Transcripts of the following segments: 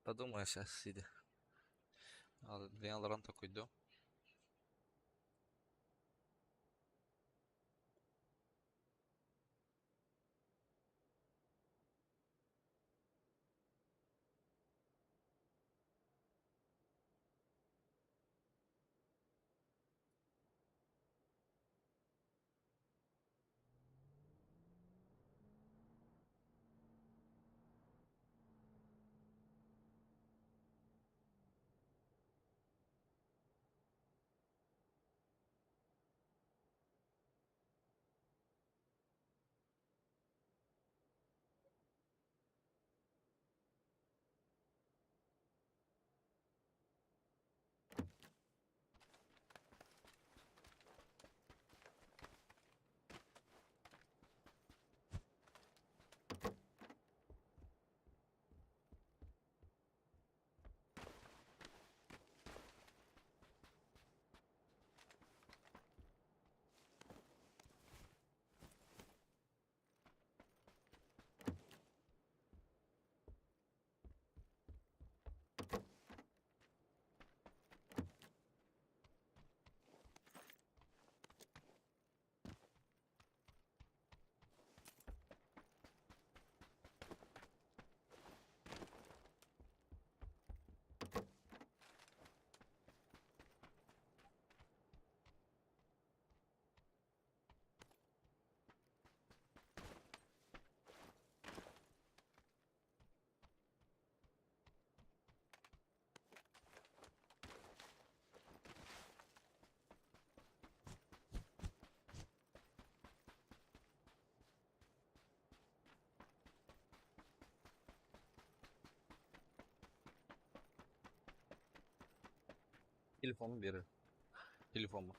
Подумаю сейчас сидя. Билигин олорон толкуйдуом. Телефонун биэрэр. Телефоммун.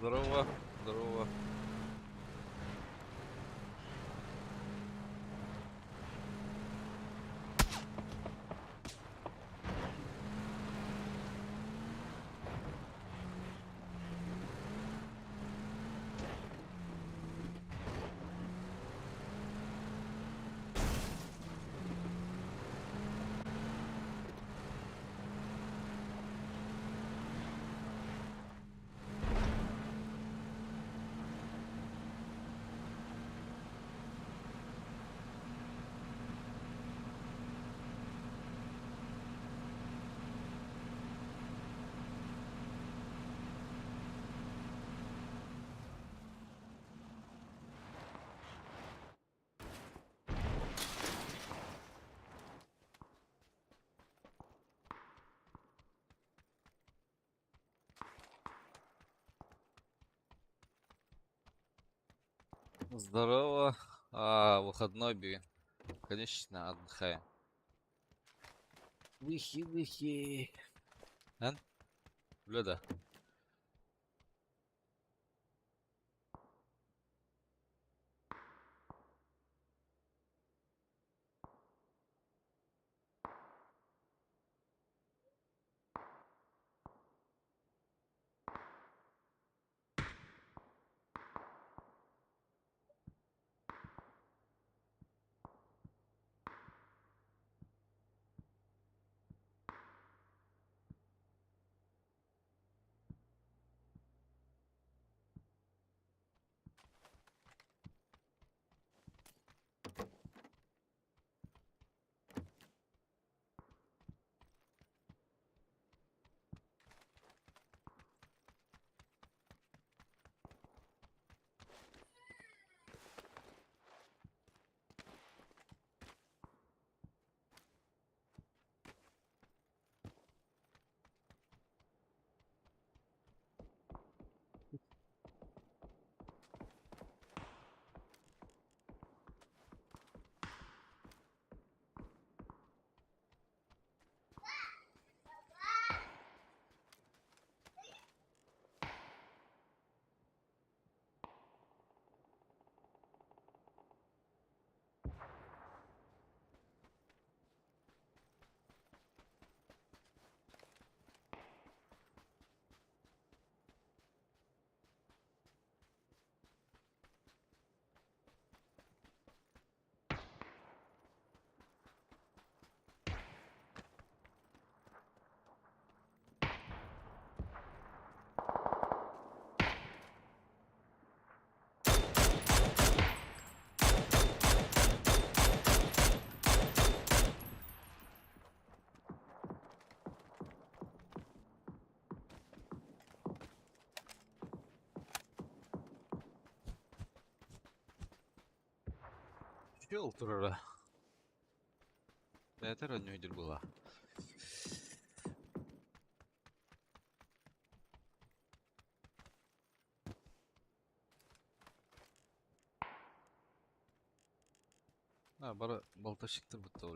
Здорово, здорово. Здорово. А, выходной би. Конечно, отдыхаем. Выхи, выхи. Эн? Блюдо. Чөл турара. Бэйэтэ эрэ онньуйдуур буоллаҕа. А, бары болтовщиктар бутта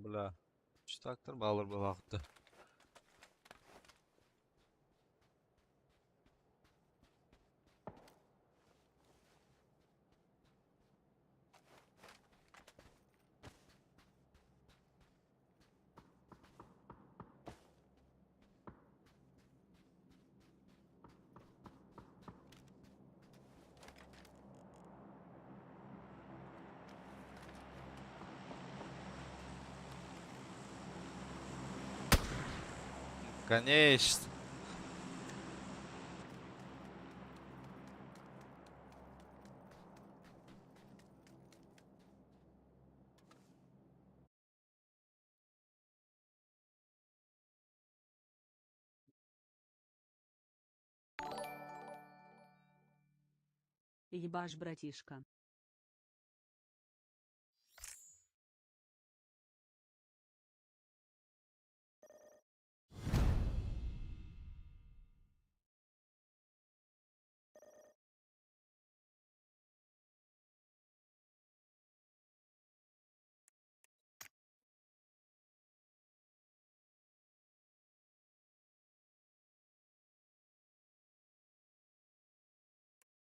Бля. Чутактар балыр буолаахта. Конечно. Ебашь, братишка.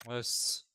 Өс.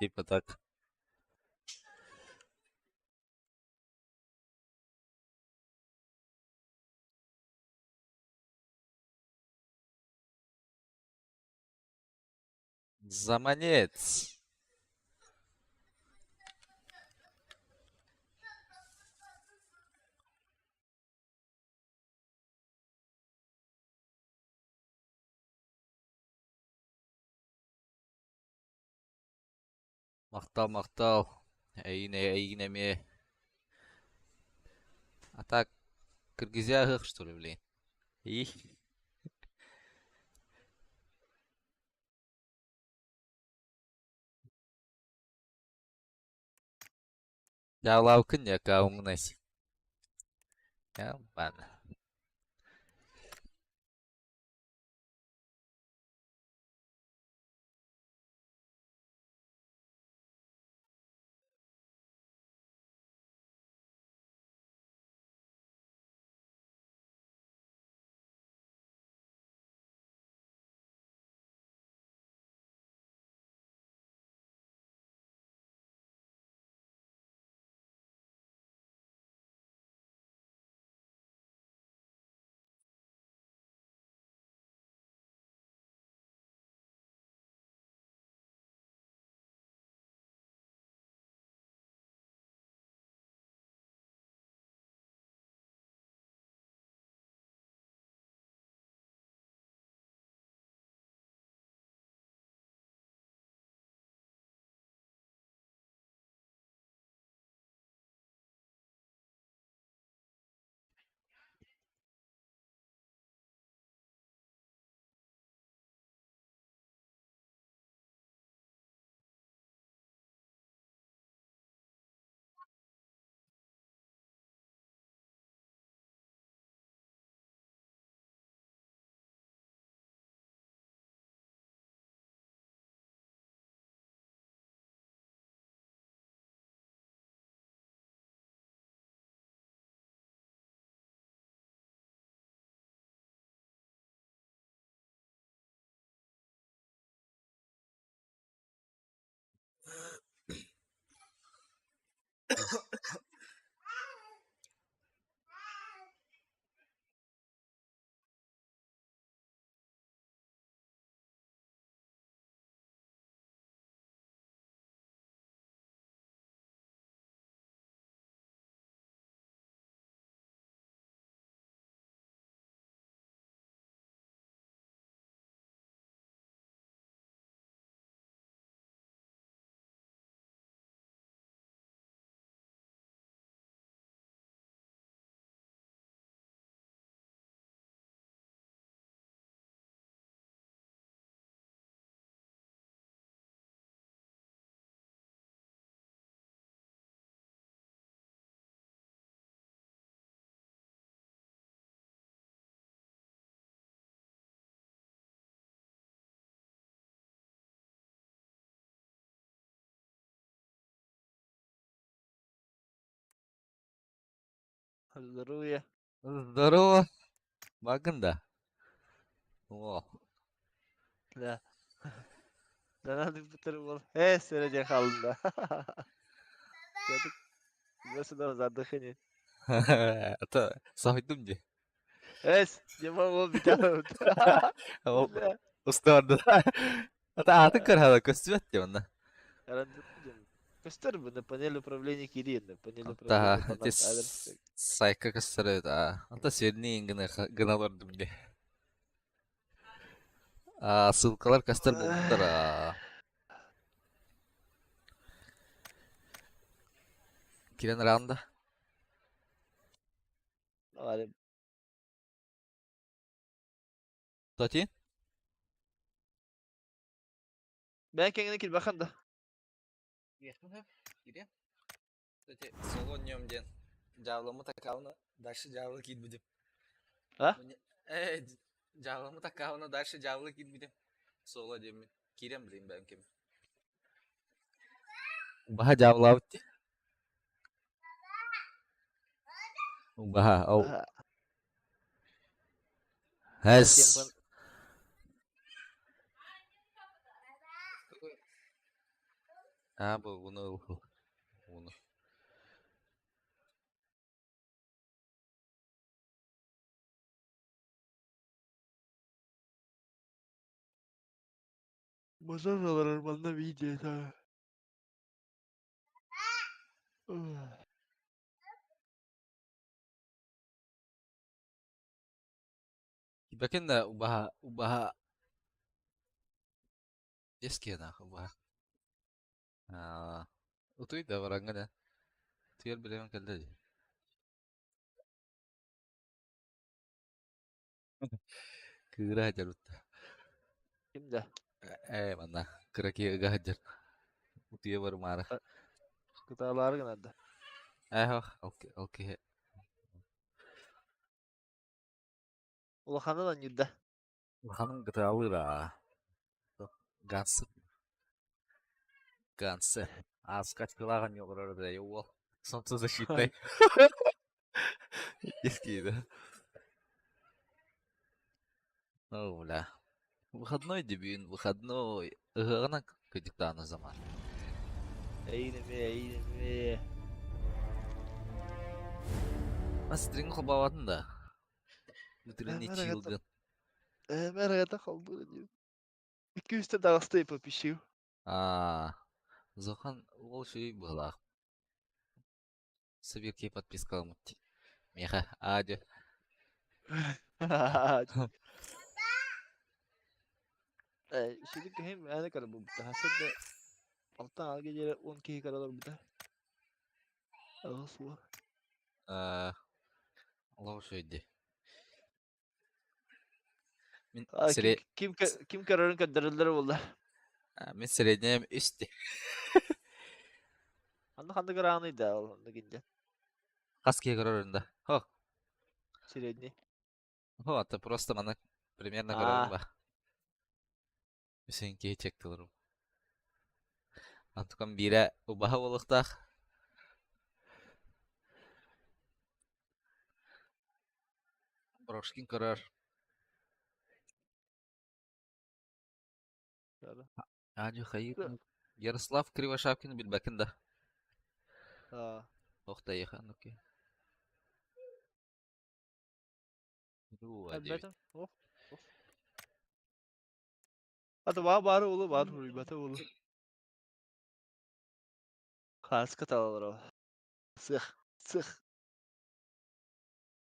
Типа так. Заманец. Махтал, махтал. Эйигин, эйигин эмиэ. А так, Киргизия ыһыах, что ли, блин? И? Дьаалаабыккын дьэ, аккауннай. Ладно. Здоровья. Здорово. Бакында. О. Да. Данадык бол. Э, сэрэ хаалла. Сюда задыхание. Это соһуйдум дии. Эс, дема ол бүтэ. Ол устуорда. Ата аатын көрһөдө көстүбэт дии онно. Көстөр бу панель управления кириэн, панель Ата управления ити сайка көстөр эбит аа. Ата сирни гына гына олордум дии. Аа ссылкалар көстөр буолбуттар аа. Кирен раунда. Тати? Бэйэн кэҥинэ кирбэхэн да. Кире. Кстати, соло днем диэн дьаабыламмыт аккауна дальше дьаабыла киирбитим. А? Э, дьаабыламмыт аккауна дальше дьаабыла киирбитим. Соло диэммин. Киирэн билим бэйэм ким. Убаһа дьаабылаабыт дии. Убаһа, ол Эс. А, бу уну уну. Мазан олорор манна видео Бэкин да убаһа убаһа Дескиэнах убаһа. Аа, утуй да бараҥҥа да. Утуйар бириэмэ кэллэ дии. Кыыра сылдьар бытта. Ким да? Ээ, манна кыра киһи ыга сылдьар. Утуйа барымаары. Кытаалаары гынар да. Ээ, ол, ол киһи Улаханын анньырда. Улаханын кытаалыыр аа. Гансы. Гансы. Ааска ачкылаах анньа олорор да уол. Солнцезащитный. Детский, да? Ну, бля. Выходной дебют, выходной. Ыһыаҕынан кыдьыктаана заман. Эйнеме, эйнеме. Астрин холбообатын да. Утренний чилгын. Мэрэгэтэ холбуур диир. Икки үстэ таҕыста попищил. Аа, Зохан ол үчүгэй быһыылаах. Сибирки подпискаламмыт дии. Миэхэ аа дьэ. Сүрүн киһи мээнэ көрө буолбута. Хасыт да алтан алга диэри 10 киһи көрө олорбута. Аҕыс уон. Аа, олох үчүгэй дии. Мин А, ким сире ким ким көрөрүн көрдөрөллөрө буолла. Мин среднем үс дии. Анна ханнык ырааны да ол оннук инде. Хас киһи көрөрүн да. Хо, Средний. хо, это просто маны примерно көрөрүм А, ба. Үсүн киһи чектылырым. Антукам биирэ убаһа буолуохтаах. Брошкин көрөр. Аадьу хайыыр Ярослав Кривошапкин билбэккин да? А, Ох да ну-ка. Элбэтим. Ох. Ата баа баары улу баар хуруйбата улу. Хааска талалар Сых. Сых.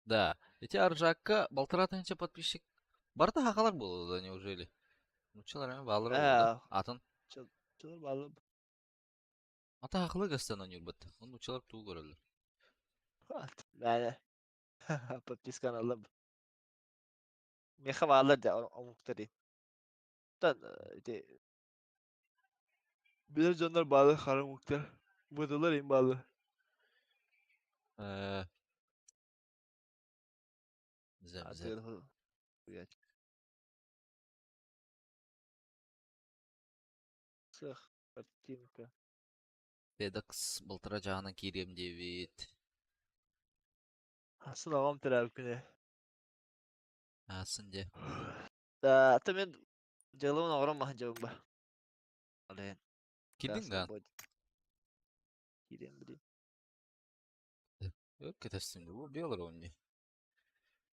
Да. Эти Аржакка 1500 подписчик. Барыта хахалар буолуо да, неужели? Нуччалар эмэ бааллара буолуо да? Атын. Чылар баалар. Ата хахылы гастан ойнуурбут. Оны нуччалар тугу көрөллөр? Мээнэ. Подписканы ыллым. Миэхэ бааллар да омуктар Тан ити билэр дьоннор бааллар хара омуктар. Быдылар им бааллар. Зэм-зэм. Сых, картинка. Федекс балтара чааһынан киириэм диэбит. Асын аҕам төрөөбүт күнэ. Аасын дьэ. Да, ата мен дьыалабын оҥорон маһын дьабын ба. Олен. Киирдиҥ даҕаны? Киириэм билиим. Өр кэтэстим дуу, бу олоробун дии.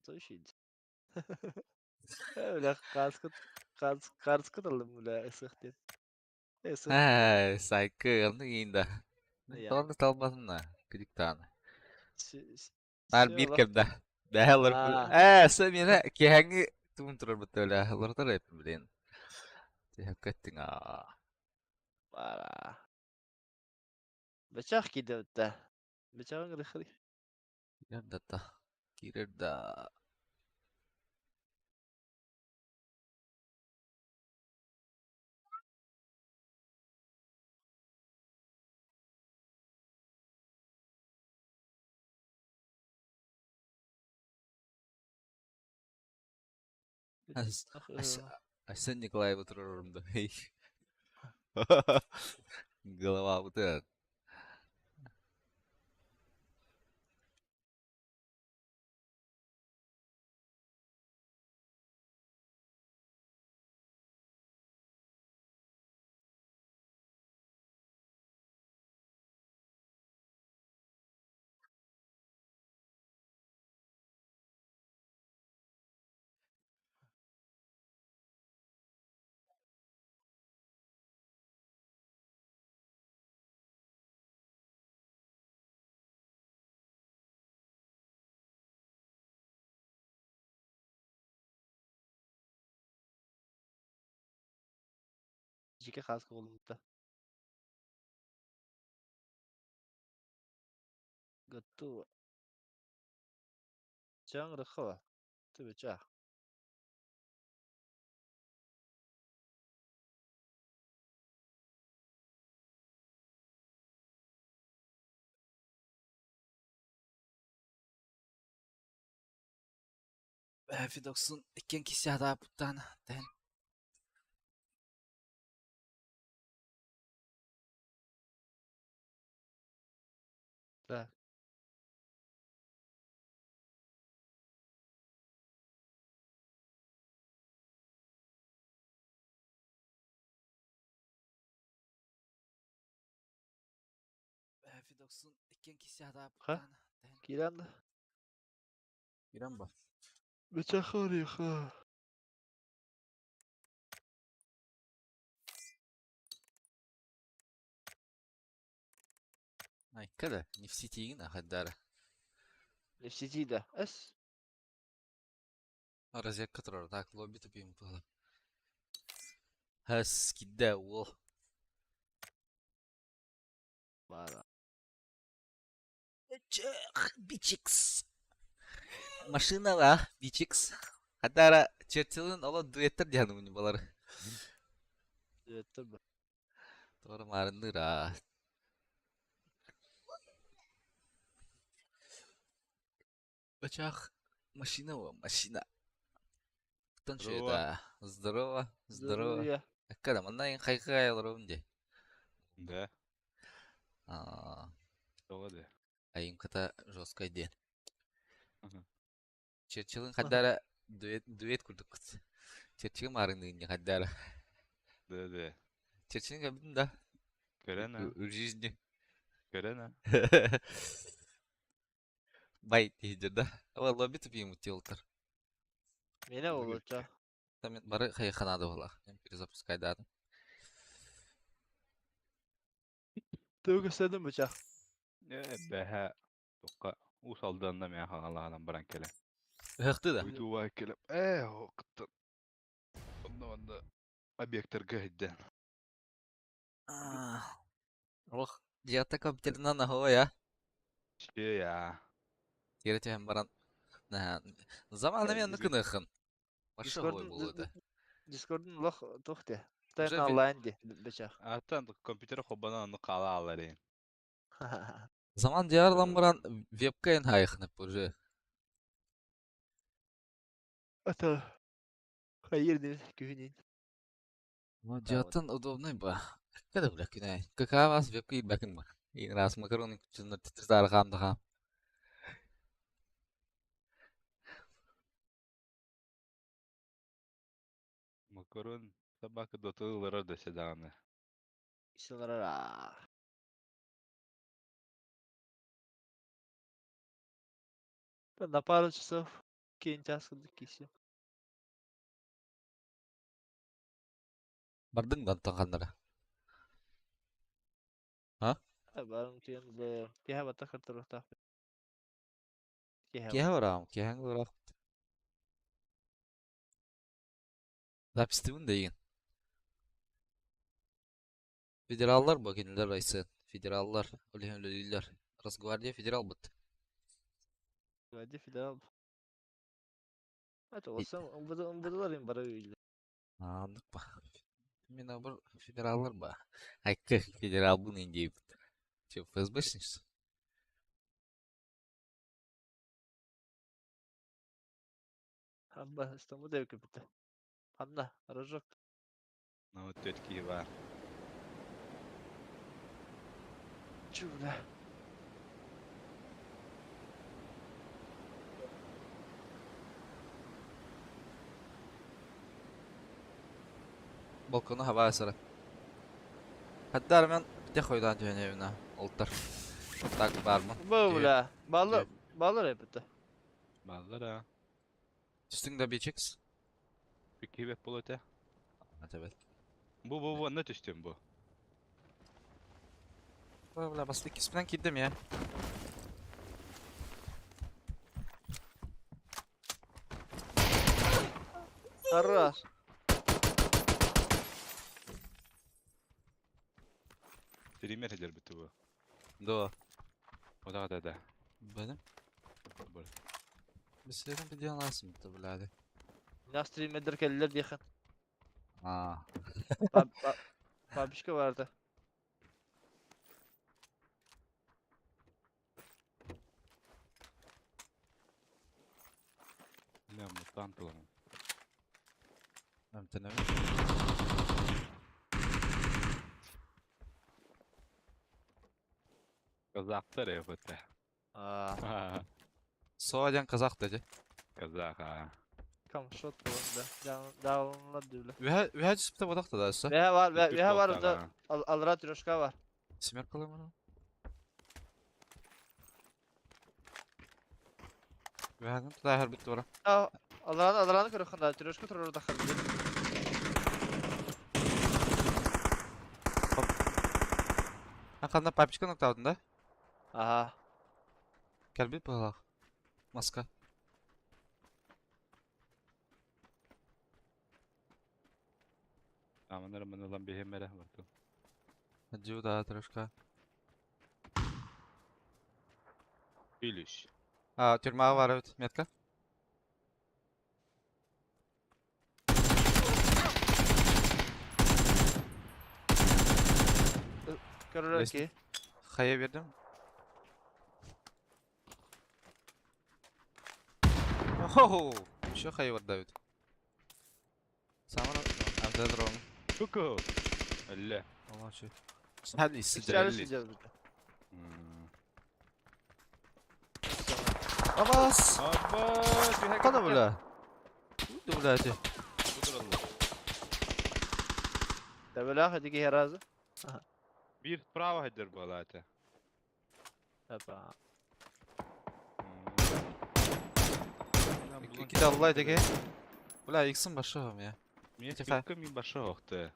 Слушай. Бля, хааскыт хааскыт аллым бля ысых диэн. Ысых. Ээ, сайкы, оннук иин да. Я. Тоҕо талбатын да, күдүк даҕаны. Наар Все биир олох. кэм да. Бэһэ олор Аа. ээ, сэ миэнэ киэһээҥҥи тугун турарбыт бля, олордор эппин блин. Түһэккэ эттиҥ аа. Бара. Бычах киирдэ. Бычаҕын ырыхырый. Киирэр да та. Киирэр да. Айсен Николаевы турарым да. Голова бытыат. Жеке хааска буолбута. Готово. Чаҥ ырыххаба. Түбүчах. Федоксун иккиэн киһи тэһэн Так. Федоксун иккиэн киһи Ха? Киирэн да? Киирэн ба. Бычах ырыха. Айка да, не в сети хаддара. Не в сети да. Эс. Розетка турар, так, лобби тупим было. Хэс, кидде, уол. Бара. Бичикс. Машинала, бичикс. Хаддара, Черчиллин ола дуэттер диэн уни балар. Дуэттер ба. Тора марындыра. Бачах, машина, машина. Здорово. Это? Здорово, здорово. Здоровья. Когда манна хайкай олорум де. Да, А, тоҕо да. айымката жесткай ден. Ага. Черчиллин хаддара дуэт дуэт курдук. Черчиллин марындыгын хаддара. Да, да. Черчиллин кабин да. Көрөн а, В жизни. көрөн а. Бай тиһдир да. Ала лобби тупим утилтер. Мене болуча. Там бары хайханада була. Перезапускай дату. Төгөсөдүм бычах. Э, бэһэ тоққа уус алданна мэ хаалаанан баран кэлэ. Ыхты да. Уйтуубай кэлэ. Э, оқтан. Онно онно объекттарга хидден. Ох, дията компьютерна нахуя. Че я. Кирете баран. Заман мен ныкыныхын. Башы хой болу это. Дискордун лох тухте. Тайна онлайн ди бычах. Аттан компьютер хоббана онно хаала алары. Заман диарлан баран вебка хайхнып уже. Ата. Хайыр дин күһүнин. Ну, диаттан удобный ба. Когда бля күнә. Какая вас вебка и бакын ба. И раз макароны күчүнөр титир хамда хам. Көрөн собака дотыллара да даҕаны. Исыларара. На пару часов кейін час курдук киирсиэм. Бардыҥ да онтон ханнара? А? Барым тиэн бу киһи бата кыртырыахтаах. Киһи Киэһэ бараҕым, киэһэҥ бараах. Запистыыбын да игин. Федераллар бу кинилэр Айсен. Федераллар, ол иһин үлэлииллэр. Росгвардия федерал быт. Гвардия федерал. Это олсам ымбыдылар им бары үйлер. Ааннык ба. Мин абыр федераллар ба. Айкы федералбын индейбит. Че, ФСБшник? Амба Стамбул деп кеппитэ. Ханна, рожок. Ну, түөрт киһи баар. Чудо. Балкону хабаа сара. Хаддар мен бите хойдаан түһэнэбинэ олтар. Так баармын. Бу бля. Баллар, баллар эппитэ. Бааллар аа. Түстүҥ да бичикс? Икки бэт буолуо этэ. Этэбэт. Бу бу бу онно түстүм бу. Ой, бля, басты иккиспинэн киирдим я. Хорош. Тиример сылдьарбыт бу. Да. Ода да да. Benim. Бу. Бисерин видеоласым бу бляди. На стримердер кэллилэр диэхин. А. Бабишка барды. Бля, мутант буолан. Эмтэнэбин. Казахтар эбэтэ. А, Со диэн казах дии. Казах аа. камшот буолан да. Даалыннар дии Үһэ үһэ түспүтэ бодохто да өссө. Бэһэ бар, бэһэ бар Түспүт да буолтаҕа. алра трешка бар. Семеркалыы мunu. Үһэҕин тутааһар бүттү бара. Алраны алраны көрөххүн да трешка турар да ханды. Ханна папичка ноктаабытын да? Ага. Кэлбит быһыылаах. Маска. Аманар манылан биһим эрэ бартын. Дью да трешка. Илүс. А, тюрьма бар эбит. Метка. Көрөр Лестница. ки. Хайа бердим. Оу, еще хайа бар давит. Самара, дрон. Куку. Әллә. Молодцы. Сәл Сәл сидерли. сидер бит. Абас! Абба, түһэ Кана бля? Уйду бля эти. Бу Табелах эдики херазы. Биир право хайдар буолаа этэ. Апа. Кида Аллай деге. Бля, иксин башым я. Мен Тихо. түккө мин башы охты.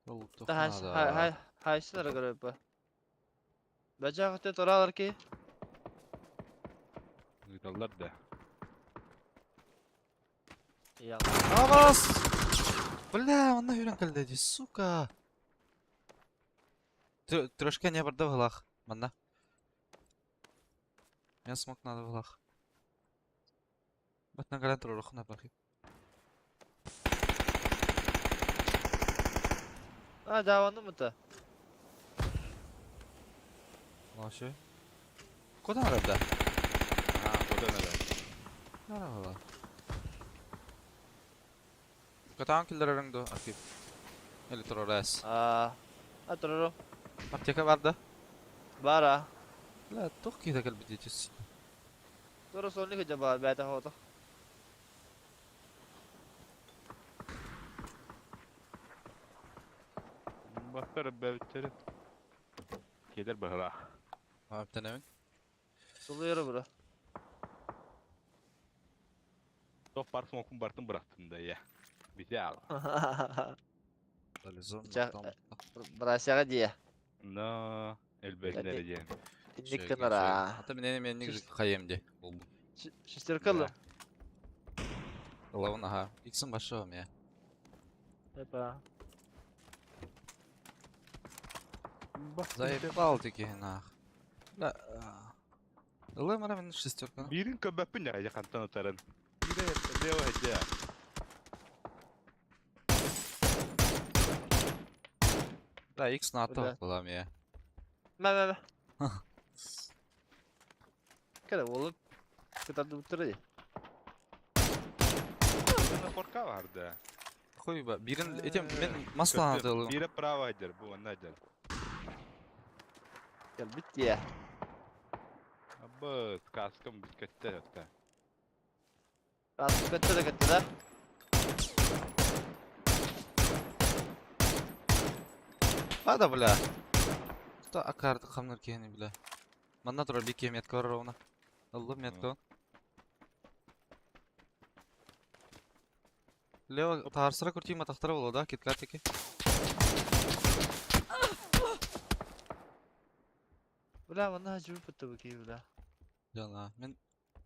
Ол Да хайс хай хайсылар көрөр бу. Бажа туралар ки. Ыыталлар да. Я. Абас! Бля, онна хүрен кэлдэ сука. Трешка не барды валах. Манна. Мен смок надо валах. Батна галан турурухна бахи. А, да, он мыта. Молодцы. Куда надо? Аа, куда надо? Надо было. Катаан киллерерин до архив. Или турурас. А, а туруру. Аптека бар да? Бара. Бля, тух киһи кэлбит диэчис. Туру сонни кыжа бар, бәтэ хоото. Бастар бэбиттерин. Киэлэр быһылаах. Аптанабын. Сылыйара бра. Тоқ бар смокун бартын бырахтым да я. Бите ал. Залезон. Брасяга дия. Но элбэхнere диэн. Инник гынара. Ата мен мен хайым де. Болбу. Шестерка Ылабын аха. Иксин башыгым я. Эпа. Заебал таки нах. Да. Ылы мара мен шестерка. Бирин көбөппүн я хантан утарын. Бире лево хеде. Да, X на ата булам я. Мә мә мә. Кere oğlum. Кытарды буттыры. Корка барды. Хуй ба, бирин этем мен масланы ата Бире право хедер, бу онна хедер. Gel бит я. Абы, каскам бүткәттә ятта. Каскы көттө да көттө да. Ада бля. Та акарды хамнар кени бля. Манна тура бики метка бар ровно. Алла метка. Лево тарсыра күртима тахтара була да, киткатики. Бля, манна жүрүп бітті бу кей бля. Жана, мен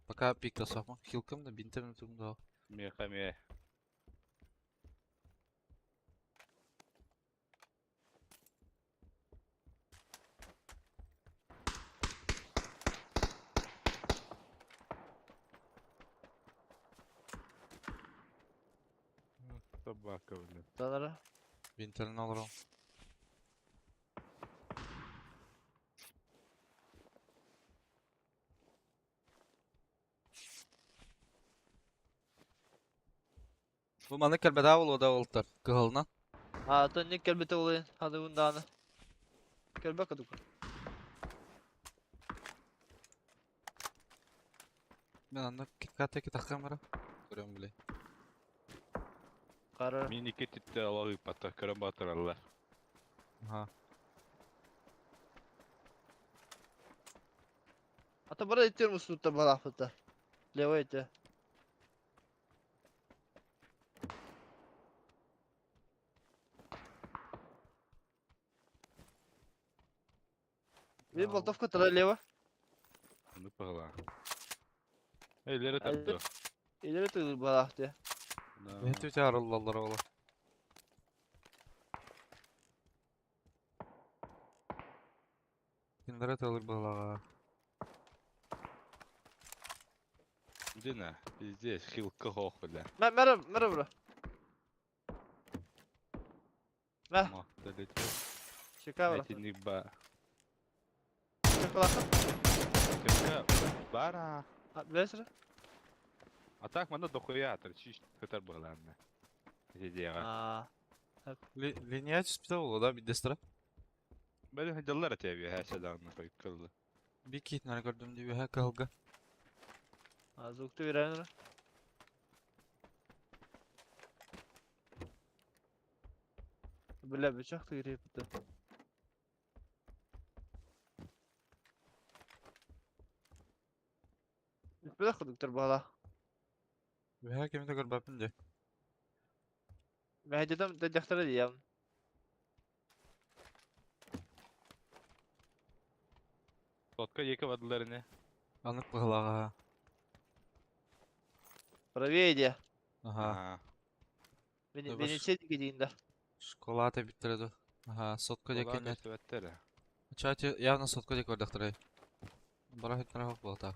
пока пикта сапма. Хилкам да бинтем тумда. Меха ме. Собака, блин. Танара. Бинтерин алырым. Бу маны кэлбэдаа буолуо да уолаттар кыһылынан. А, то не келбете олайын. Хады бунданы. Келбе кадук. Мен анда киткатеки таххам бара. Көрөм биле. Кара. Мин икки титте ала ыыппаттар, көрөн баатыраллар. Аха. Ата бара иттер мустутта балафыта. Лево ите. Bir болтовка тара лево. Ону пыгыла. Эйлери тапты. Илери тыгыр балафты. Бэти арыллаллар ола. Киндere тылыр балага. Дина, пиздец, хилка хох, бля. Мә, мәрі, мәрі бра. Мә, шека бра. Этинник ба. Шека лаха. Шека бара. Билесер? А так манда дохуя чиш кытар быгыланна. Дедега. А. Линия түспүтэ буолуо да биддестера. Бәле хадаллар атябы хәсәдән кылды. Би киитнere көрдүм дии үһэ кыһылга. А, звукту берәнер. Бля, бычак тыгыр бітті. Бля, доктор бала. Үһэ кими да көрбөппүн дии. Мәһдедем дәдәхтәре диям. Сотка екі бадылар не? Анык быһылаҕа. Правее дия. Аха. Бени бени дейін да. Школа биттер ду. Аха, сотка декеннер. Көстөбөттөр. Чати явно сотка дек көрдөхтөр. Бара хитнere хок болта.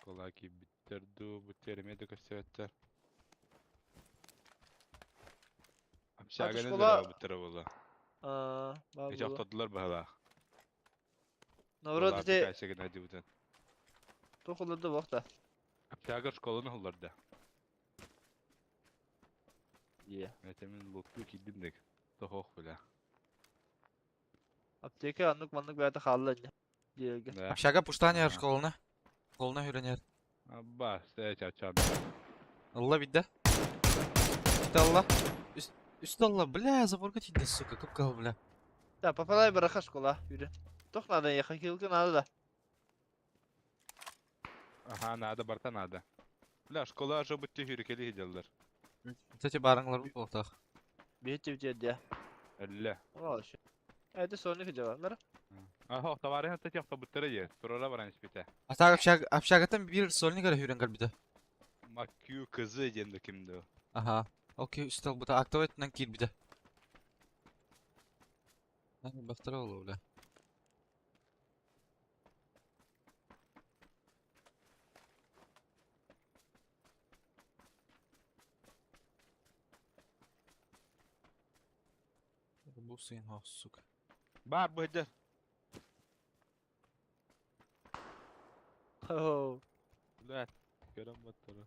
Школа ки биттер ду, буттер эме көстөбөттөр. Общаганы школа- да буттер була. А, ба Эч була. оқтодулар баһала. Наоборот, те Кайсыгын хадибутан. тохуларды бакта. Общага школаны холларда. Е. Этемин лукту кидимдек. Тохох била. Аптека аннык маннык бәті қалды не. Диерге. Да. Общага пуштанер Ага. школына. Школына үйренер. Абба, сэ чачан. Ылла бидде. Үстэ ылла. Үстэ ылла, бля, заборга тиийдэ, сука, кып-кыһыл, бля. Да, попадай бараха школа, Юрий. Тох надо ехать, хилка надо да. Аха, надо, барта надо. Бля, школа же бутте хүрүкели хиделлер. Кстати, барыңлар бу болтах. Бейте бите Элле. Вообще. Это Sony видеолар. Аха, товарищ та тех табыттары е. Турара баран испите. А так общаг, общагаттан бир сольник эрэ хүрен кэлбитэ. Маккю кызы диэн кимди. Аха. Окей, үстэл бута актовый өттүнэн киирбитэ. Бахтара олу, бля. Бу сын, о, сука. Бар быдыр. О, Бля, көрөм баттары.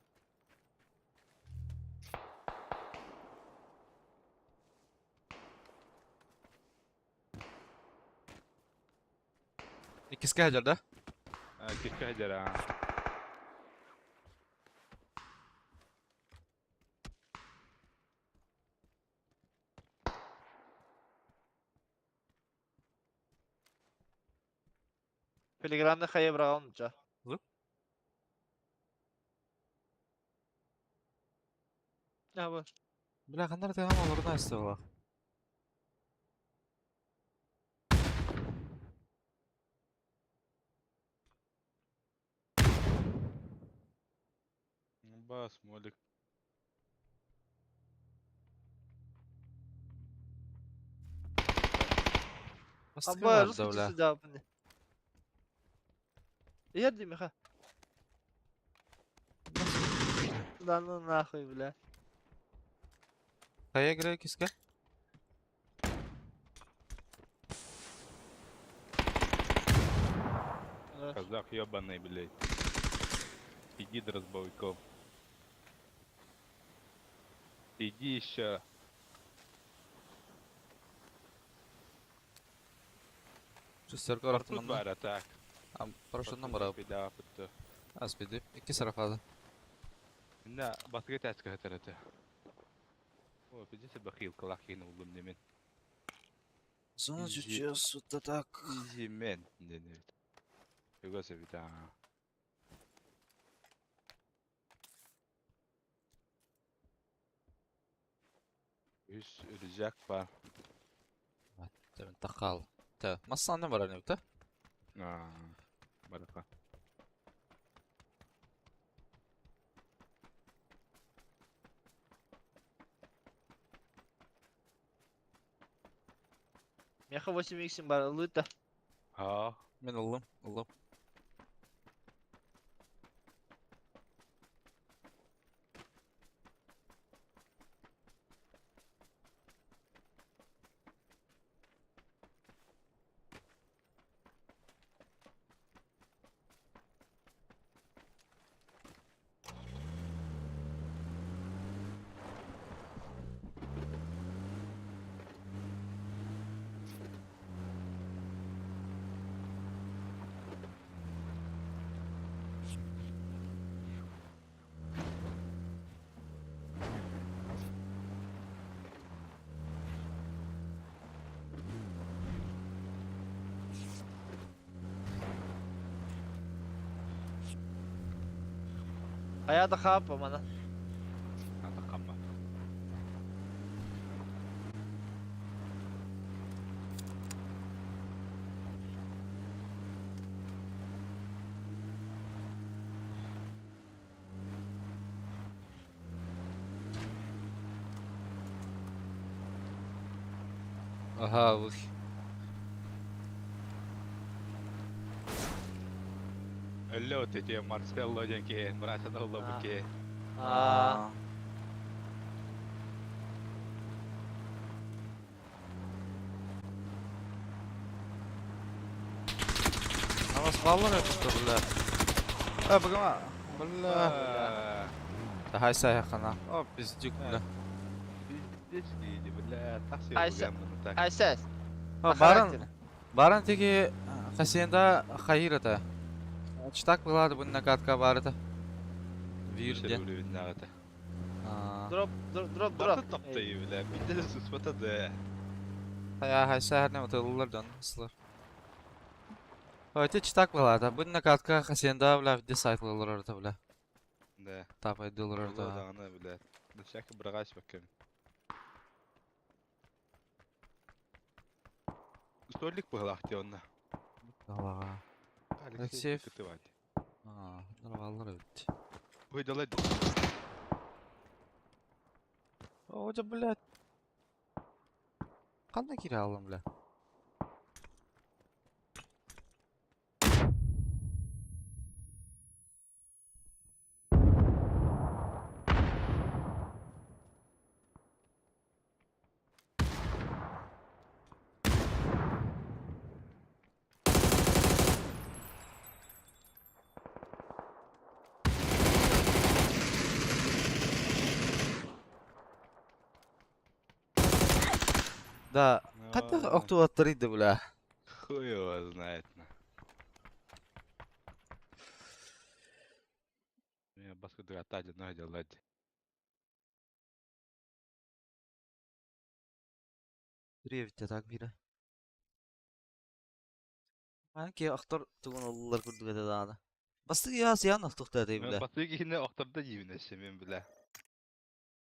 Иккискэ сылдьар да? Иккискэ сылдьар а. Телеграмда хайа быраҕан ча. Лып? Ya bu. Бля, ханна эрэ тыаһым олордон истэ буоллах. Бас, молик. Бастыкы Абба баар русский да, бля. часы да Иһэр дии миха. Да ну нахуй, бля. Хайа играю киска? Казах ебаный, блядь. Иди, разбойков. Иди еще. Шестерка Тут рафтыманна. бар, а так. Парашютынан барап. Беда, пытты. Ас биди. Икки сарафады. Инна батыга тәчкә хәтәрәтә. О, пиздец, бахил калахин улым немен. Зона Изи. сейчас вот так. Изи мен денет. Югасы бит. Үс рюкзак бар. Тақал. Та, массаны бар не та? А, барака. Меха 8 иксим бар, ылыта. А, Мен ыллым, ыллым. Хайа да хаапа мана. атакама. Ага, вы. Әллә өтете Марселло денке, Мрасанолло буке. А, Намаз баллар это, бля. А, бігіма. Бля. Тахай саяхана. О, пиздюк, бля. Пиздец дейді, бля, так Айса. себе так. Айсес. О, баран, баран теги хасенда хайыр это. Читак была бы накатка бар это. Вирде. Аа. Дроп, дроп, дроп, Барыта дроп. таптайы, бля. Биирдэ да сыспата да. Хайа хайса отыллар дьон сылар. Ити читак была, бу накатка хасенда, бля, где сайт олорор бля. Да. Тапайды олорор Олор да. даҕаны, бля. Да всякий быраҕач баккам. Столик быһылаах дии онно. Алаға. Алексеев Алексеев. кытыбат. Аа, нормалар эбит. Выдала. О, да, блядь. Ханна кире алым, бля. Да, қайда оқтуаттар еді, бля. Хуй его знает, на. Меня баску дратать, одно делать. Ревте так бире. Анки охтор тугун оллар курдук этэ даана. Бастык я сиян охтухта этэй бля. Батыгы кихине охторда жибинесе мен, бля.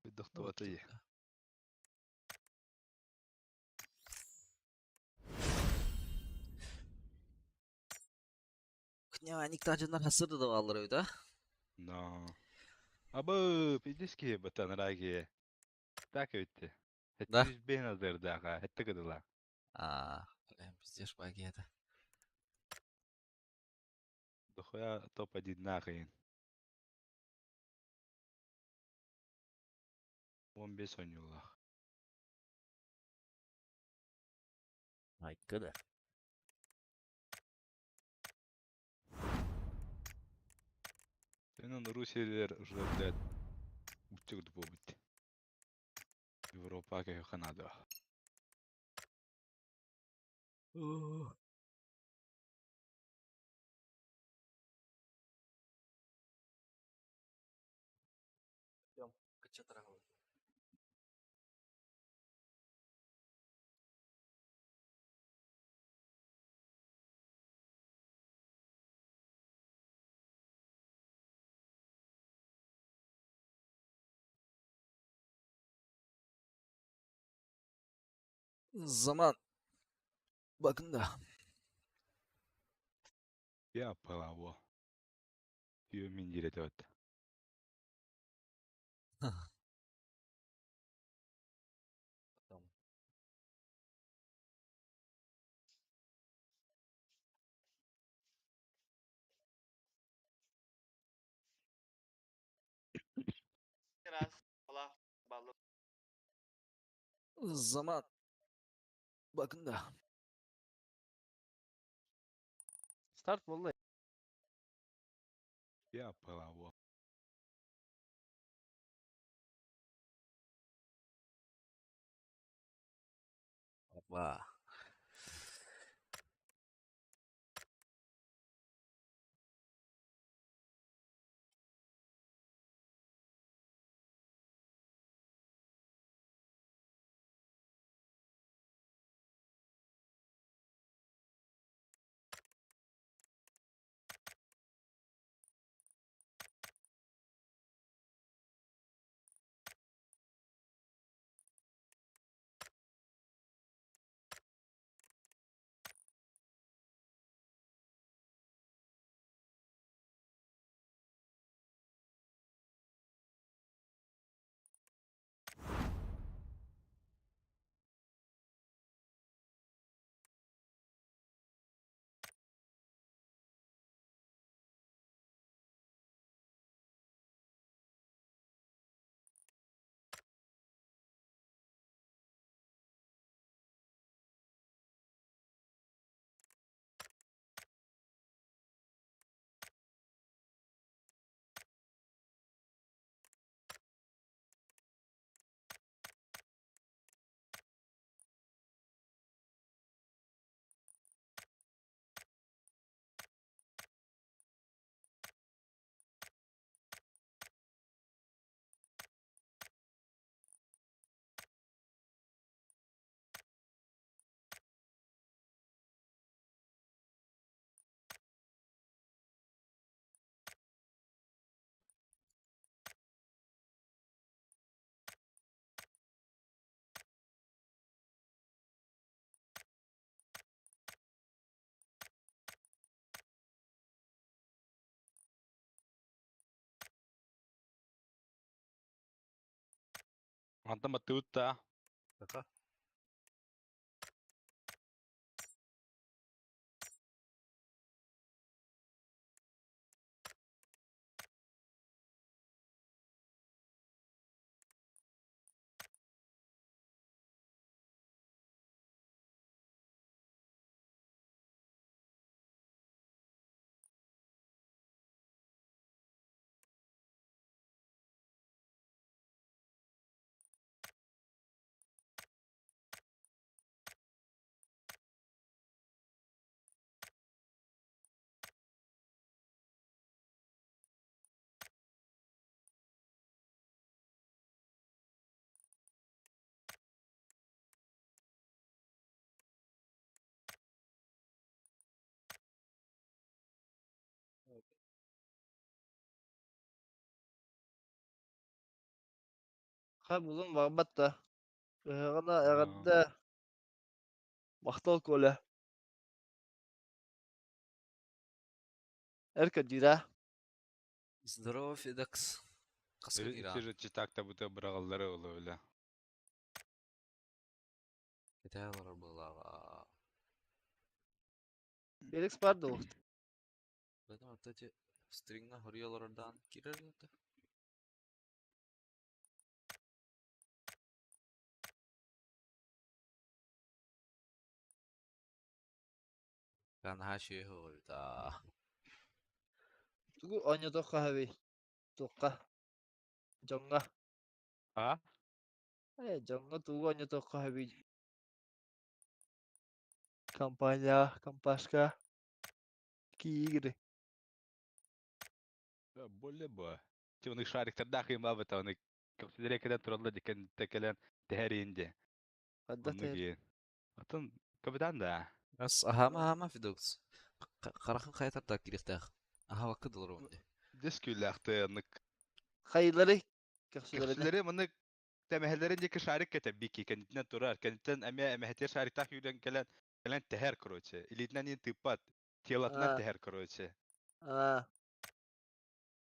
Дохтуата. Кня никтажыннар хасырды да аллар өйдө. Но. Абы, пиздец батан раги. Так өтті. Да. Хәтті бен азырдаға, хәтті кыдыла. Аа, бля, пиздешь багета. Дохуя топ-1 нахрен. 15 ойнулах. Айкыда. Сенен Русиялер уже, блядь, утюг бобут. Европа как Канада. Zaman. Bakın da. Я палаво. Түйе мен дирет. Zaman. Bakın da. Старт болды. Я палаво. Опа. Онтон баттыбыт да. Така. Хай булун барбат да. Ыһыаҕына эҕэрдэ. Махтал Коля. Эр көрдүүрэ. Здорово, Федекс. Хаска киирэ? Читактабыта быраҕаллары ыла өлө. Кэтэһэ олорор быһыылааҕа. Феликс бар дуо? Поэтому вот эти стрингна хоруй олорордаан киирэр это. Наһаа сүөһү оҕойута. Тугу оонньотуохха сөбүй? Туохха? Дьоҥҥо. А? Ээ, дьоҥҥо тугу оонньотуохха сөбүй? Компания, компашка, какие игры? Более бо. Ти оны шариктардаах ыймаабыта оны көхсүлэрэ кэлэн тураллар дикэн кэлэн тэһэриин де. Ханна Онну тэһэр? киин. Атын капитан да. Ас аһаама аһаама Федокс. Харахын хайатардаах кириэхтээх. Аһаабакка да олоруом дии. Дес күллээхтэй оннук. Хайылары көхсүлэринэ. Көхсүлэри маннык тэмэһэлэрин диэки шарик кэтэр бики кэннитинэн турар. Кэнниттэн эмиэ эмэһэтиэр шариктаах үүрэн кэлэн кэлэн тэһэр короче. Илиитинэн иин тыыппат. Телотунан Аа, тэһэр короче. аа.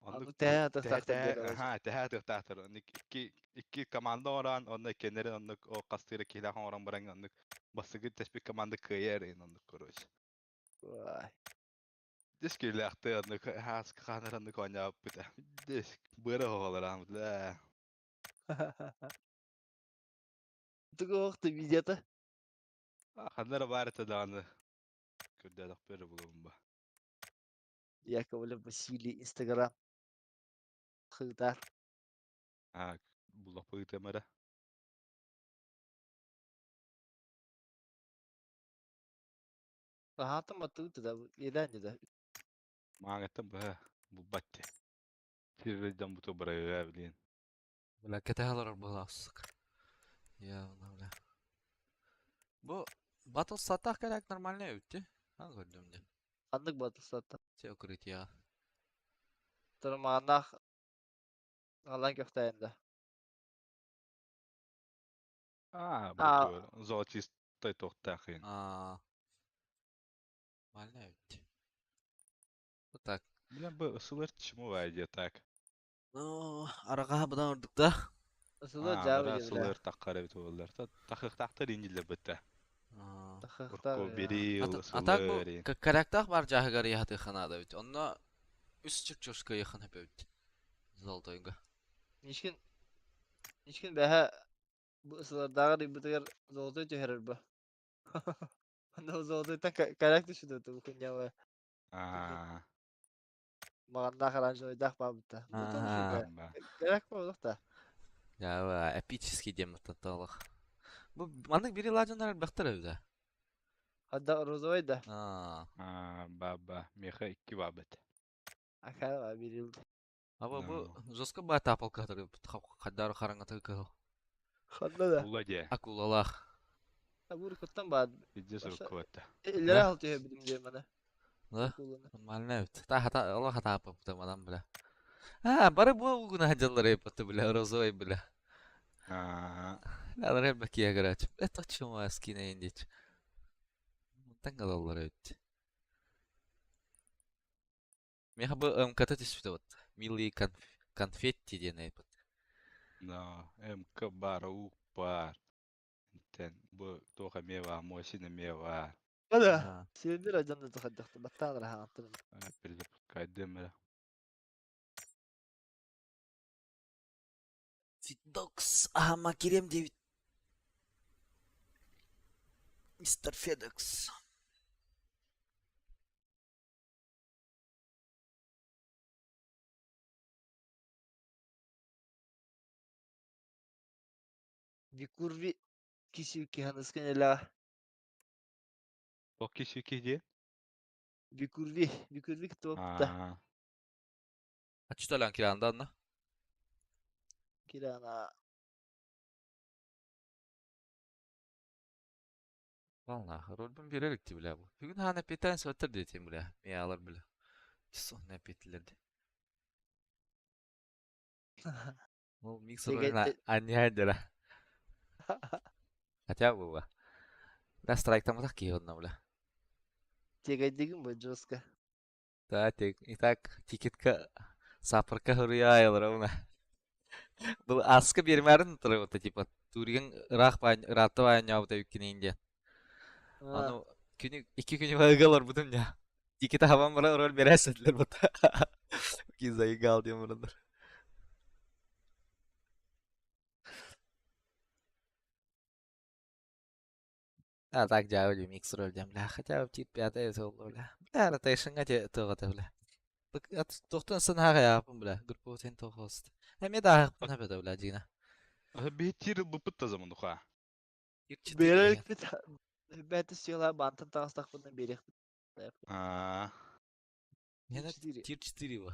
Оннук Аны тэһэ тэһэ атахтаахтар тэһэ диэ короче. аха тэһэ атыахтаахтар. Оннук икки икки команда оҥорон онно иккиэннэрин оннук о хастыыра киһилээх оҥорон баран оннук бастакы тэспит команда кыайар иһин оннук короче. Ой. Дис киһилээхтэй оннук хааска хаанар оннук оонньообуппут. Дис быара оҕолор бля. Тугу оһохто видеота? Ханна эрэ баар этэ даҕаны көрдөөтөхпүт эрэ булабын ба. Яковлев Василий Инстаграм хыытаар. Аа буллахпыт эрэ. Хаһаатым аттыбыт да иэдээн да. Мааҥаттан быһа булбат дии. Сирдэн буту бырайыга билин. Бля, кэтэһэ олорор быһыылаах сука. Явно, бля. Бу батл сатах кэлээк нормальный эбит дии. Ан көрдүм дии. Ханнык батылсаттан. Те укрытие. Тырмааннаах алан көхтөйөн да. Аа, Аа, буту золотистой туохтаахын. Аа, нормальный эбит. Вот так. Бля, бу ысылар чему вайдия так. Ну, арагаһа быдан ордук да. ысылы Аа, жаабы анараа же бля. сылыр таххар эбит буоллар. Тахыхтаахтар иннилэр бытта. Аа. Тахахтар Урку я. берил, А так бу ысылыр. коряктаах бар дьааһыгар яһатыахха наада эбит. Онно үс чучушка ыйыхан эбит. Золотойга. Нишкин нишкин бэһэ бу ысылардааҕар ыйбытыгар золотой түһэрэр бу. Онно золотойтан коряк түшүдө бу күннээҕи Аа, маҕаннаах оранжевыйдаах баабыта. Бу то Аа. түшүдэ. ба. Коряк буолуох Я эпический диэн татталах. Бу маннык бири ладьаннар элбэхтэр эбит. Хадда розовый да. Аа. Аа, ба ба. Меха икки бабыт. Акара бирил. Аба бу Ну, жестко ба тапалка хаддар хараңаты кыһыл. Ханна да. Була де. Акулалаах. Бур куттан баар. Иджи Баша сурукку иллere Да? алтı bilim diye bana. Да? Kullanı. Нормально эбит. Та хата олох хатааппыта манан бля. Аа, бары бу угуна хадьаллар эппит бля, розовый бля. Аа, Лалар элбэккиэ көрөөчү. Это чума скина индич. Мантан галаллар эбит. Меха бу МКТ түспүтэ вот. Милые конфетти диэн эппит. Но МК баар, УК баар. Тэн бу туох эмиэ баар, Мосин эмиэ баар. Да. Сиэннэр адьан да хайдахта баттаан раһаантыр. Перезапускайдым эрэ. Фидокс, аһама кириэм диэбит. Мистер Федекс. Викурви киси киһаныскан элаа. Туох киси киһи Викурви, Викурви кытта Аа. Аччыталаан кираанда анна. Кирана. Валлах, рольбун биэрэр икти бля бу. Бүгүн хаана питан сөттөр диэтим бля. Миалар бля. Сон эпитлер. Ол микс ролина аньяйдыра. Хотя бы Да страйктаматах киһи онно бля. Тегайдигин бу жестко. Да, тек, и так тикетка сапырка хуруйа уна. Бұл аска бермәрін тұры типа турген ыраах баан ыраатта баанньаабыта үккинин диэн. Аны күнү икки күнү ыгалар бутум я. Тикета хабан бара роль берәсәтләр бута. Кизайгал диэн мурундар. А так дьаабы микс роль диэн бля. Хотя бы тип пятая соло бля. Бля ротейшнга те тугата бля. Тохтон санааҕа яапын бля. Группа сен тохост. Эме да бля бля дина. Биһи буппут та замануха. Берелик бәті сыйла бантын тағыстақпынан берек. Аа. Тир 4 ба.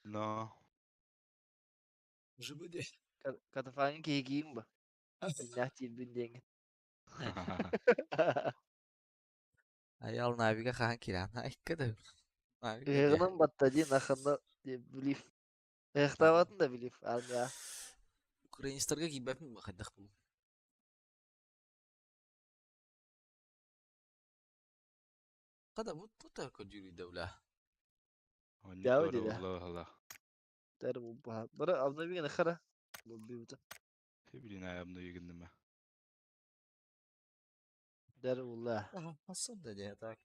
Но. Жибуде. Катафанин кейгиин ба. Нях тирбин денген. Аял навига хаан киран. Айккада. Навига. Ыгынан батта дин ахында билиф. Ыхтабатын да билиф армия. Украинистарга кийбэппин ба хайдах бу. Када бу тута көдүрү дәүлә. Дәү диде. Тэр бу Бара обновиген хара. Бу бибит. Блин, обновигеннеме. Дэр улла. Асан да дия так.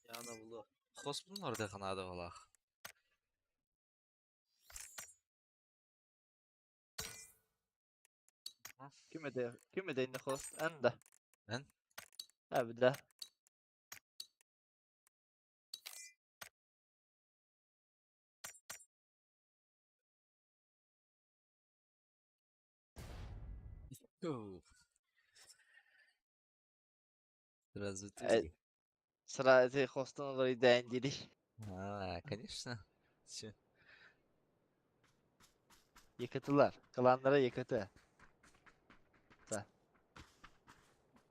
Яна булу. Хоспун орда канада балах. Ким эде? Ким эде инде хост? Анда. Мен? Ha bir de. Сразу Э, Сразу хостон олар идеян дили. А, конечно. Че? Yıkıtılar. Klanlara yıkıtı.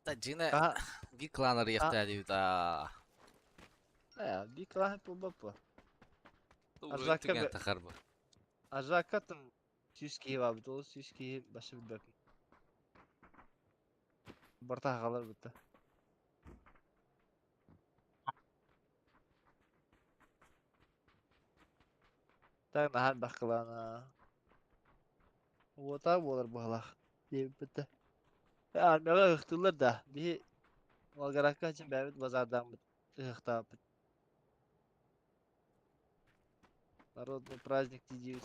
Та дьиҥэ Aha. биир клан арыйахтаа диэбит аа. Ya, bir klan hep bu bu. Урут түгэн тахар бу. Ажакатым 100 киһи баабыт, ол 100 киһи башы билбэппин. Барта хагалар бутта. Так наһаа бахкылаана. Уота буолар быһалаах диэбиппит. Армияга ыхтыллар да. Биһи Волгородка için бэбит базардааммыт ыһыктаабыт. Народный праздник диибит.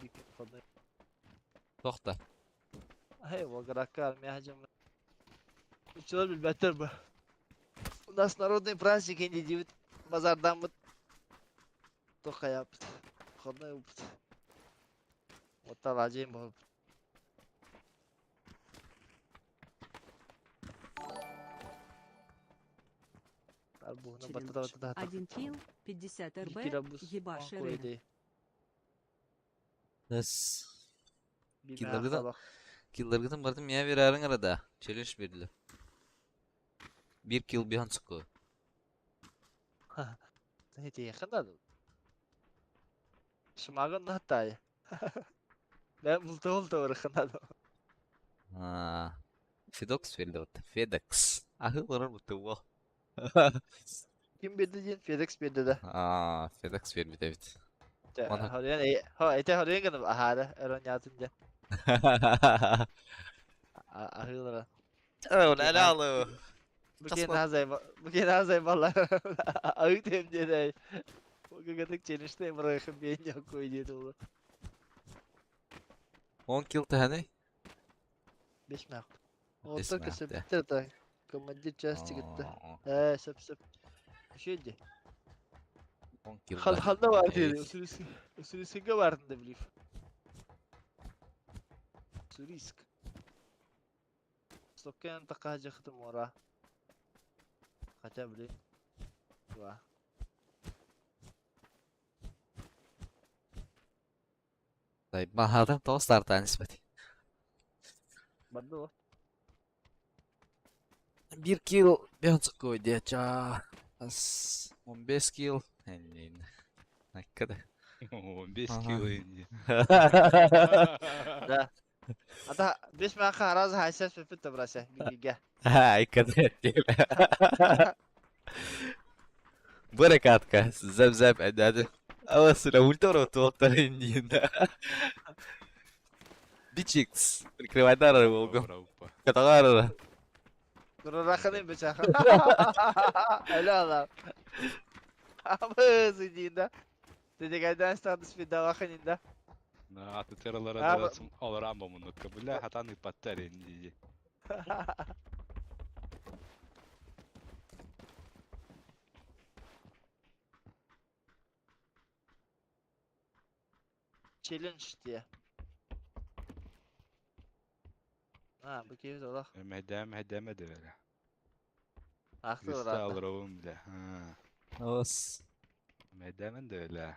Бик выходной. Тохта. Ай, Волгородка армия дьоммут. Учулар билбэттэр бу. У нас народный праздник инди диибит. Базардааммыт. Тохаяппыт. Выходной ылбыт. Оттал ажайын буолбут. Арбуһунан баттата баттата 1 килл, 50 РБ, Килобус ебаши рынок. Эс. Килларгытын килларгытын бардым мия бераарын арада. Челлендж бердилер. Бир килл бихан сукку. Ханада. Шымагын натай. Мен мулта бар ханада. Аа. Федокс берди вот. Федекс. Ахы барар бутты во. Ким берди диэн? FedEx берди да. Аа, Федекс бербит эбит. Оны. Хоруйан эте хоруйан гынып аһаары эронятын дьэ. Аһыылара. Ала Бу киэн азайбаллар. Аһыы тем диэн. Гыгытык челленджте бырайхым биэн якой диэт олу. 10 килл төһөнүй? 5 мәк. 5 Оттон мәк, көсөбүттэр да. Командир части кытта. Сөп сөп. Үшөйдü. 10 килл. Ханна бар диэди. Усурисинге бардын да билив. Суриск. Стоккен такка жахытым ора. Хотя, блин. Два. Махадан тоғыз стартан испэт. Барды о. 1 килл бенцкой деча. Ас 15 килл. Эннин. Наккада. 15 Ага. килл инди. Да. Ата 5 маха аразы хайсас пепет табрася. Гиге. Айкада değil. Баракатка. Зәп-зәп әдәді. Аласыра ультра туақтар индиінде. Бичикс. Прикрывай дары волгу. Опа. Каталары. Дурараханы бечаха. Öyle adam. Абыз индиінде. Дедегайдан стады спидалаханинда. На атытералара А, дарасым аларам мунукка. Бля, хатаны паттар инди. Челлендж diye. Ha bu keyif de ola. Мәдәм, мәдәм дәвәлә. Aklı Листа var hatta. алравым бля. Ха. Ос. Мәдәм дәвәлә.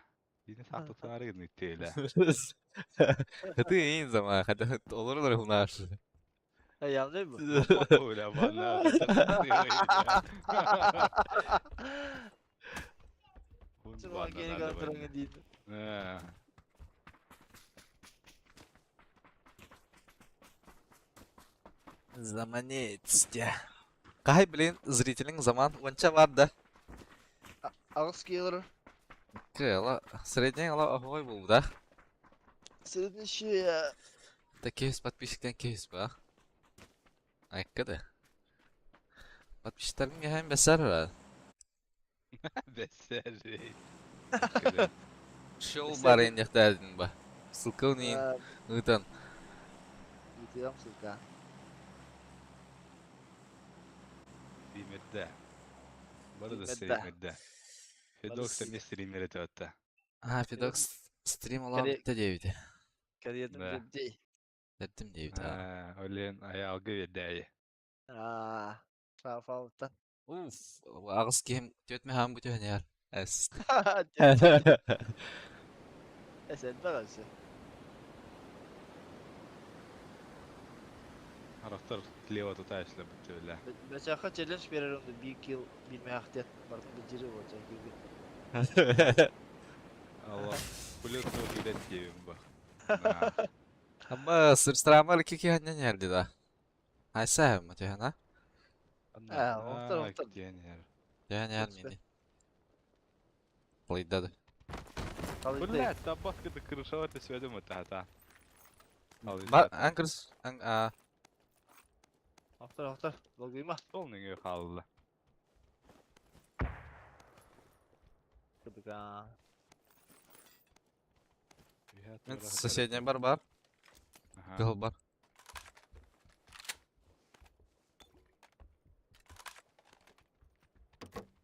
Дини сактыктан гын иттелә. Ты ин зама, хата олар олар хунаш. Yanlış mı? Оля, бана. Şuna geri kontrolünü değil. Ha. Заманец. Кай, блин, зрителің заман онча бар да. Ağız gelir. Кыла, средний ала охой был, да? Следующий ya. Да кейс подписчиктен кейс ба. Айккада. Подписчиктерин hem бесер ра. Бесер. Шоу Бесер. бар енді дәдін ба. Ссылканы ытан. Gidiyorum ссылка. Стримерде. Бары да Стримерде. стримерде. Федокс Бары эмес стример этеп атта. А, Федокс стрим ала Каре- бітті дейді. Карьерdim Да. değil. Дәттім дейді. А, Олен аялгы берди. Aa. Şafavtan. Уф, ағыз кем төтме хам бүтен яр. Әс. Sen de kalsın. Арафтар слева туташлы бүтүлә. Mesela challenge verir onu bir kill bilme hak et. Barın bir ciri olacak gibi. Алла. Плюс билет дием ба. Ama сырстрамар кики ханнан ярды да. Айса mı diyor ha? Ha, оқтар, оқтар. Diyor yar Lütfen. mıydı? Қылыйдады. Kalın Бля, табаскады крышалар сөйдім тата. Бар, анкрс, ан а Оқтар оқтар. Долгуйма. Солның қалды. Кыдыга. Мен соседний бар бар, гыл бар.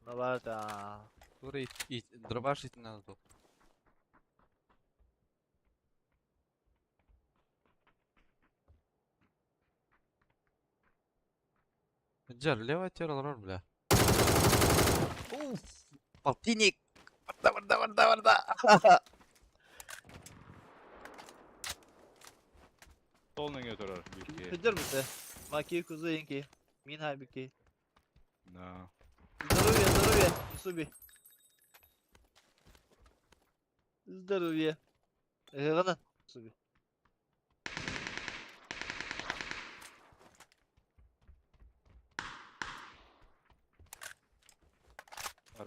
Ne var da? Тура и дробаш итин надо был. Джар, левая терла роль, бля. Уф, полтинник. Барда, барда, барда, барда. Солның тұрар бүйке. Hüdür müsü? Maki kuzu inki. Min habiki. На. Здоровье, здоровье. Суби. Здоровье. Гана. Суби.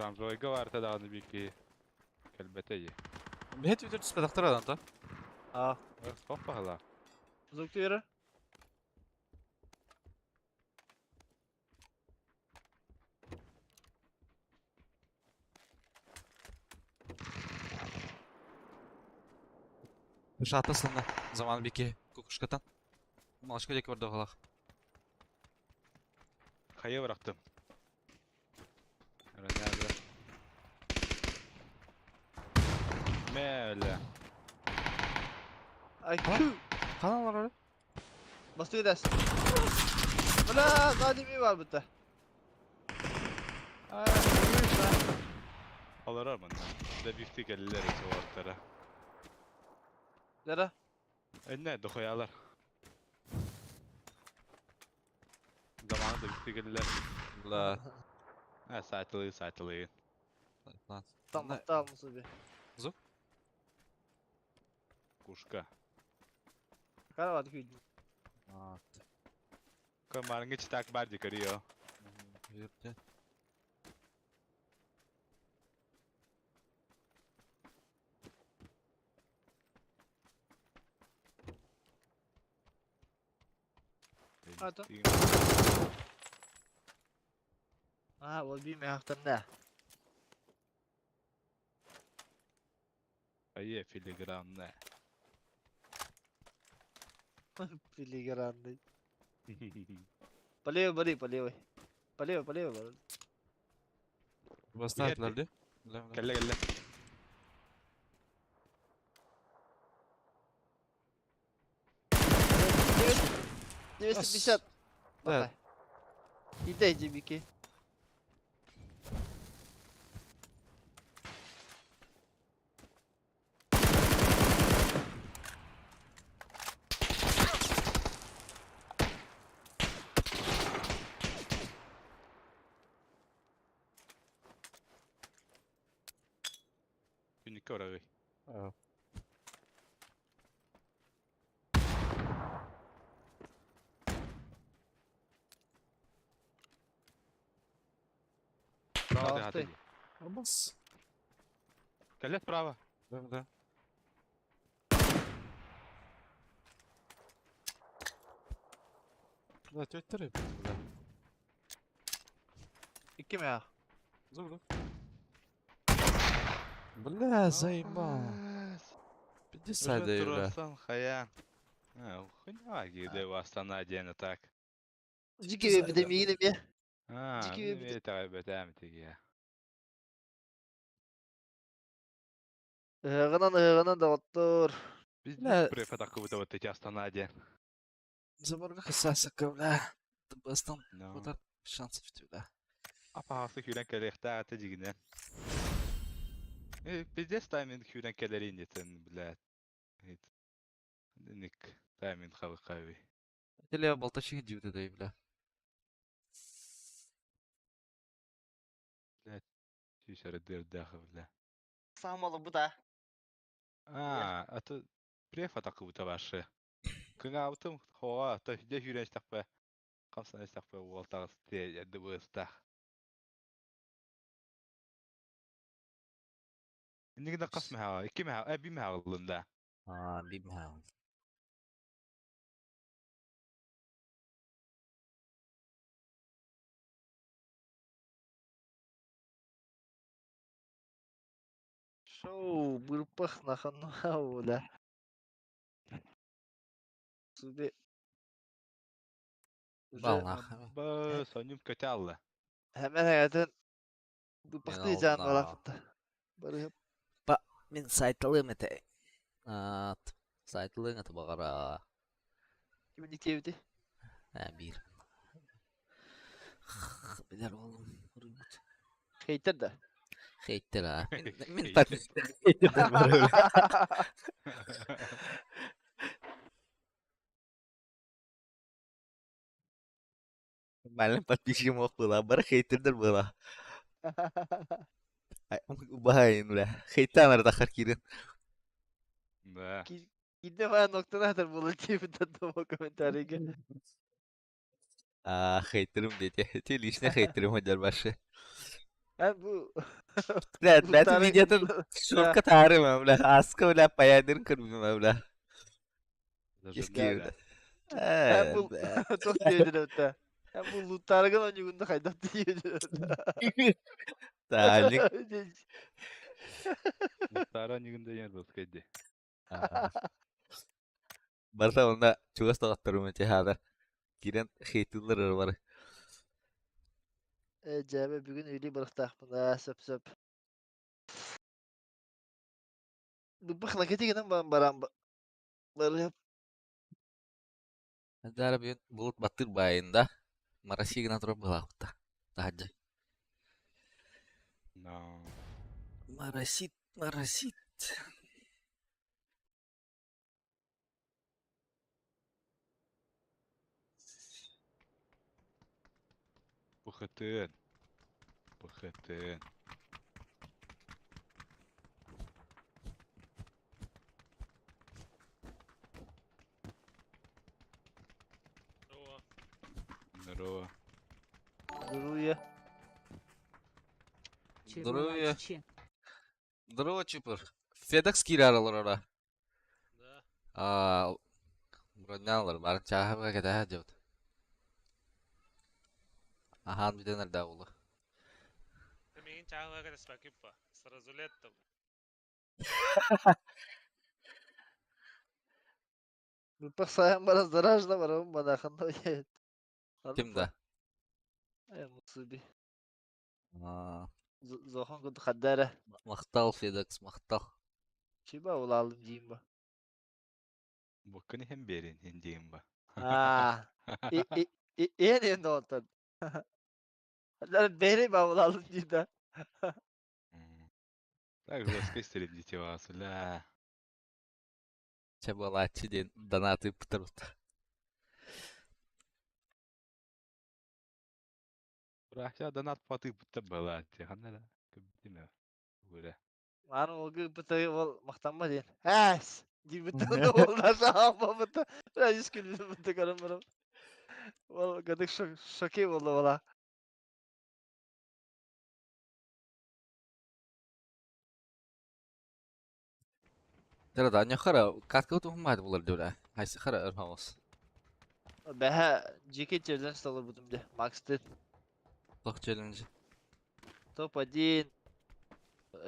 Рамзойга бар тадағаны бүйке. Кәлбәте. Бэйэ түтэр түспэтэхтэр адан Аа. Хох баһыла. Звук түөрэ. Шата сынна. Заман бики кукушкатан. Малышка диэки барда оҕолох. Хайа бырахтым. Ренelde. Мэ өлө. IQ. Ханан олорор? Бастыы дэс. Бля, сзади ми бар бутта. Олорор манна. Да бифти кэллилэр эти уолаттара. Лера. Энне дохуялар. Заманы да бифти кэллилэр. Бля. Ha сайтылыы сайтылыы. Lan. Там там себе. Кушка. Карават күйдүм. Камарыңы читак бар дикарио. Юрте. Ата. Аа, ол би мээхтэн нэ. Айе филигранная. Филигранный. По левой бери, по левой. По левой, по левой бери. Бастаатылар ди. Бля, бля. Кэллэ кэллэ. 250. Да. Иди, иди, Микки. Күнүккэ орагый. Аа. Право Алты. хаты. Бас. Кэллэ справа. Да, да. Бля, тетя бля. Икки мээх. Зуб, Бля, заебал. 50 даю, бля. Турасан хая. А, хуйня где у Астана день так. Дикий эпидемия ме. А, Дикий эпидемия. это бетам тиге. Ыһыгынан ыһыгынан доҕоттор. Бля. Пиздец префатакы вот эти Астана день. Заборга хасасака, бля. Бастан No. Кутар шансов бля. Апахасы хүрен кэлэхтээ аты дигинэ. Э, пиздец тайминг хүрен кэлэрин дитен, блядь. Ник тайминг хавы хави. Теле балтачы дивде дай, бля. Сүүсэрэ дырдахы, бля. Саамалы бу да. А, а то префатакы ваши. Кыҥаабытым хоа, то дьэ хүрэн истэхпэ. Хамсан истэхпэ уолтаҕыс тиэ дыбыстах. Иннигинэ хас мэһэҕэ, икки мэһэҕэ, э, би мэһэҕэ ыллын да. А, бимхау. Шоу бырпах нахануа бля. Себе. Бал нахуй. Ба, сонньум көтө алла. Hemen hayatın бырпахты Мен жан алдына. балақытта. Барып. Мин сайтылым эте. А, сайтылың это бағара. Кимин диктебити? А, бир. Билер oğlum. Рыбут. Хейтер да. Хейтер, а. Мин мин Хейтер. подписчик хейтер бар, бля. Малым подписчигим ох была, бар хейтердер была. Убаһайын, бля. Хейтанар тахар кирин. Да. Кидде бая ноктанатар була тибитен томо комментарийге. А, хейтерим дети. Те лично хейтерим одер башы. Эн бу Бля, бэтин Луттары видеотын шорка таарыма, бля, аска, бля, паядырын көрбүтүм, бля. Зажигай, бля. Эн бу туох диэбитин эбитэ. Эн бу луттарыгын онньугунда хайдах диэбитин эбитэ. Таалик. Луттара онньугунда диэн русскай ди. Барыта онно чугас доҕотторум эти хаалар. Киирэн хейтыллар бары. Э, дьээбэ бүгүн үлүй барахтаахпын аа сөп-сөп. Бых лакети гынан баран баран барыап. Дара бүгүн булут баттыр баайында. Мараси гынан турар быһалаахпыта. Таһырдьа. No. Марасит, марасит. Бухатын. Бухатын. Здорово. Здорово. Здоровье. Здоровье. Че. Здорово, Чупер. Федекс киирэр олороро. Да. Аа, бронялар бары чааһыга кэтэһэ дьыбыт. Аһаан бүтэн эрдэ буолуо. Ты миигин чааһыга кэтэспэккин па. Сразу лет-то. Быппах сайан баран заражно барабын манахан да Ким да? Э, мусуби. Аа, Зохон курдук хадда эрэ. Махтал, Федекс, махтал. Чиба улаалым диим ба. Буккын иһэн биэрин иһин диим ба. Аа. Иэн иэн доҕоттон. Бэри ба улаалым диим да. Так жестко истребите вас, ля. Чэ буолааччы диэн донаты ыппыттар Братья донат патыппыттар была, ханна да көбүтүмэ. Ура. Мааны уолга ыппыта ол махтамма диэн. Ээс! Диэбиттэн уол наша Бля, ис күлбүтүм көрөн баран. Ол гадык шоки буолла буола. Тера да хара каткы тухмаад булар дөрө. Хайсы хара өрхоос. Бэһэ GK челлендж толорбутум дьэ. Макс Тын. Тох челлендж. Топ-1.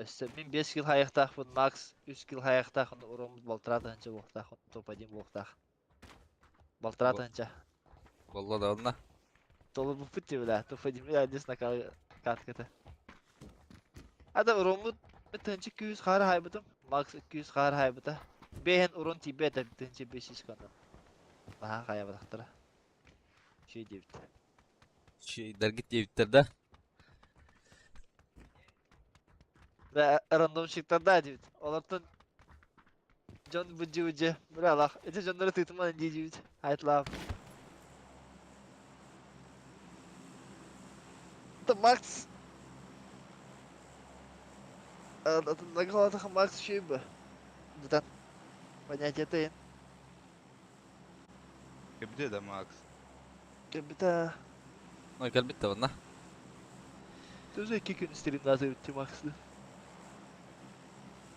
Өссө мин 5 килл хайыахтаахпын, Макс 3 килл хайыахтаах, уроммут балтараа тыһыынча буолуохтаах, топ-1 буолуохтаах. Балтараа тыһыынча. Болла да онна. Толорбуппут дии бля, топ-1 бля, здесь накал катката. Ада уроммут тыһыынча 200 хаары хайбытым, Макс 200 хаары хайбыта. Бэһэн урон тиийбэт 1500 конно. Наһаа хайабатахтара. Үчүгэй диэбит. Үчүгэйдэргит диэбиттэр да. Да, рандомщиктарда диэбит. Олортон дьон быдьы-быдьы. Бля, алах. Ити дьоннору тыытыман дии диэбит. Айтлаап. Это Макс. Атын Макс үчүгэй бу. Бутан. Понятие тыйын. Кэбде да Макс. Кэлбитэ. Ой, кэлбит да онна. Тоже икки күн стримназы бүттү Максты.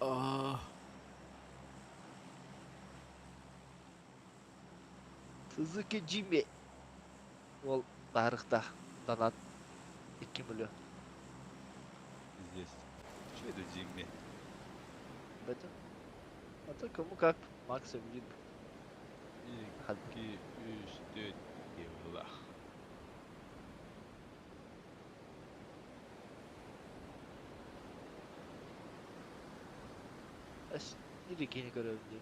Аа. Suzuki Jimmy. Ол баарыхтаах донат 2 миллион. Здесь. Что это Джимми? Это? А то кому как Макс будет. 2, 3, 4, Евлах. Эс или кини көрөбүн дии.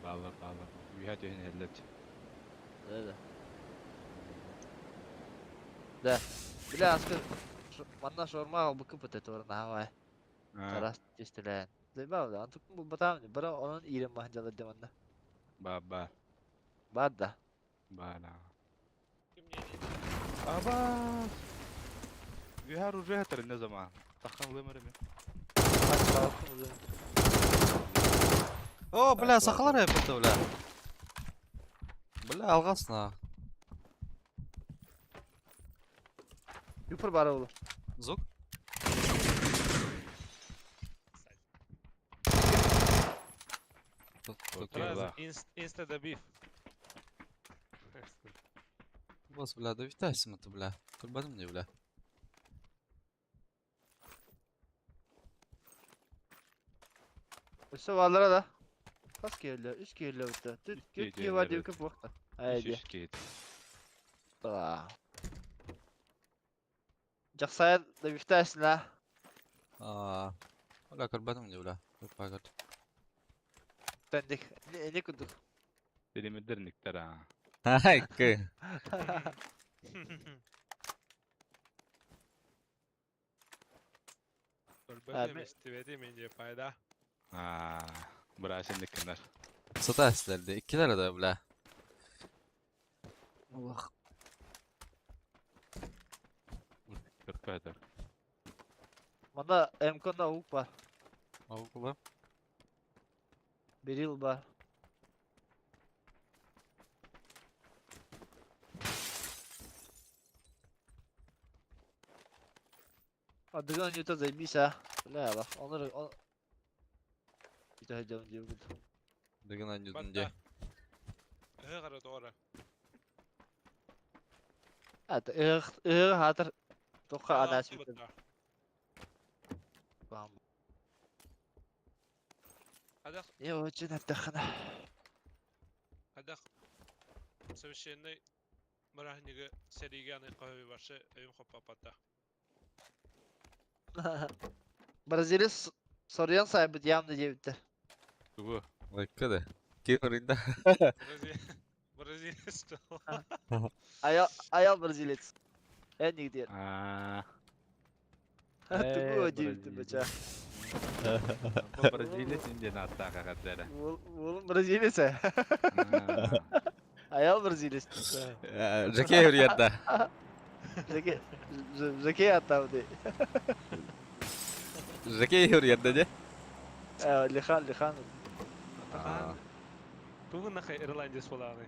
Балла, балла. Үйә түйін әлләт. Да, да. Да. Бля, аска манна шаурма албыкы быта тур наавай. Тарас тестелен. Зайбау да, антук бу батам, бара онон иирен маһын дьалар манна. Ба, ба. Бар да. Ба, да. Ким не Аба! Үйә уже не zaman. Таққан өмірі О, бля, сахалар эппит бля. Бля, алгасна. Юпыр бара олу. Звук? Сразу инста добив. Босс, бля, да витайся ты, бля. Курбаным мне, бля. Өссө бааллара да. Хас киһилэ? Үс киһилэ бутта. Үс Түт киһи киһи бар диэннэр диэбиккэ буохта. Айа Үс киһи. Да. Дьахсайар да бифтээсин аа. Аа. Бля, курбаным мне, бля. Пагат. Тендик. Эни курдук. Тилимирдер никтер аа. Ай, кы. Көрбөтүм, истибэтим инде пайда. Аа. Бырашын никкинер. Сата силерде. Иккилер да, бля. Аллах. Көрпөтөр. Манда МК-на ук бар. Аугула. Берил бар. Адыган юта заебись, а. Бля, бах. Онор он. Юта хайдам диэбит. Дыгын анньудун де. Ыһы қара тоғыра. Ата ых ых хатыр. Тоққа анас битим. Бам. Хадах, Не очень аттахана. хадах. Совершенный мырахнигі сәриге аны қойы баршы өйім қоппапатта. Бразилия Сорьян сайбыт ямды диэбиттэр. Тугу. Лайкка да. Киринда. Бразилия что? Аял аял бразилец. Эн нигде. Аа. Тугу диэбиттэр бача. Бразилия синден аттака каддара. Уолум бразилец. Аял бразилец. Жаке үрьярда. Жаке Жаке аттабыты. Жаке үрьярда де. Лихан Лихан. Тугу нахай Ирландия болағаны.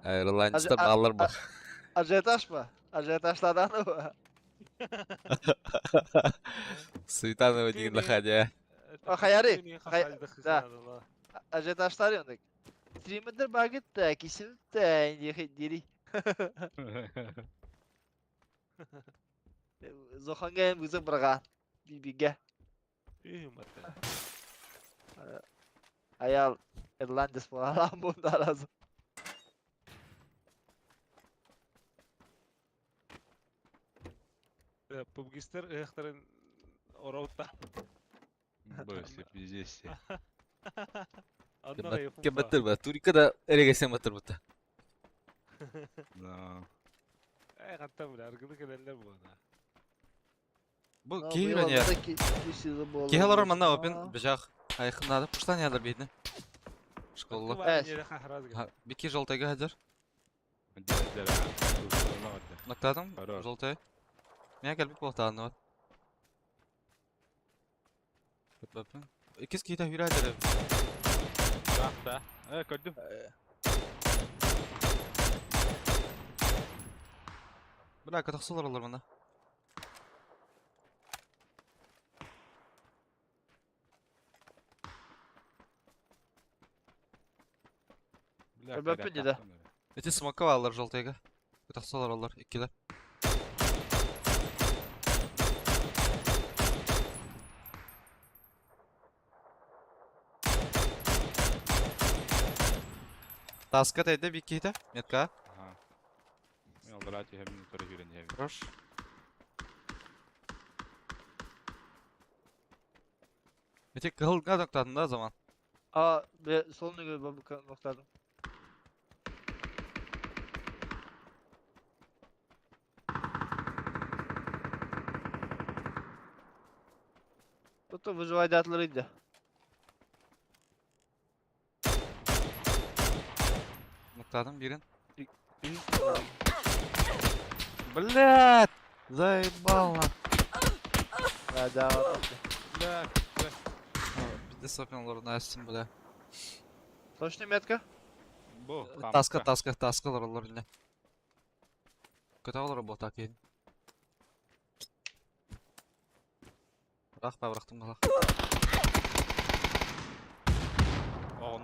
Ирландецтер баллар бар. Ажиотаж па? Ажиотажладан ба? Светанова деген лахадя. А хаяри. Да. Ажиотажтар ёндек. Стримендер багет кисим та дири. Зоханга бузы бырга. Бибиге. Аял Ирландец болалам бунда разы. Пубгистер ыхтарын ороутта. Бөсі, пиздец. Кебеттер ба, турика да эрегесен баттыр бутта. Да. Эй, қаттан біле, аргыны келелер бұғана. Бу киһи я. Киһи манна опен бежах. Айхыннады пуштан ядыр бейдне. Школа. Бики желтайга хадыр. Ноктадым, желтай. Меня келбит болтааны вот. Икис киһи хүрә хадыр. Да. Э, көрдүм. Бля, катахсылар олар мында. Көрбөппүн деді. Эти смока алар желтайга. Катахсылар олар, иккилер. Таска тайда биккита, метка. Ага. Мен алдыра түйемін, түрі жүрен Хорош. Эти кылга токтадым да zaman. А, бе солunu gör bu noktadым. Tuttu выживать атларıydı. Ноктадым бирин. Блядь! Заебал на. Да, да. Бля, Бизде сопен астым, бля. Точно метка? Бу, Таска, таска, таска олар биле. Көтө олар бота кейин. Бырак па, бырактым балак.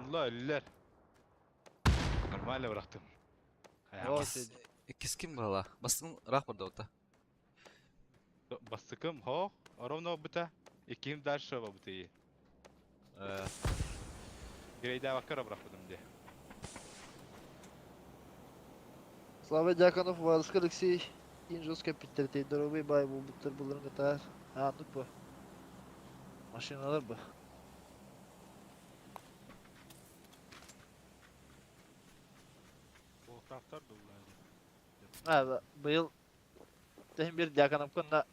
Онно өллөр. Нормально бырахтым. О, Иккис, иккис ким была? Бастың ыраах барда ота. Бастыкым хо, ровно бута. Икким дальше бабыты. Грейдавакка бырахпытым де. Слава Дьяконов, Варска Алексей, Инжос кэппиттэр доруобай баай буолбуттар буларын кытаар. Ааннык бу. Машиналар бу. Буолтаахтар дуллаа. А, быйыл тэһин бир Дьяконовка на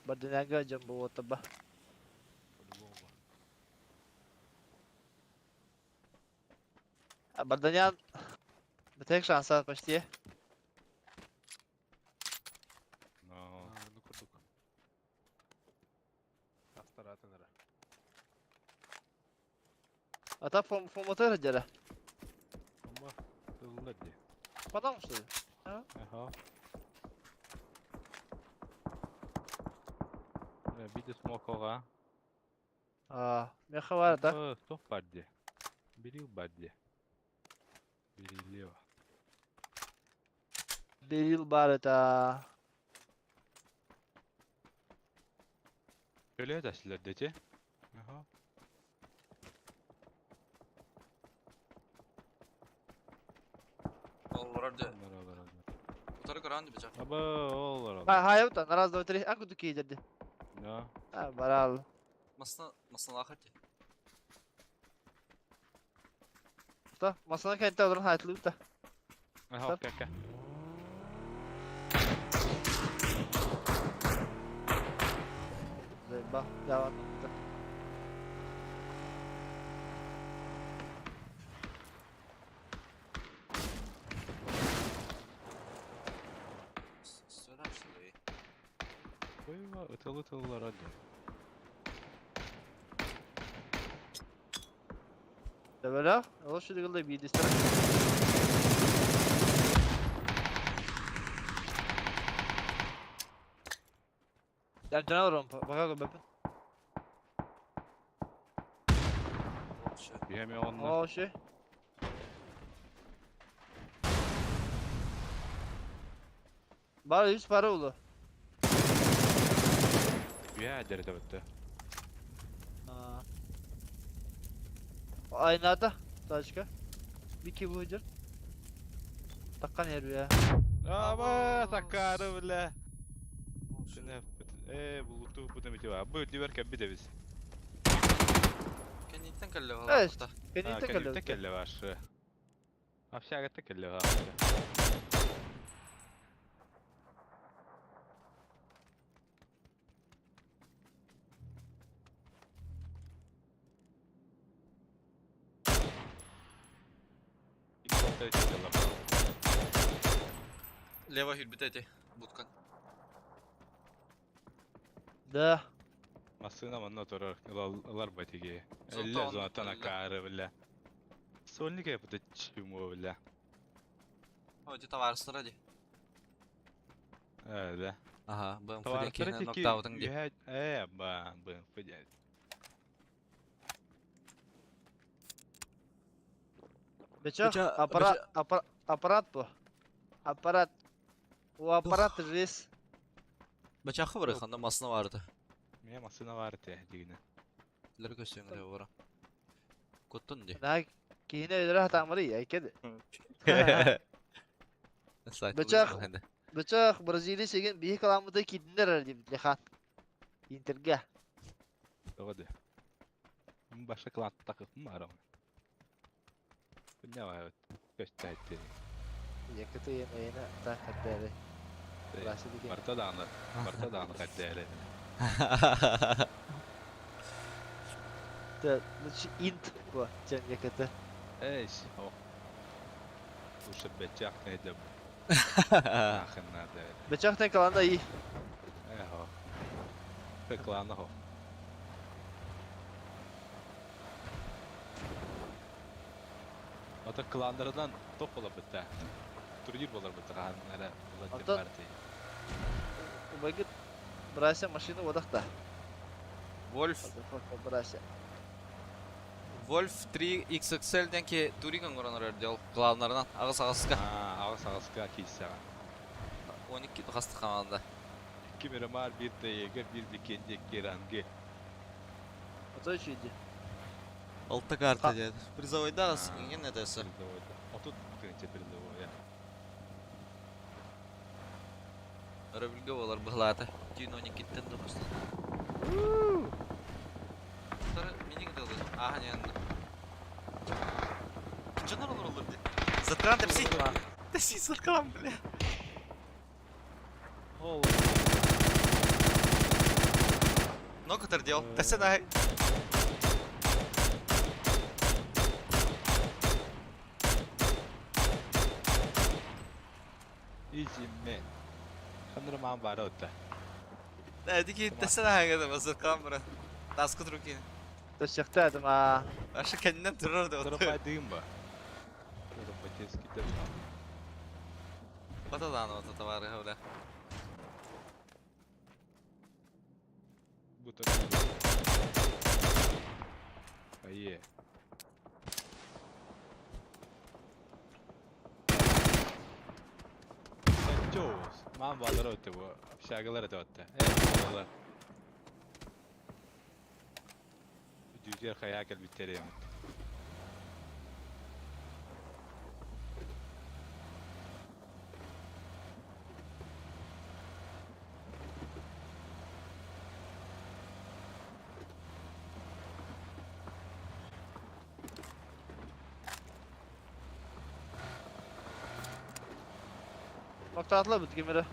Бардынага дьон буолуота ба. По-любому. А Барданян бэтек шанса почти. Но. Ну курдук. Астаратын ара. А та фомотер дьэрэ. Ама тыллар ди. Потому что ли? Ага. Види смокога. А, меха бар да. Стоп барди. Берил барди. Берилева. Берил бар это. Köle taşlar дети. Ага. Олорор де. Олар, олар, олар. Утары көрөн дибича. Аба, олар, А, олар. хайа на раз, два, три. А куду кейдерди. Да. А, барал. Масна масна лахати. Та, масана кенте олорон хайтлы та. Ага, Стоп. кака. Заеба, я ладно. Сөйләп что ли? Койма, ытылы тыллар алды. Böyle, o şu dигилде бийдистер. Я жана бага көбөпүн. Вообще. Биһеме онна. О, ши. Бар 100 para oldu. Биһэ дәрдә битте. А. Aynada тачка. Bir ki bu hücur. Takkan yer ya. Аба, такары биле. Сене э булуту бу демете ба. Бу дибер кәбби дебиз. Кенниттен кэлле Evet. балакта. Beni Кәлле de кәлле башы. Общага кәлле ба. Лево хүрбүтэ эти. Буткан. Да. Масына манна турар ылар батиге. Зонтан Элле зонтан элле. акары биле. Сольник это чему биле. О, ди товарыстара ди. Э, да. Ага, БМФ Товар кихне нокдаутың ди. Э, ба, БМФ дед. Бечах Беча- аппарат аппарат аппарат bu. Аппарат. O аппарат рес. Бачахы бар ханда масына барды. Меня машина бар те дигине. Лер көсөң ле бара. Коттон ди. На кийине өдөрө хатамыры я кеди. Сайт. Бычах. Бечах Бразилия сеген бии каламыда кидинер дип лехан. Интерге. Тоҕо Баша клан такып арам. Күнне бар. Көстәйтте. Якыты ене та хәттәре. Бразилия. Барта дааны, барта дааны кәттәре. Та лучше инт бу чем якыты. Эйш, о. Слушай, бечак не деб. Нахрен надо. Бечах тен каланда и. Эхо. Клана хо. Ата кландардан топ бола битте. Турнир болар битте ханнара. Антон. Убагыт Бразилия машина водахта. Вольф. Бразилия. Wolf 3 XXL диэн ки туринг оҥорон эрэр дьол главнарынан аҕыс аҕыска. Аа, аҕыс аҕыска киирсэҕэ. 12 хастык хамаанда. Икки Мирамар, биир Егер, биир Викенди, икки Ранги. Отой үчүйдü. Алта карта диэн. Призовойда аҕыс иҥин этесе. Призовойда. 30 тыһыынча призовойа. Өрөбүлгэ буолар быһылаата. Түүн 12-ттэн допустан. Миник дылы. Ааһан янна. Дьоннор олороллор дии. Саткалан тэпси. Тэпси саткалан бля. Ол. Но кытар дел. Тэсен ай. Easy man. Ханнара маан баара отта. Дики тэсен ай гада саткалан бара. Таска руки. Төссөхтөөдүм аа. Аша кэннен турар да. Тырапай дыым ба. Тырапай тез Батадан ота товары бля. Бу Айе. Чоус. Маан баалара өттө бу. Общагалар өтө өттө. Э, Дүүтер хаяа кэлбиттэр эмит. Noktaladılar bu gemide.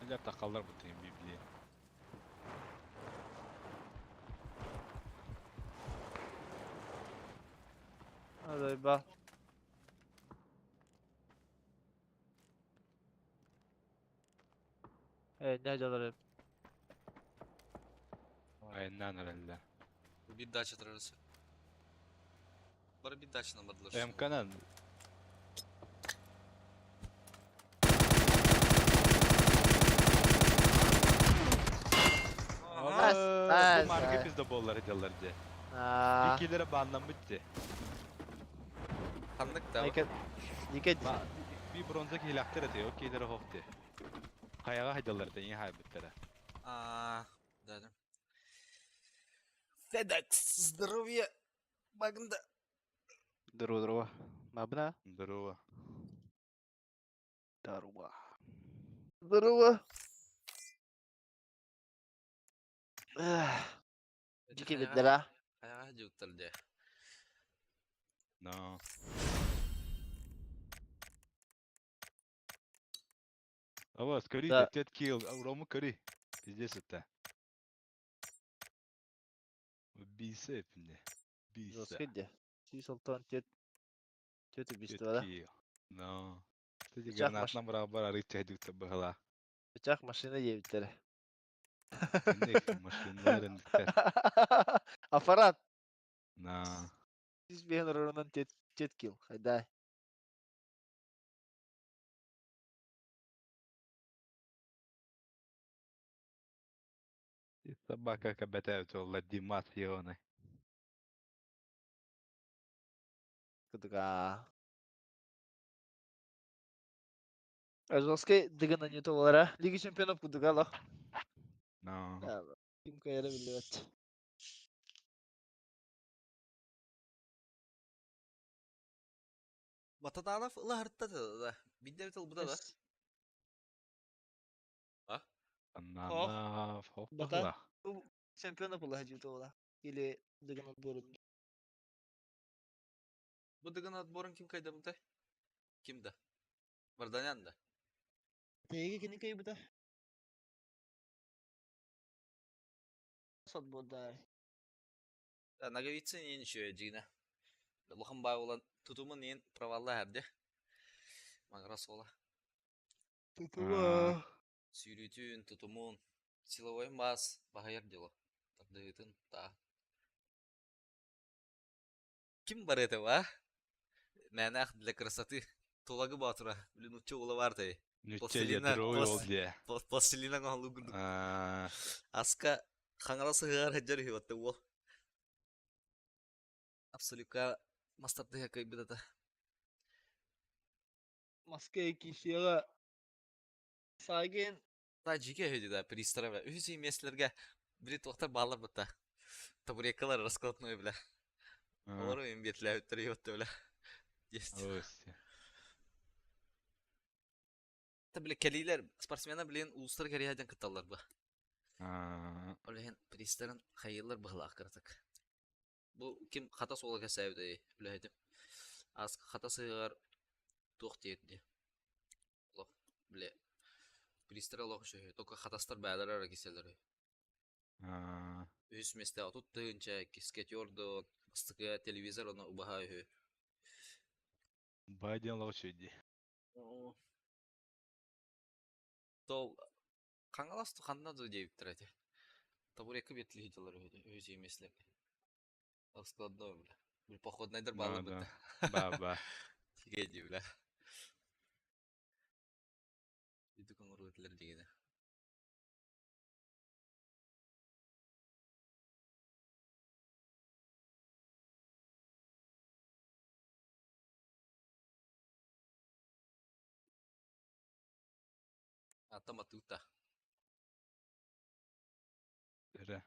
Ля тақалар бутын библия. Hadi ba. Evet ne acıları. Айнан эрэллэр. Bir дача турарысы. Бары bir дачаны бардылар. МКнан Nice, nice, Бу марка nice. пизда боллар дьаллар дьэ. Aa. Иккилэрэ бааннаммыт дьэ. Ханнык да. Dikkat. Dikkat. Би бронза киһилэхтэр этэ, ол киһилэрэ хоох дьэ. Хайаҕа хайдаллар этэ, ийэ хайбыттара. А, да, да. FedEx, здоровье, Магнда. Здорово, здорово. Мабна? Здорово. Здорово. Здорово. Dikkat ettiler ha. Хайаҕа дьуктар дьэ. No. Ава, скори, Да. тет килл, Рому кори. Пиздец это. Убийца, бля. Убийца. Жестко Султан тет. Тет убийство Тет да. килл. No. Кстати, Бычах гранатна браба арык чайдык табыгала. Bıçak машина diye Инник машиналар индиктер. Аппарат. На. Siz bir oranın tet tet kill. Hayda. И собака кабетают Владимир Ионы. Кыдыга. Жестко дыгана не то олара. Лиги чемпионов кудыга лах. No. Ким кайра билбет. Батаданов ылаһырта да. Бидде бит ылбыта да. Ананав. Бата. Хоппала. Чемпионов була хажы ола. Или дыгана борун. Бу дыгын отборын ким кайда бунтай? Кимде? Варданян да. Теги кини кай бута. Сот бодай. Да, Наговицын ен еще дигне. Лохан бай olan тутумун ен провалла хәрде. Маңра сола. Тутума. Сүйрүтүн, тутумун. Силовой маас баһыйар дьоло. Тардыһыытын таа. Ким бар этого, а? Мээнээх для красоты. Тулагы Боотура, блин, нуучча уола баар тэй. Нучча дьэ Пластилина, дровой плас, ол дьэ. пластилина оҥоһулуу курдук. Аа, Аска хаҥала сыһыар сылдьар үһү батта уол. Абсолютка мас тардыһа кыайбыт ата. Москва киирсиэҕэ Сайгин Та дьиикэ үһү да пристара бля. Үһүс миэстэлэргэ били туохтар бааллар бытта. Табуреткалар раскладной бля. аа, Олору им биэтлээбиттэр үһү бля. Есть. ось. Та бile кэлиилэр спортсменнар билигин улуустары кэрийэ дьон кытталлар бу. Аа, Ол иһин пристарын хайыыллар быһылаах кыратык. Бу ким хата суола кэсээбит үлэһитим. Аас хата сыһыгар туох диир дии. Олох бile пристар олох үчүгэй. Только хатастар бээлэр эрэ киселлэр үһү. аа, Үһүс миэстэ 30 тыһыынча, иккискэ түөрт, бастакыга телевизор уонна убаһа үһү. Бай диэн олох үчүгэй дии. Сол Хаҥалас ханна да диэбиттэр этэ. Табуретка биэртилиһи дьаллар үһү үһүс миэстэлэргэ. Раскладной бля. Били походнайдар Да, бааллар да. бытта. Ба, ба. Тигэ дии бля. Үрдүк оҥоруо этилэр дигинэ. Ата матута. Эрэ.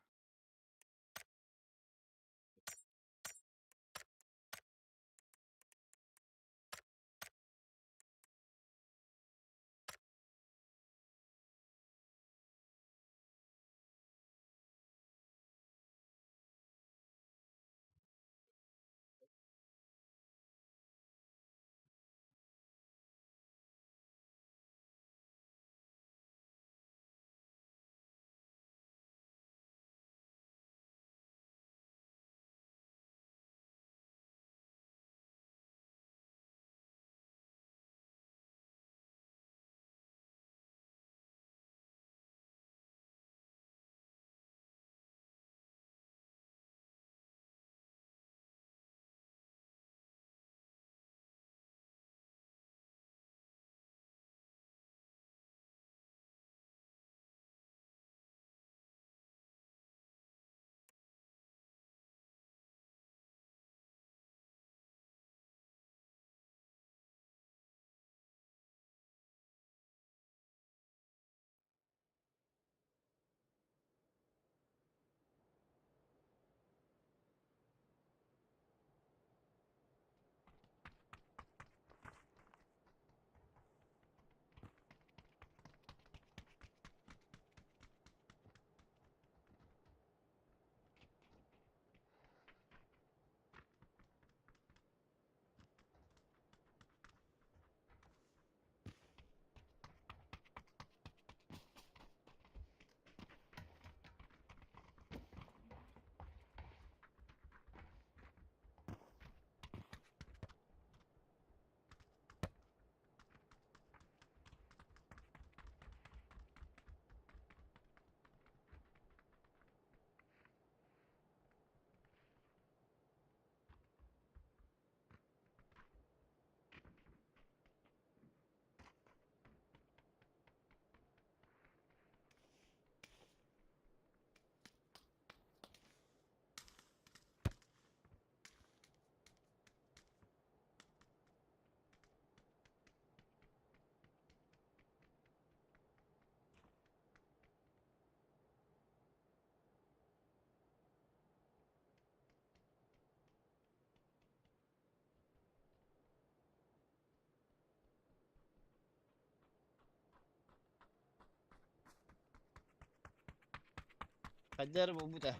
Хайдары буолбута.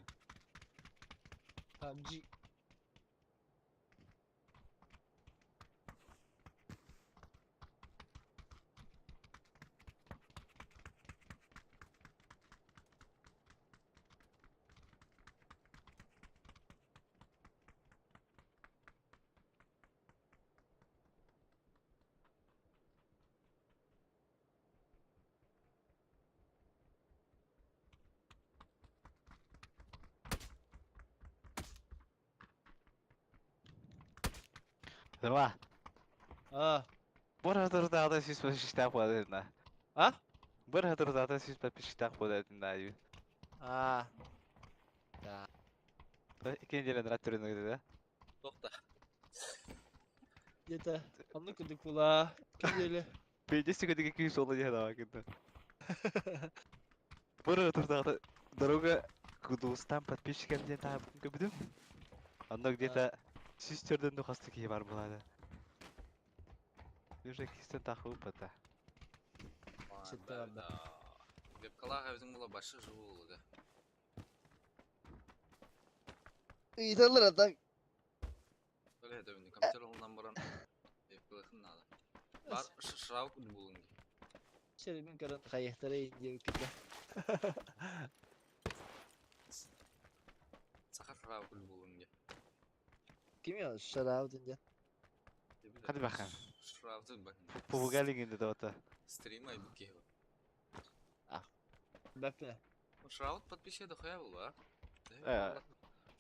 PUBG. Зама. А, Бір хатырдағыда сүйіс подписчиктах болады еді. А? Бір хатырдағыда сүйіс подписчиктах болады еді. А. Да. Иккен делен рат түрін да. Тоқта. Где-то. Онны күндүк була. Ким Пейдесі көдіге күй солы деді ава күнді. Бір хатырдағыда дорога к 200 подписчикам ден тағы көбідім. Онда где-то сүйіс түрден дұқасты кей бар болады. Уже кистен тақы ұпата. Четте барда. Вебкалаға өзің була башы жуулуга. Ыйталар атак. Öyle de компьютер олунан баран вебкалахын надо. Бар шырау күн булун. Шеремин көрөн кайыктары инде үкүтө. Сахар шырау күн булун. Ким я шарау динде. Hadi bakalım. Шырауды bakın. Попугайлик енді да Стрим ай буке. Бәппе. Шыраут подписчик дохуя була. Э,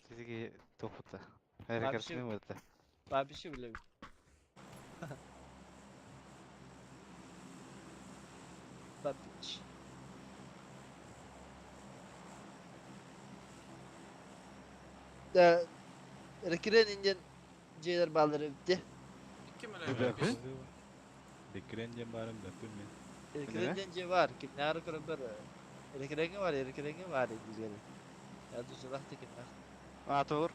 Сизиги топута. Вообще- Әрекерсінің өтті. Бабиши билем. Бабич. Да, Рекрен инден жейлер балдары битти. Ким Бәппе? эле? Рекрен ден барым бәппін мен. Рекрен ден же бар, ким нары көрө бер. Рекренге бар, рекренге бар индилери. Я дужалах текен нах. Аты olur.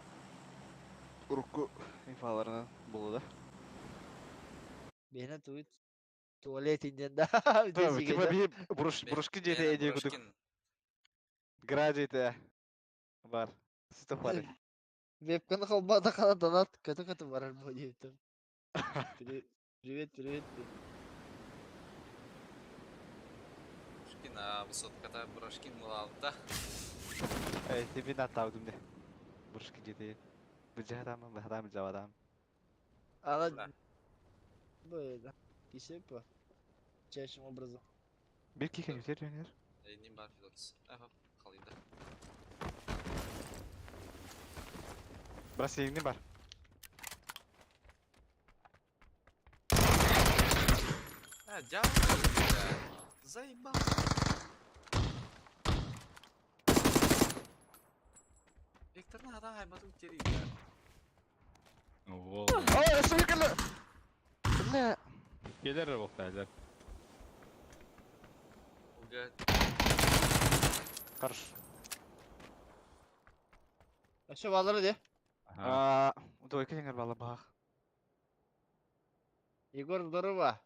Урукку инфаларынан болу да. Бена туит туалет инден да. Типа би буруш бурушки жете эде кудук. Гра жете. Бар. Стоп бар. Вебканы холбада кана донат көтө көтө барар бу дейт. Привет, привет. Брашкин, а высотката Брашкин була да. Эй, тебе на тавдым де. Бурушки жете. Бу жадам, бу адам жавадам. Она Да. Бу кисе по. Чающим образом. Бир кикен өтер жөнер. Не бар филокс. Ага, қалайда. Брас бар. А, дьявол, Заебал. Виктор на адам айбату тери. Ол. Ой, сүйкілі. Бля. Келер болықтайлар. Уга. Хорош. Вообще балдары де. А, двойка жеңер бала бақ. Егор здорово.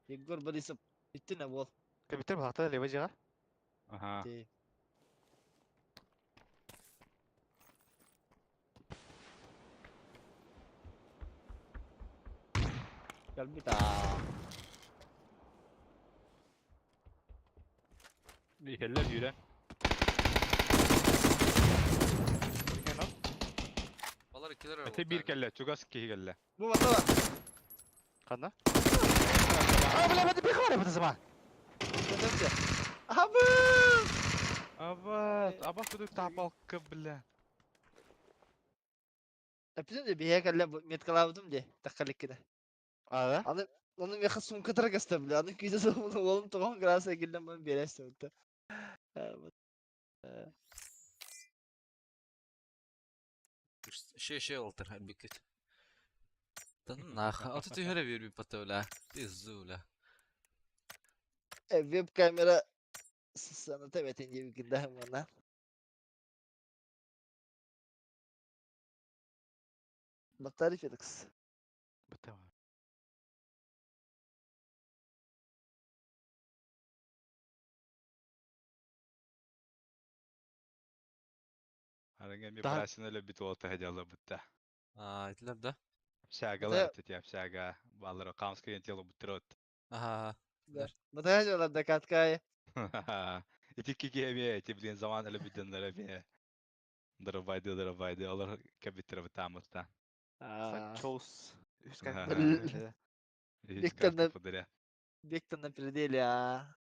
Егор Борисов. Иттине бол. Компьютер балақта лево жеға. Аха. Те. Калбита. Хеллер жүре. Балар килер. Эте бир келле, чугас ки келле. Бу батала. Қанда? А, бля, бля, бля, бля, бля, Көтөмчө. Абы! Аба, аба кудук тапалкы бля. Эпизод де бия калла меткалабдым де. Таккалыккыда. А, да? Аны оны меха сумка таргаста бля. Аны күйдө соңуна олум тогон граса келдем мен бересте өттө. Ше ше олтыр бикет. Тан нах. Аты түйөрө бир бипата бля. Пизду бля. Веб камера саната бетен жебикинде мына. Батарей Феликс. Бітті. Арыңа ми Да. брасин эле бит олта хедялы битте. А, итлер да. Шагалар тет шага. Баллар камскы тело бутрот. Ага. Да. Батарей олар да каткай. Эти кике эти блин заман эле биденлер бе. Дырбайды, дырбайды, алар кабиттер битамыста. Чоус. Үс Ага. кән. Виктор Виктор на пределе, а.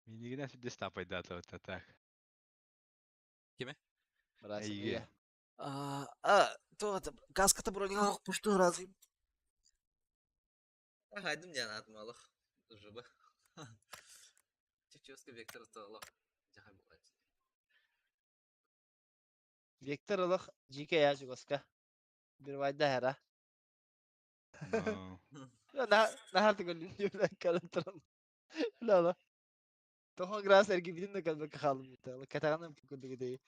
Минигинә сүдде стапайда так. Киме? Брасин. Эйге. А, а, Каската броня пушту разы. Хайдым диэн аатым олох жуба. Чечевский вектор олох дьаһай буолааччы. Вектор олох дьиикэй ээ чугаска. Бирвайда эра. Наһаа төгөлүн диэн кэлэн туран. Ла Тоҕо граас эргибитин да кэлбэккэ хаалым Кэтэҕинэн курдук ити.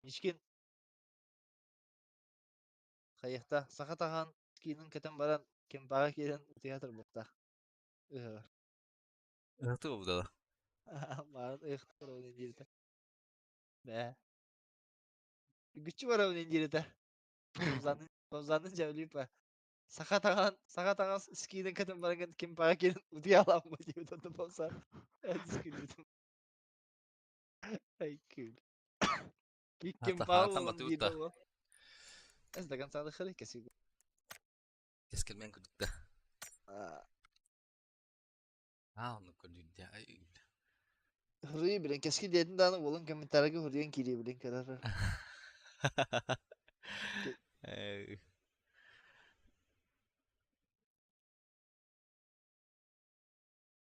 Мишкин хайыахта саха таһаан скинын кэтэн баран кемпаҕа киирэн утуйа турбуттаах. Ыһыгар. Ыһыты да. Маарын ыһыктар дииртэ. Бээ. Үгүччү барабын дииртэ. Бабзанын дьэвлипа. Саха таҥан, саха таҥас скинын кэтэн баран кемпаҕа киирэн утуйа аламмыт диэбит онно бабзан. Күлбүтүм. Ай күл. Кемпаҕа Хаатан батыбыт да. Эс до конца дыхали кэсиги. Кескелмен курдук да. Аа, оннук көрдүүрдэ. Ай. Хуруй билен кэски диэтин дааны уолун комментарийга хуруйан киирии билен көрөр.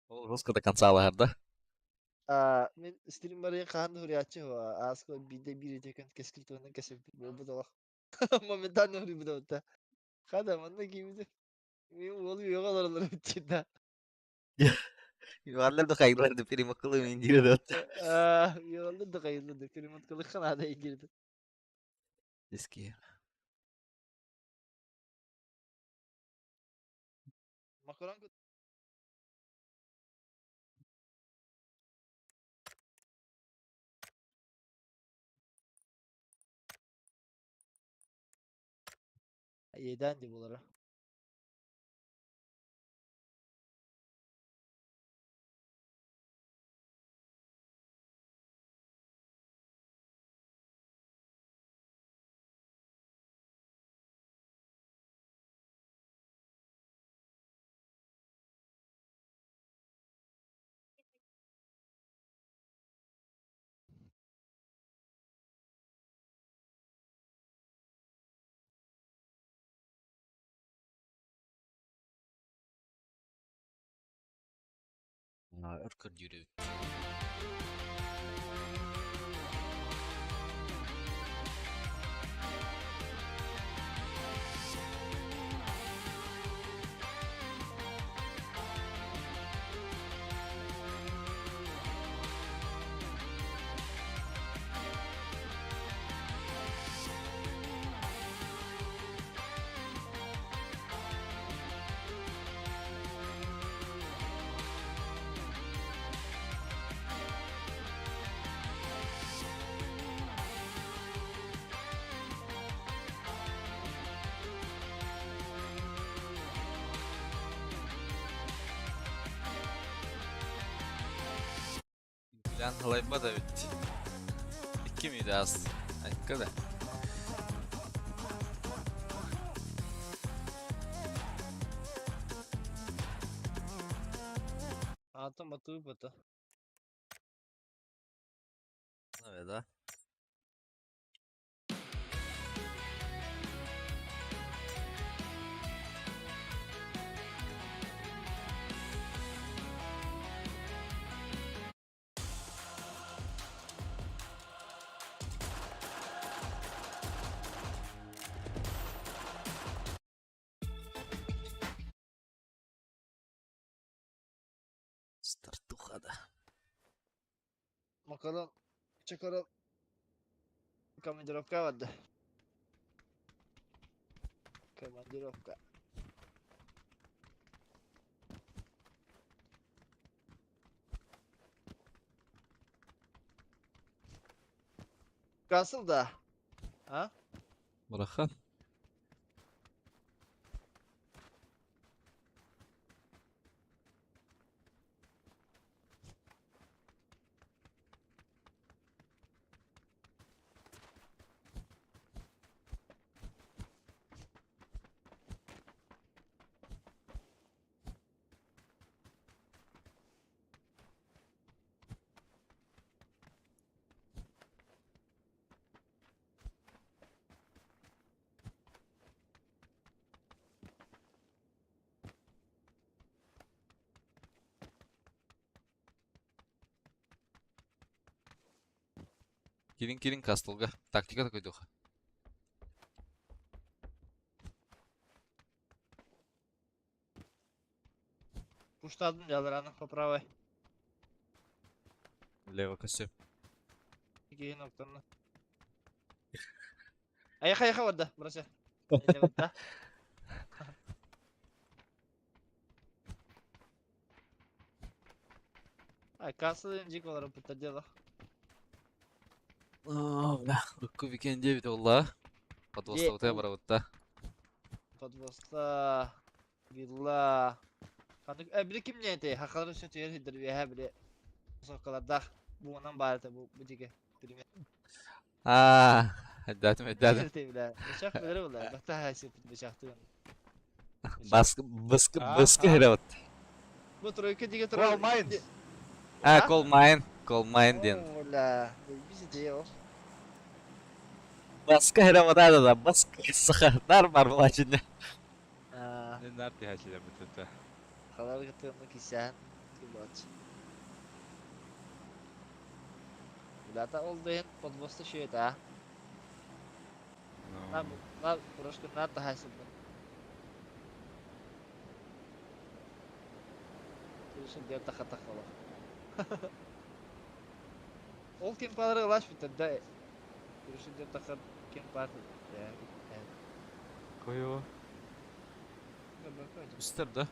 Ол русска до конца алаһар да. Мин стрим барыйан хаһан да хуруйааччы ааска биирдэ биир этeken кэскил туһунан кэсэппит буолбут олох. Моментально хуруйбут обутта. Хада манна киибит. Мен уолу үөҕэ олороллор эбит да. Юаллар да хайдылар да перемыкылы мен дире да. Юаллар да хайдылар да перемоткалык ханада ингирди. Диски. Макарон Иэдээн дии буолара. Өр көрдүүрү. Plan halayba da bitti. İki miydi az? Hakkı da. Аата матыып это. Evet ha. Стартуха да. Макарон чакарон командировка барда. Командировка. Касыл да. А? Бурахан. Кирин кирин кастылга. Тактика такой духа. Пуштадым дьалараны по правой. Лево костюм. Киһин октонно. Айха айха барда, брося. Да. Ай, кассы дик олар пutta дело. О, бля, рукку викенд 9 олла. Подвоста барабытта. Подвоста. Вилла. Ханнык били ким не эти? Хакалар сөтүер хиддер бияһа били. Соккалардах буунан баарта бу бу диге. Пример. Аа, эддатым эддатым. Бычак билер була. Бата хасып бычакты. Баскы баскы баскы херабыт. Бу тройка диге турар. Кол майн. А, кол майн, кол майн ден. Ола, бизи дeo. Баскы херабыт да да, баскы сахар бар булачын. Аа, Не нарты хасилер бүтөтө. халар гытыны кисән. Кибач. Билата ол ден подвоста шөйт а. На на прошка на тахасып. Турушун дер таха тахала. Ол кем палары ылаш бит да. Турушун дер таха кем пар. Кою. Үстер да.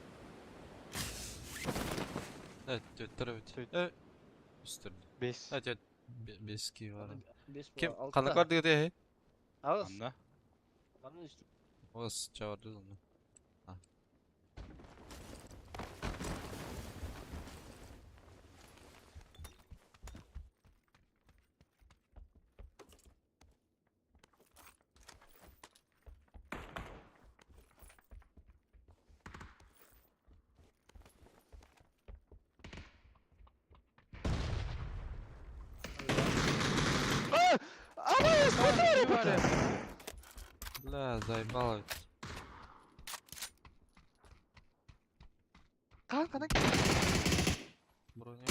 Evet, төттөр өт. Төт. Үстер. Бес. Evet, бески бар. Кем Ким канык бар диге Алыс. Анна. Маны үстер. Ос чаварды оны. Бля, заебало. Кан кана. Броня.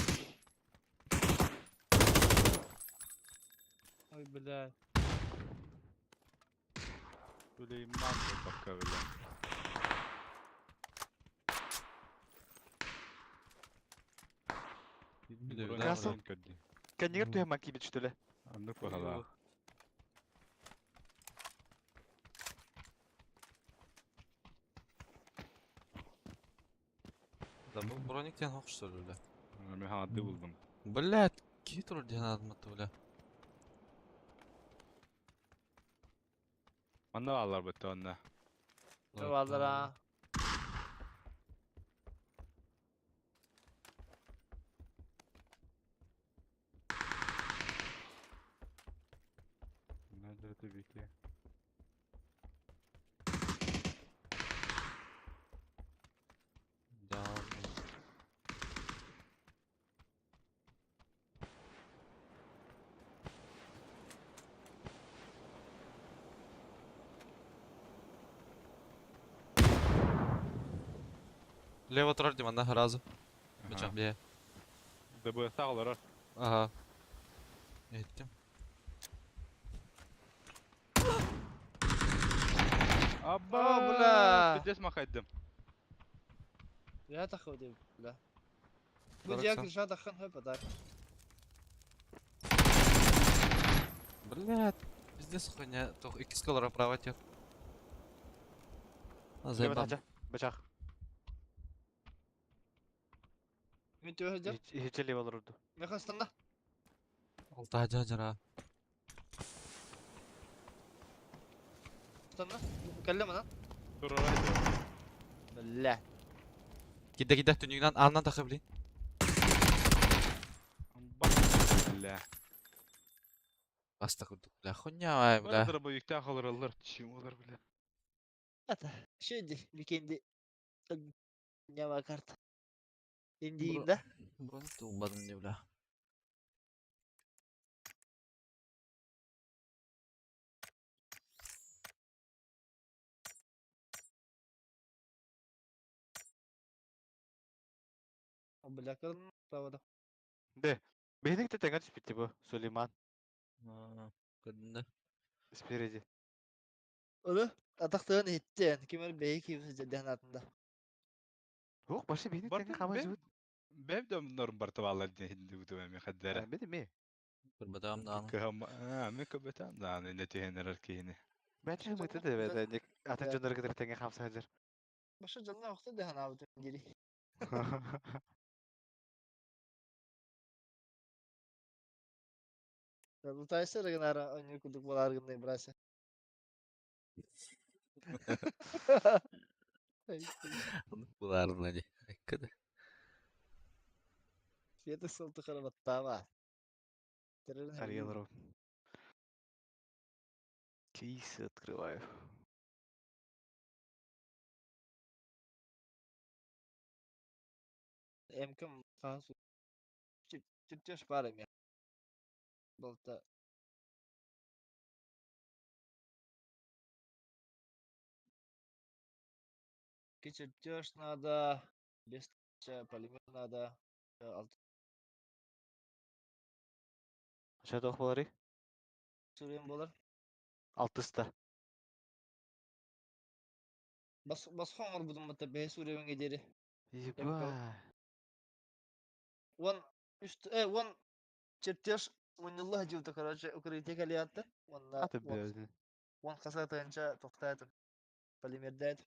Ой, бля. Сулейман бакка бля. Красыл. Кеннигер түһэ маки бит что ли? Аннык бахала. Да бу броник тен хокштыр бля. Мен ханды булдум. Блядь, китр ден адматы бля. Манна алар бит анна. Валара. Nerede tabii ki. Да. Лево турар дим анда разы. Бычак бие. Да бу сağlar. Ага. Эттим. Абба, бля. Пиздец махайдым. Я тахы бля. Бу Сорок диак сам. решат ахан хөп так. Блядь, пиздец хуйня. Только икс колора права тех. А заебал. Бычак. Мен төһө жап. Хичели болор урду. Механ станда. Алта жара. Станда. Кәлле мана. Турар. Бля. Киде киде түнүгүнөн андан тахы блин. Бля. Баста курдук бля. Хуйня ай бля. Бля. Бу юктә халыралар. Чим олар бля. Ата. Шеди викенди. Няма карта. Индиим да. Броник тулбадым не бля. Бля, кырын правда. Де. Бехник те теңге түспүттü бу Сулейман. Көрдүн да? Спереди. Ону атахтарын иһиттэн, ким эрэ бэйи киирбит сылдьар дэһэн аатында. Ох, башы бэйини тэҥҥэ Барда хаама бэм сылдьыбыт. бэм да норм бартыбаалар диэн иһиллибитим эмиэ хаддара. Мин эмиэ. Көрбөтөҕүм даҕаны. Кыһам аа мен көбөтөм даҕаны инне түһэн эрэр киһини. Бәтші Дьонно мыты да бәтә атын дьоннор кытары тэҥҥэ хаамса сылдьар. Башы дьонно охто дэһэн аабытым дири. Лутайса гынара онньуу курдук буолаар гыннай бырася. Булаарына дии. Эккэ да. Света сыл тухары баттаама. Террорин Ариэл Ру. Кейсы открываю. Эмким хаһан чертеж баар эмиэ. Болта. Чертеж надо, без полимер надо, алты Что туох буоларый? сүрүн буолар. Алтыста. Бас босхо оҥорбутум батта бэһис уровеньга диэри. Еба. Уон үс уон чертеж мунньулла сылдьыбыта короче укрытие кэлиэхтэ уонна Аты уон бөдүн. уон хас тыһыынча тохтоотум полимердээт.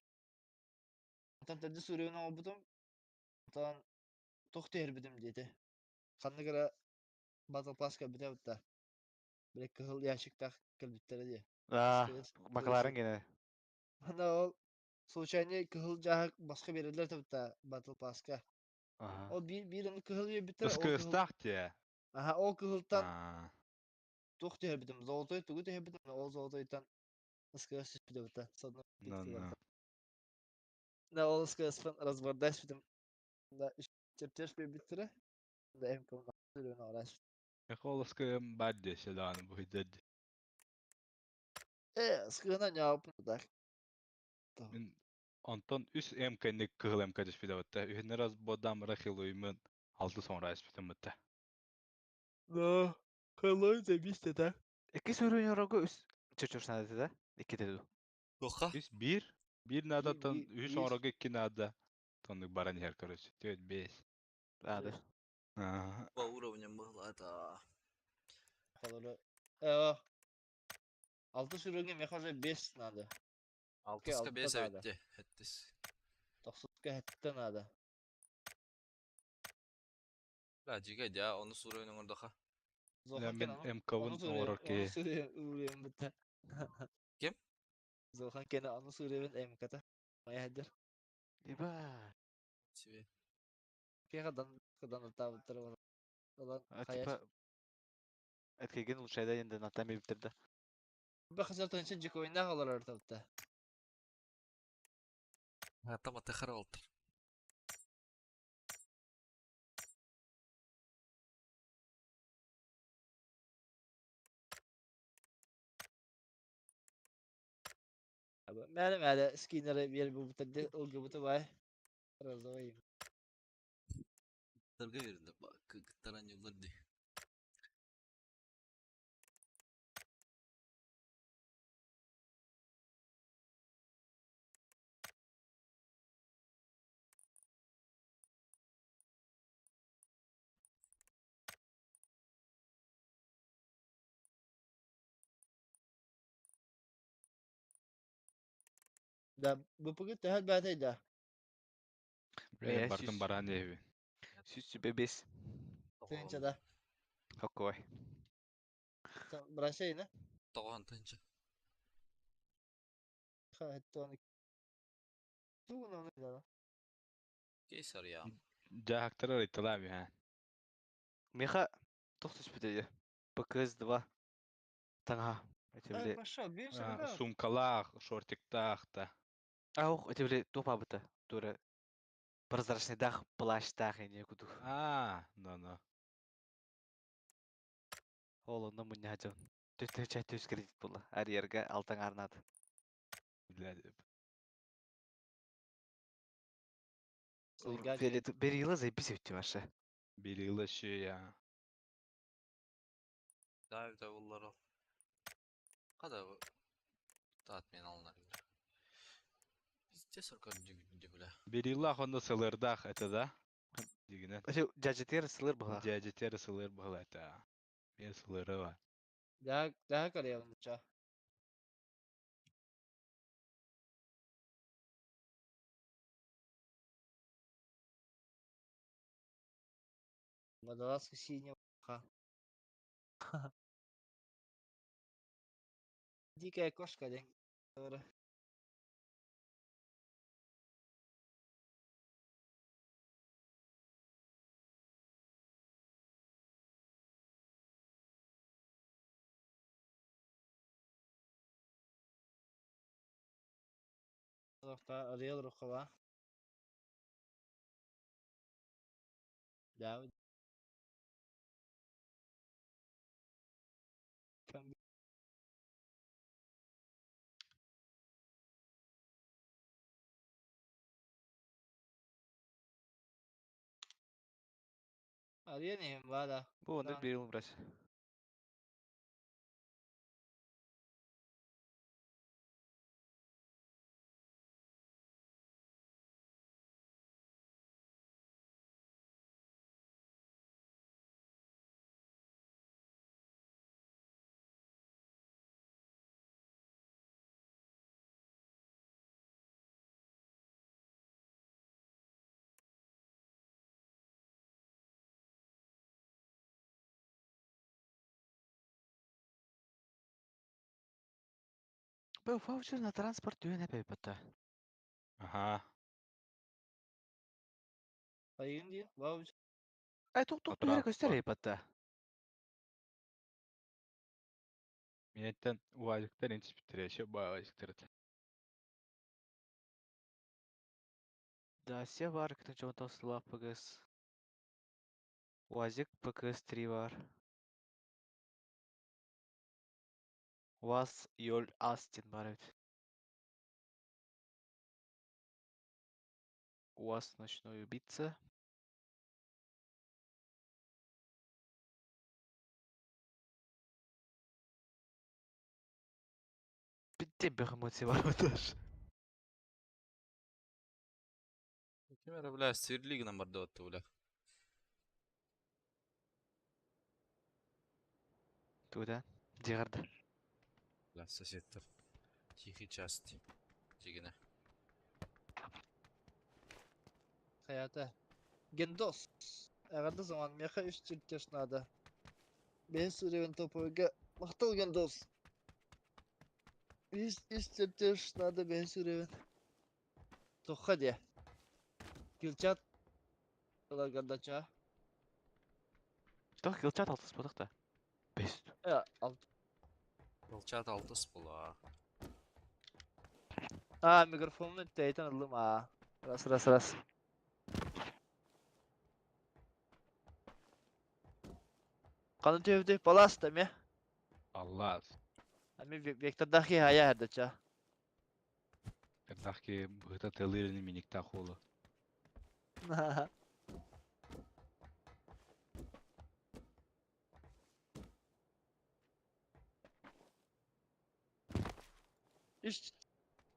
Онтон төрдүс уровень оҥорбутум. Онтон туох түһэрбитим диэтэ. Ханнык эрэ батл пасс кэлбитэ бутта. Били кыһыл ящиктаах кэлбиттэрэ дии. Аа, СКС Макларен гене. Ана ол случайно кыһыл дьааһык босхо биэрэллэр да батл пасска. Ага. Ол биир биир ону кыһыл биэрбиттэрэ, ол кыһыл Ыскыстаах тиэ. Аха, ол кыһылтан Аа. туох түһэрбитим, золотой тугу түһэрбитим, ол золотойтан СКС түспүтэ бутта. Сонно Ну ну. Да, ол СКС-пын разбордаспытым. Да, чертеж биэрбиттэрэ. Да, МК Эхолоскым бар десе даҕаны бу хиддерди. Э, скына ньаапын так. Мин онтон үс М кэнник кыһыл МК түспүтэ бутта. Үһүннэр аз бодамыра хилуймын алты соңра испитим бутта. Да, Хэллоуин зависит, да? Иккис уровень орого үс чертеж надо да? Икките ду. Туохха? Үс биир. Биир наадаттан Биир- үс биир. оҥорого икки наада. Тоннук баран иһэр короче. Төрт бес. Надо. Аа. По уровням быһылаата. Холору. Э, алты сүрүҥҥэ миэхэ уже бес надо. Алтыска алта бес надо. эбитти. Эттис. Тохсутка хэттэ надо. Да, дьигэ дьа, ону уровень оҥордоха. Зохан Мин кен аны МК-бын аны оҥорор сүрү киһи. уровень бутта. Ким? Зохан кен аны уровень МК-та. Моя хаддер. Еба. Себе. Кеха дан дан табыттар оны. Олан А хаяш. типа Эткеген лучше да енді натам биттерде. Бахасар тынчын жикойна олар табытта. Ата матыхар олтыр. Мәрі мәрі скиннері бер бу бутта ылгы бута бай. Разовый. Тырга берді. Кыттаран yıllar ди. Да, БПГ тэһэл бээтэй да. Э, Мэ бартын сүс баран иһэбин. сүс сүбэ бес. Тыынча да. Хоккой. Брашейна. Тоҕон тынча. Хаттон. Тугун оны да. Кейсар я. Дьаһактар ыйталаам иһэ. Меха тух түспүтэ ПКС 2. Таңа. Эти Ай, биле. пошел, бир Аа, шагда. Сумкалаах, шортиктаах та. Аух, эти биле тупа быта. Тура прозрачный дах, плащтаах эне кудух. Аа, но но. Ол онно мунья жон. Төтө чай төс кредит була. Арьерга алтан арнады. Бля, Берила заебись өттү ваша. Берила я. Да, буллар ол. Хата отмена алынар. Пиздец көрдү бля. Бериллах онно сылырдаах это да? Дигинен. Дьадьытыар сылыр быһа. Дьадьытыар сылыр быһа это. Мен сылыры бар. Daha daha karayalım uçağı. Водолазка синяя. Ха. Дикая кошка день. Арыйал рукава. Да. Арыйан иһин баада. Бу оннук биир брать. Бу ваучер на транспорт түйен эпей бата. Аха. Хайын диye. Вау. Ай тук тук түһәрэ көстөр Транспорт. бата. Минеттен уазиктар интиспиттере баазиктар. Дася бар, күтін чоң ПГС. УАЗик ПКС-3 бар. УАЗ Йол Астин бар бит. УАЗ ночной убийца. Битте бехемоти бар буташ. Кемера, бля, сверлигна барды отты, бля. Туда. Дигарда. Бля, соседтер. Тихий час. Дигине. Hayata. Gendos. Arada zaman meha 3 чертеж надо. Бен сүревен топовыга мактал Гендос. Үч чертеж надо бен сүревен. Тоха де. Килчат. Лагардача. Тох килчат алтыс бодық та. Бес. Я алт. Кылчат алтыс була. А микрофонunu тейтен aldım а. Раз раз раз. Каны төвдө палас да ме. Аллах. Ами вектордахи хая хадача. Кадахки быта телырны миникта холу. Үч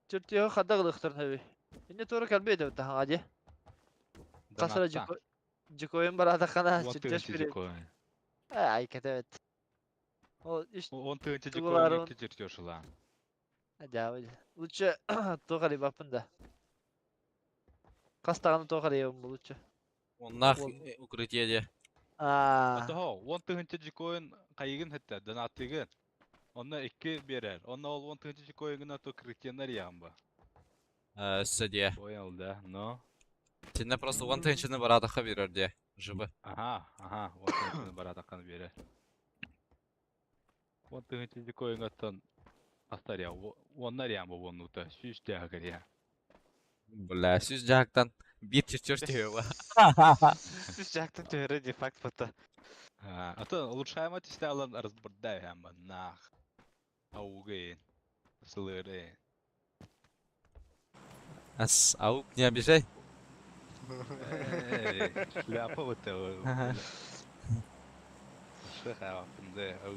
чертеж хадагылыктыр хаби. Инне тура калбейде бит хади. Касара жико жикоен барада кана чертеж берет. Ай кетебет. О үч Он тыгынчы Тугуларын- жикоен икки чертеж ла. Да, лучше тоқали бапын да. Кастаганы тоқали лучше. Оннах Ол. укрытие де. А. Ато он тыгынчы жикоен кайыгын хетте донаттыгын. Онна икки берер. Онна ол он тыгынчы жикоен то критенер ямба. Сәде. Понял, да? Но. Сенде просто он тынчыны барадаха берер де. Жыбы. Ага, ага, он тыгынчыны баратакан берер. Он тыгынчы жикоен аттан астаря, оннар ямба оннута, сүүс тягыря. Бля, сүз жактан бир чертеж тебе. Сүз жактан төһөрө де факт бата. А то улучшаем эти сталан разбордай ямба, нах. Аугын. Сылыры. Ас, аук, не обижай. Эй, Шляпа вот это. Вообще хааппын да ау.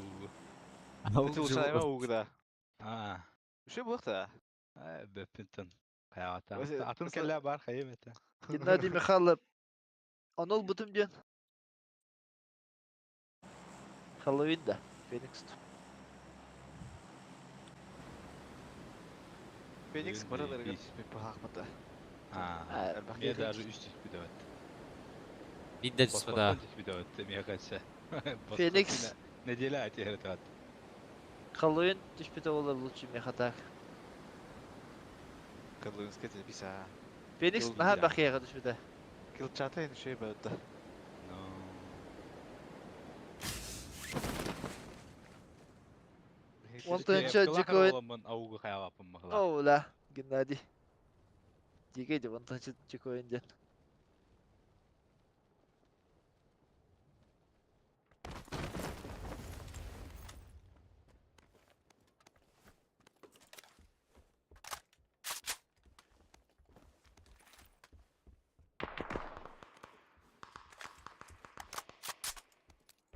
Ты улучшаема угда. Аа. Үшө буохта. Аа бэппинтэн. Хаата. Атын кэллэ бар хайым этэ. Геннадий Михайлов. Онол бутум диэн. Хэллоуин да. Феникс. Феникс барыларыгар түспүт баһаахпыта. Аа. Элбэх Мне киһи даже үс түспүт эбит. Бидде түспүт аа. Түспүт эбит, мне кажется. Феникс. Неделя этиһэр этэ. Хэллоуин түспүтэ буолар лучше миэхэ так. Кырлыгынскай телевизор. Феникс Кыл наһаа бля. бахыаҕа түспүтэ. Кылчата ин үшө бөттө. Но. Он тыһыынча дьикоин. Аугы хаалаппын махла. Оула, Геннадий. Дикэй деп он тыһыынча дьикоин диэн.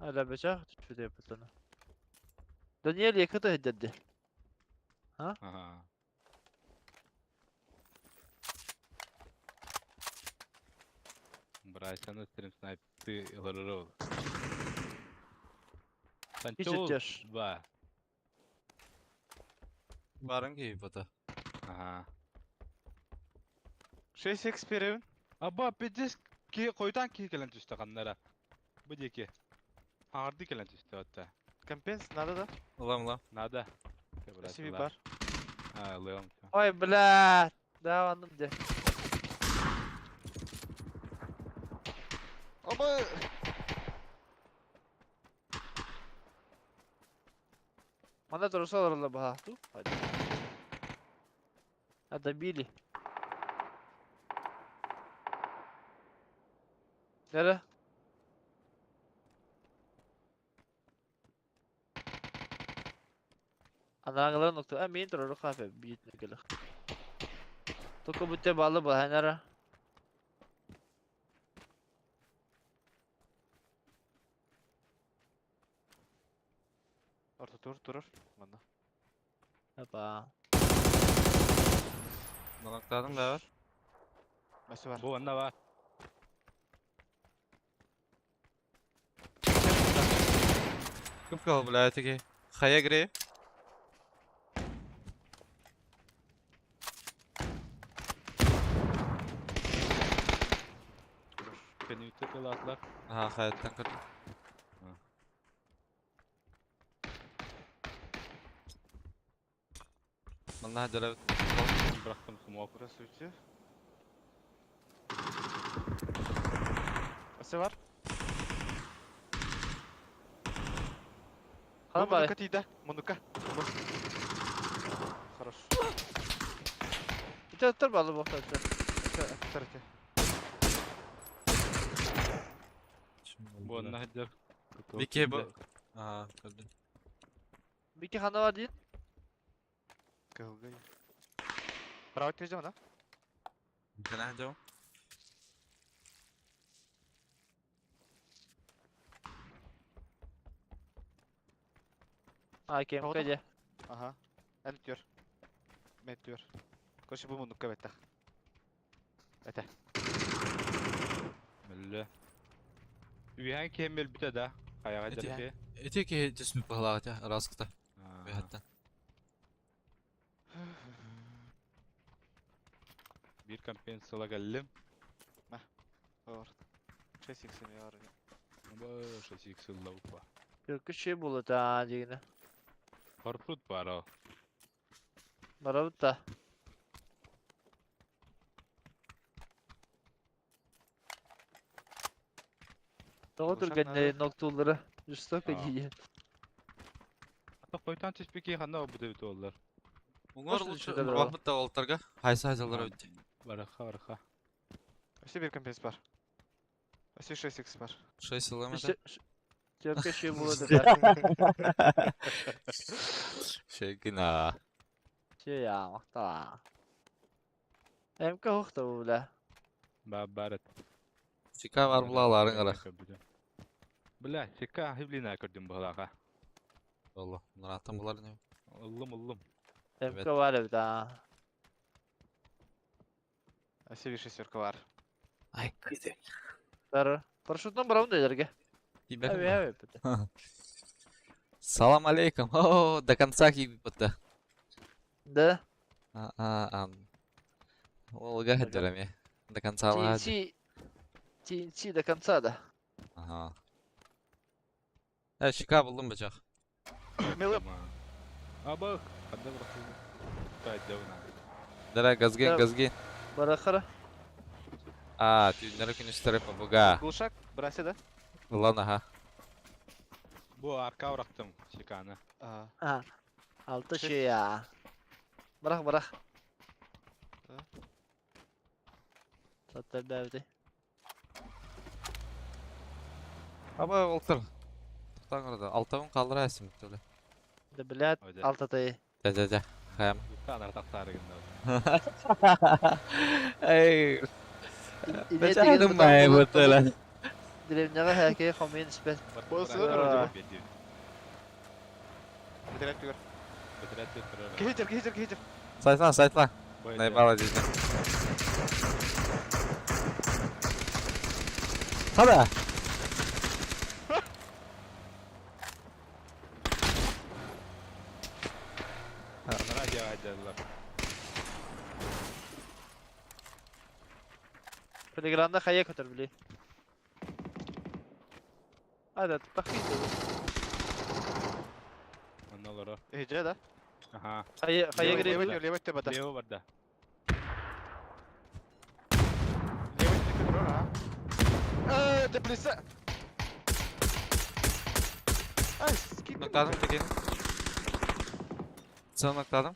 Hala бечах түспүтэ yapытаны. Даниэль якыта хеддерди. Ага. Брайсаны стрим снайп ты ылырыр. Hiç ötüyor. Ба. Барын кийип ата. Ага. 6x беребин. Аба пиздец ки койдан ки келен түстө каннара. Бу деки. Арды келен түстө атта. Компенс надо да? Улам улам. Надо. Спасибо бар. А, лыам. Ой, бля. Да, анным де. Оба! Мана туруса олороллор баха. Ту. Hadi. А добили. Nere? Анааңылар нокта. А мен турары кафе бийит некеле. Токо бүтте балы ба нere? Орто тур турur. Манна. Апа. Налактадым да бар. Мәсі бар. Бу анна бар. Кым кал бля теги. Хая гре. Кенүтө кылатлар. Аха хаяттан көрдүм. Манна дөрөбүт. Бырактым смок. Здравствуйте. Мәсі бар. Хана бар. Мунука тиді. Мунука. Хорош. Ите тур балы бохта. Тарте. Бу анна хадыр. Бики бу. Аха көрдүм. Бики хана бар дейин. Кылгай. Право тежем, да? Кана жоо. А кем кеде. Ага. Ән түр. Мен түр. Короче, бу мунука беттах. Эте. Мөллө. Үйән кемел бүтә да. Хаяга Эти- дәрке. Эти ки түспүт баһалаата раскыта. Бэхаттан. Бир компенсияла келлим. Ор. 6x бар. Бу 6x лаупа. Yok şey була та дегене. Корпут бар о. Барабыт та. Тоҕо Ушак түргэннэри надо. ноктууллара жестоко А. дии. Ата койтан түспеки ханна бу деп олар. Уңар Просто лучше түшүдө бара. урбахмыт да олтарга. Хайса хайсалар өттү. Бараха бараха. Өсі бир компенс бар. Өсі 6x бар. 6 ылам это. Төркө şey була да. Шегина. Şey ya мактала. МК хохта бу бля. Ба барат. Чика бар булаларын кара. Бля, сека хивлина көрдүм быһалаха. Олла. Ныраттан булар не. Ыллым ыллым. МК бар эбит аа. Өссө шестерка бар. Ай, кыды. Бар. Парашютынан барабын да элерге. Тибетин Эби ба. эби бит. Салам алейкум. О, до конца кийбит. Да. А, а, а. Олга хадырами. До конца лади. TNT. TNT до конца да. Ага. Э, щека булдум бычак. Милым. Абах, хадда бырахылды. Тайдевна. Дара газген, Да. газген. Барахара. А, түйүннәре күнүстәре побуга. Глушак, брасе да? Улан аха. Бу арка урактым секаны. А. А. Алты şey ya. Bırak bırak. Ha? Zaten бәбди. Аба олтыр. Тоқтаңыр Алтауын қалдыра әсім төлі. Да блядь, Ойда. алты тайы. Жа жа жа. Хаям. Танар тақтары гында. Эй. İle Бәчәгім май бөтөлі. Деревняга хәкей хомин испет. Болсы вроде Бетерәп түгер. Бетерәп тұрар. Кехетер, кехетер, кехетер. Сайтла, сайтла. Найбала дейді. Қада? Анара жа Telegramda хая көтөр били. Hadi bakayım da. Анналары. Эхе да? Аха. Хая хая Левый, гире. Левый, левый төбәдә. Лево барда. Левый төбәдә а. Э, теплица. Ай, скид. Ноктадым деген. Сон ноктадым.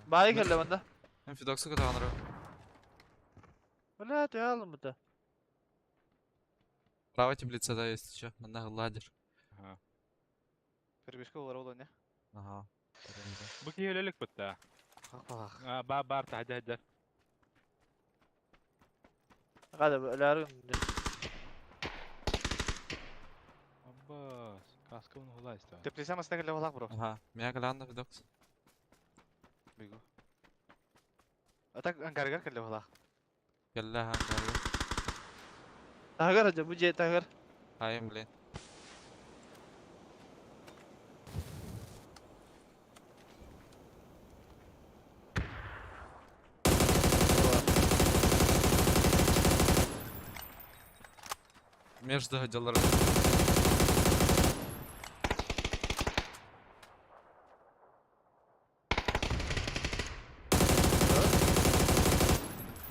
Бай келdi bunda. Мен Фидоксы көтөғаныр. Бля, ты алым бу. Право теплица да есть еще. Мында ладер. Аха. Перебежка булар ул не? Ага. Бу киелелик бутта. Хак балак. А, ба бар та хадда. Гада өләрүм. Абба, каска уны хулайста. Теплица масына келе балак бро. Ага. Меня глянда Фидокс. Бигу. А так ангаргар келе балак. Келле ха. Тагыр hadi bu ce тагыр. Хайым блин. Между отделлар.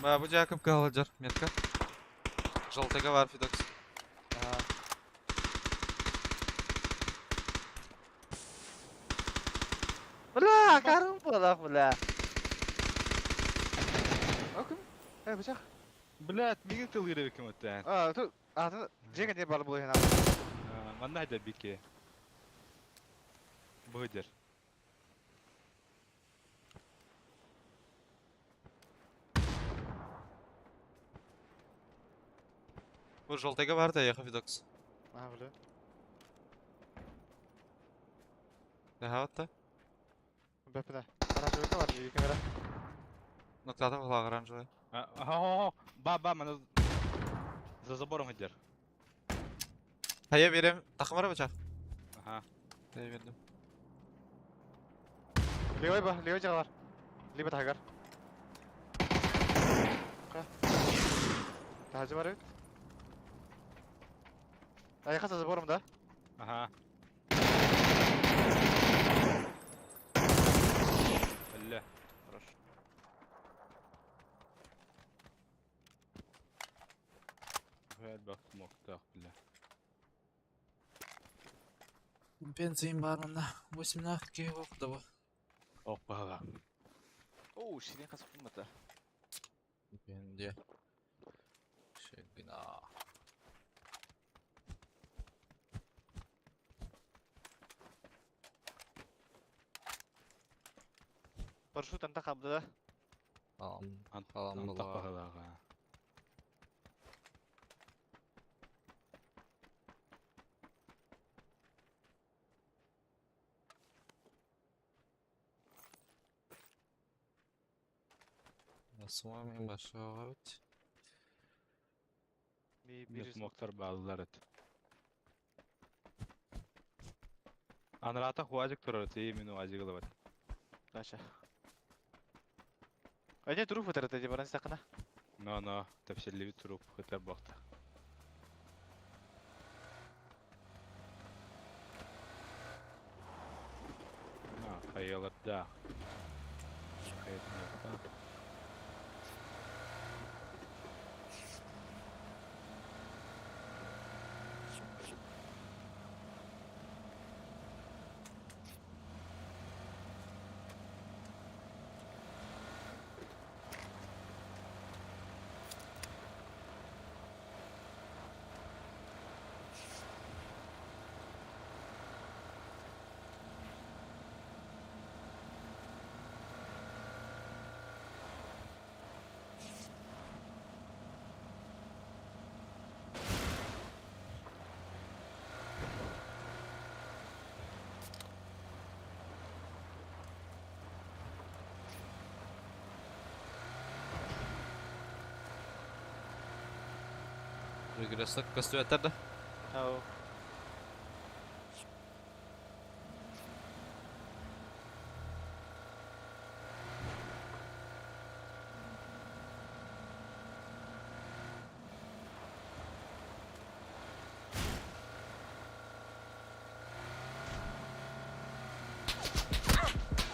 Ба, бу Жакоб Галаджар, метка. Желтыга бар Фидокс. Ага. Бля, карым балак бля. Окей. Э, бычак. Блядь, мигин тыл кем өттен. А, ту, а, ту, жеге не бар булы хена. Манна хадда бике. Бу хаддер. Бу желтыга бар да, яха Фидокс. А, бля. Daha hatta. Бәпенә. Оранжевый бар, жеге камера. Ноктада була оранжевый. Ага, ба ба мана за забором хаддер. Хая берем. Тақымара бычақ. Аха. Хая бердим. Левый ба, левый жага бар. Либо тагар. Ка. Тажы бар бит. Аяка за забором да? Аха. Әллә. Хорош. Хәл бак смоктак, бля. Бензин бар мында. 18 кей оқыды бұл. Опа. Оу, ширин касып булмады. Бенде. Шегина. Парашют анда кабды да. Алам. Антак Алам була. багалага. С вами большого ведь. Ми Бир бир смоктар бааллар эт. Анрата хуажик турар ти мин уажик ылабат. Даша. Айне туруп өтөр эти баран сакына. Но но тепселли туруп хытар бакта. А, хайалар да. Хайалар да. Регрессок көстүөттер да. Ау.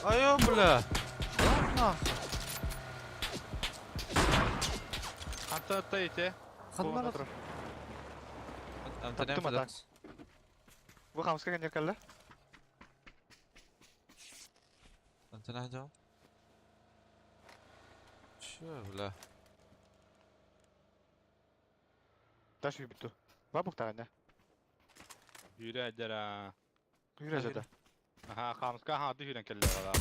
Айо, бля. Ладно. Ханта та ите. Ханмар. Тур. Антонем Таптым ата. Бу хамска кенер калла. Антонем жам. Чё, бля. Даш бүттү. Бабук тагына. Хүрэ дара. Хүрэ жада. Аха, хамска ханты хүрэн келле бала.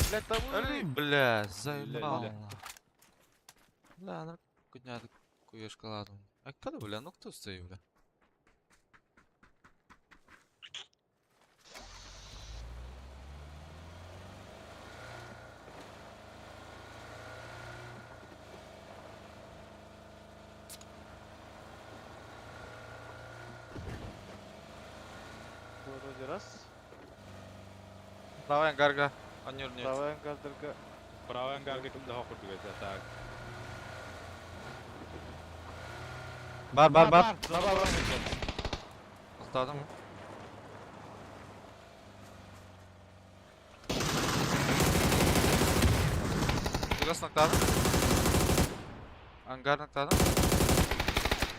Бля, табу. Али, бля, заебал. Бля. Бля, она кудня куешкаладым. А когда, бля, ну кто стоит, бля? Вроде раз. Давай, гарга. Анюр нет. Правая ангардырга. Правая ангарга ким daha курдук эте так. Бар, бар, бар. Бар бар. Тоқтадым. Biraz noktladım. Hangar noktladım.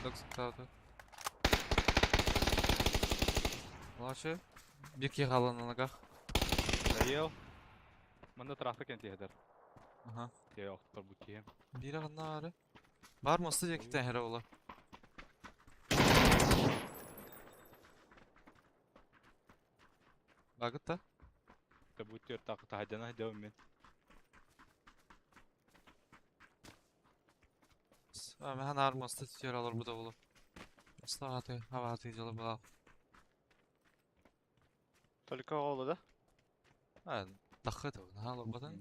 Noktladım. Младший. Бирки қалан ногах. Ел. Мында трактор кен тиһедер. Ага. Тие оқтор бу кием. Бир ағына Бар мосты жекітен хәрі ола. Багыт та? Та бу төр тақы тахадана дәү мен. Мен ар мосты тер алыр бұда олы. Мосты аты, хава аты жылы бұла. Только олу да. А, тақы да, алыр бұдан.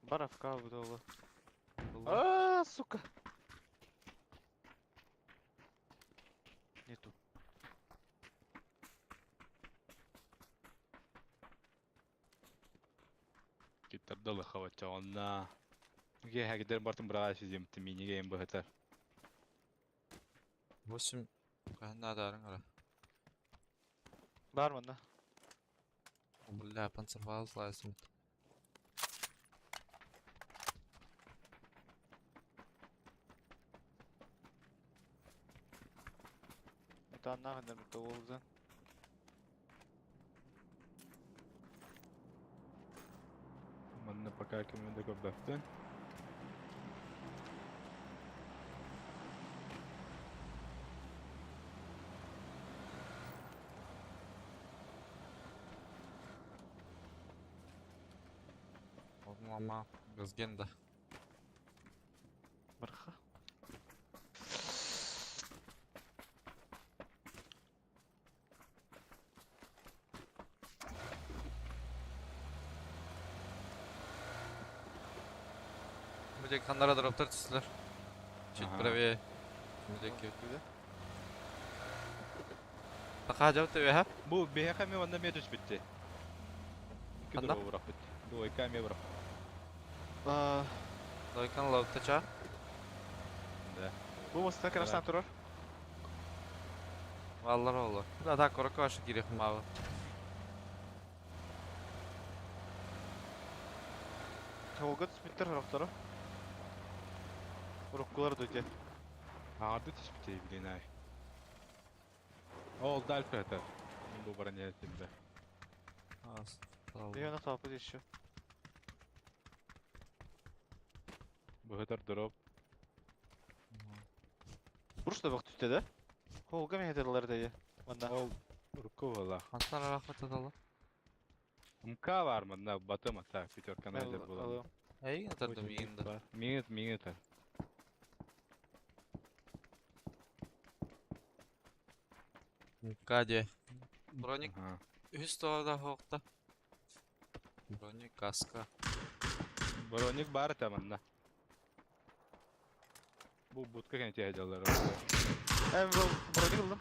Бар афка бу да олу. А, сука. Нету. Киттардалы хавача онна. Ге хагидер бартын бра сизем тиминиге эм бахатар. 8 Кайна дарың ара. Бар мында. Бля, панцервал слайсым. Мутанна гында бит олду. Манна пока ким дә көбәктен. Мама, газгенда. Барха. Бу ханнара дроптар түстүлэр. Чуть правее. Таха жау төбөһө. Бу биһиэхэ эмиэ онно эмиэ түспүттэ. Икки Ханна? дроп бырахпыт. Двойка эмиэ бырах. Двойкан ловта ча. Да. Бу мостан крашнан турар. Валлар олор. Да, так, коротко ваша кирих мало. Холга түспүттэр хорохтору. Уруккулар дойде. Арды түспүттэ блин ай. Ол дальше это. Бу броня тебе. Ее на толпу еще. Быһытар дроп. Бурш да бак түстэ да? Холга мен хетелер дайы. Манда. Ол урукку буола. Хантан арахмат МК бар манна батым ата пятерка найдер буолан. Эй, атардым иинде. Миңет миңет. Каде. Броник үс тода хоқта. Броник каска. Броник бар та манна. Бу будка кene тиһэдэллэр. Эм броник ылдым.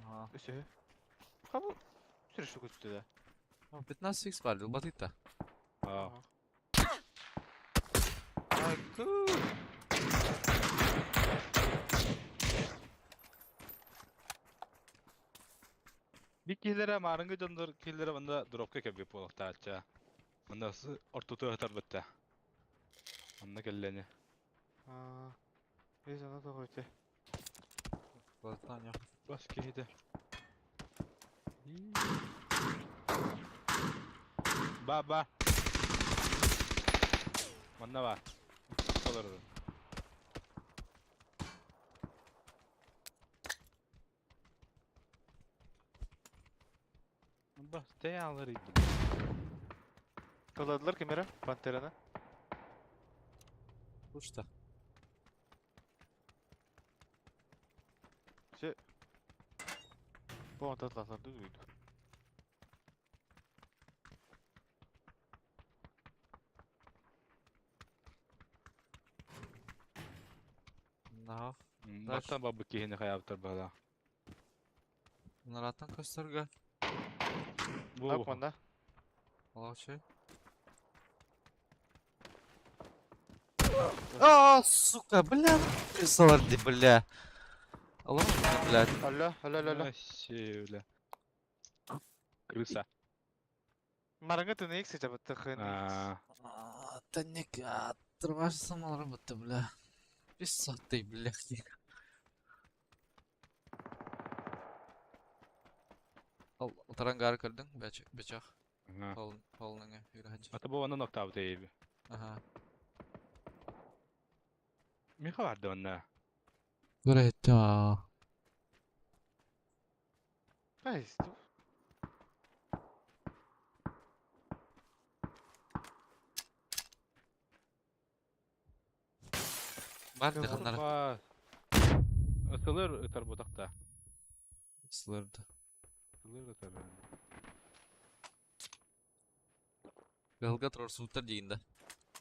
Ага. Өсө. Кабы сүрүшү көстү да. 15 х бар, батыта. Аа. Ай, ку. Би киллere марынгы дьондор киллere манда дропка кэбип буолуохтаачча. Манда ортоту ыһытар бытта. Онно кэллэни. Аа. Биз аны да койду. Батаня. Бас киһитэ. Ба ба. Манна бар. Олорор. Бас те алыр иди. Каладылар кемере Пантераны. Пушта. Все. Бу татлатларды дуйду. На. Баттан бабы киһини хаябытар бала. Нараттан көстөргө. Бу Нак манда. Алачы. А, сука, бля, крысалар ди, бля. Алло, блядь. Алло, алло, алло, алло. Вообще, бля. Крыса. Мараңы тыны икс жабытты хын. Аа. Да не, отрываешь сама работа, бля. Писатый, бля. Ал, тарангар көрдүң, бечах. Ага. Холныңы үйрәнче. Ата бу онун октав дейби. Ага. Миха барды онна. Көрәттә. Ай, Бар дыханнар. Ысылыр ытар бутакта. Сылырды. Ысылыр ытар. Галга трор сутар дигенде.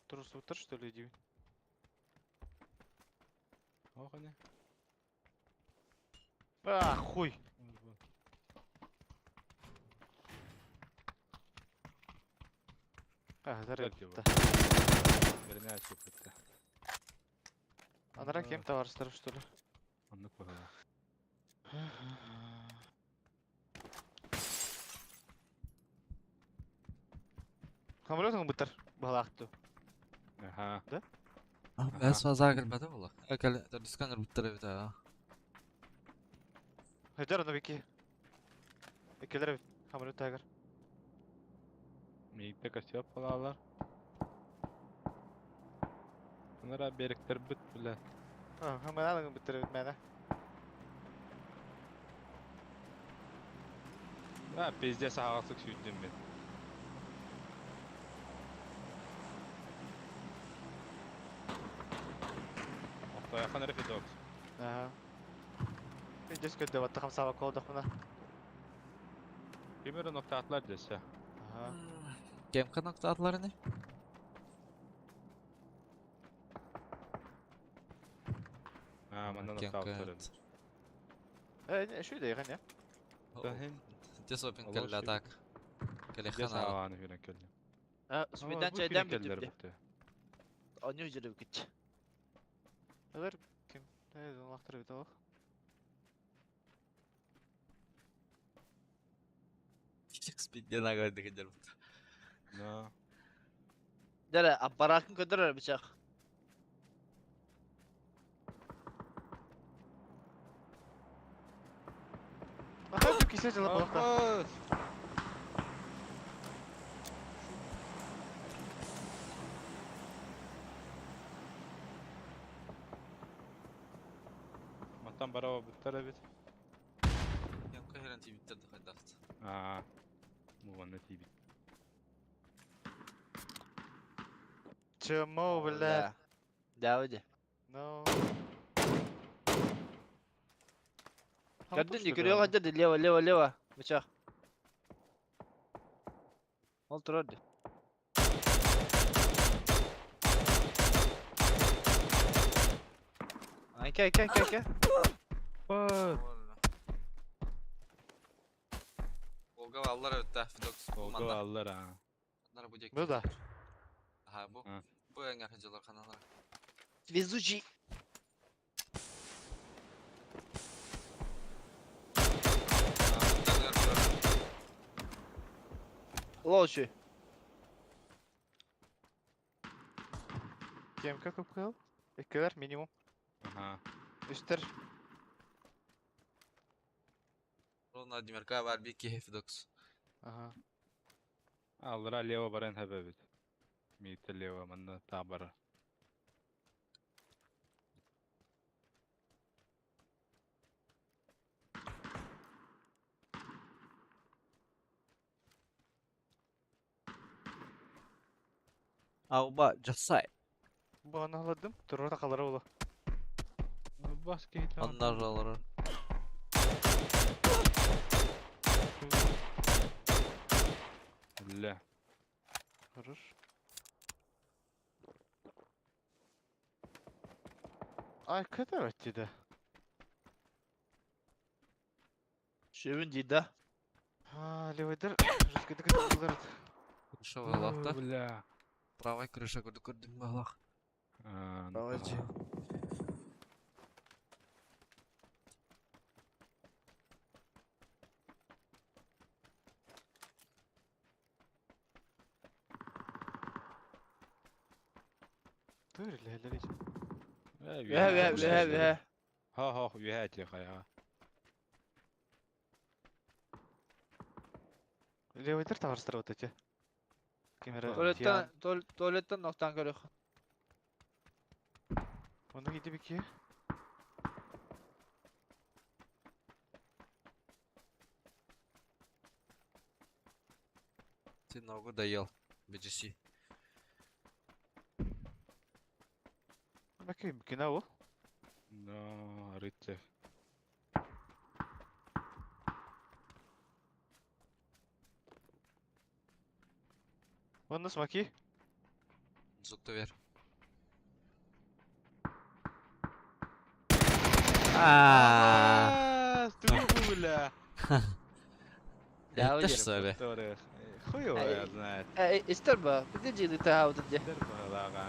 Турсутар, что ли, диви? Охане. А, хуй. А, зарыл. Берне açıp bitti. Анара кем товарыстар, что ли? Оннук баҕала. Самолетың бытар. Балақты. Аха. Да? Бәс фаза килбәде була. Әкәл дисканер биттер бит. Хәҗәр аны бики. Экелер бит. Самолет тагыр. Миитте костюм балалар. Bunlara бериктер бит биле. А, хаманалың биттер бит мәнә. А, пиздец ағасык сүйдім мен. Охтояхан рефидокс. Ага. Пиздец көдө батты хамсаба колдық мына. Кемер ноктатлар десе. Ага. Кем канакта атлары не? А, манан Кем оттаабыттар кэт. эбит. Э, şu да яхан я. Тахин. Те сопин Аллах кэллэ шүкүр. так. Дьэ Кэлэхэн аҕа. саҕалааны хүрэн кэллим. А, Смедан чайдан кэллэр бүтүп. бутты. Оню жүрүп кит. Алар ким? Э, лақтыр бит ол. Спидден аға дегендер бут. Да. Дәрі, аппаратын көтөрөр бычак. Аха, бу кисе жылап балакта. Абас! Маттан бараба буттар эбит. Кем кахерен тибиттер дыхайдақты. Аа. Муганна тибит. Чмо, бля. Давиди. No. Көрдүн ди, көрүө гадыр лево, лево, лево. Бычак. Ол турар ди. Айка, айка, айка, айка. Бas! Волга аллар өтті, Фидокс. Волга аллар аа. Аннар бу Бу да. Аха, бу. А. Бу эңер хажалар ханалар. Везучий. Лоучи. Кемка көп кыл. Экелер минимум. Аха. Үстер. Рона Димерка бар би ки Фидокс. Аха. Аллара лево баран хэбэбит. Миитте лево манна таа бара. Ауба, жасай. Бу аны аладым. Турурда калары болу. Бас кейт. Аннар алар. Ле. Хорош. Ай, када өттү Шөбүн ди да. А, левойдер. Жесткий дыгы Крыша балақта. Бля. Правай крыша көрді көрдім балақ. Аа. Правай же. Тур лелер. Үһэ, үһэ, үһэ, үһэ. Ха ха үһэ ти хая. Левойдер таварстыр вот эти. Камера. Туалеттен, туалеттен ноктан көрөх. Оны киди бики. Ты ногу доел. BGC. Баки бикина ол. Но рыцев. Оны смаки. Зукты бер. Аа, ту бля. Давиди. Это что ли? Который хуй его знает. Э, истер ба. Биде жиди таабыт ди. Дер балага.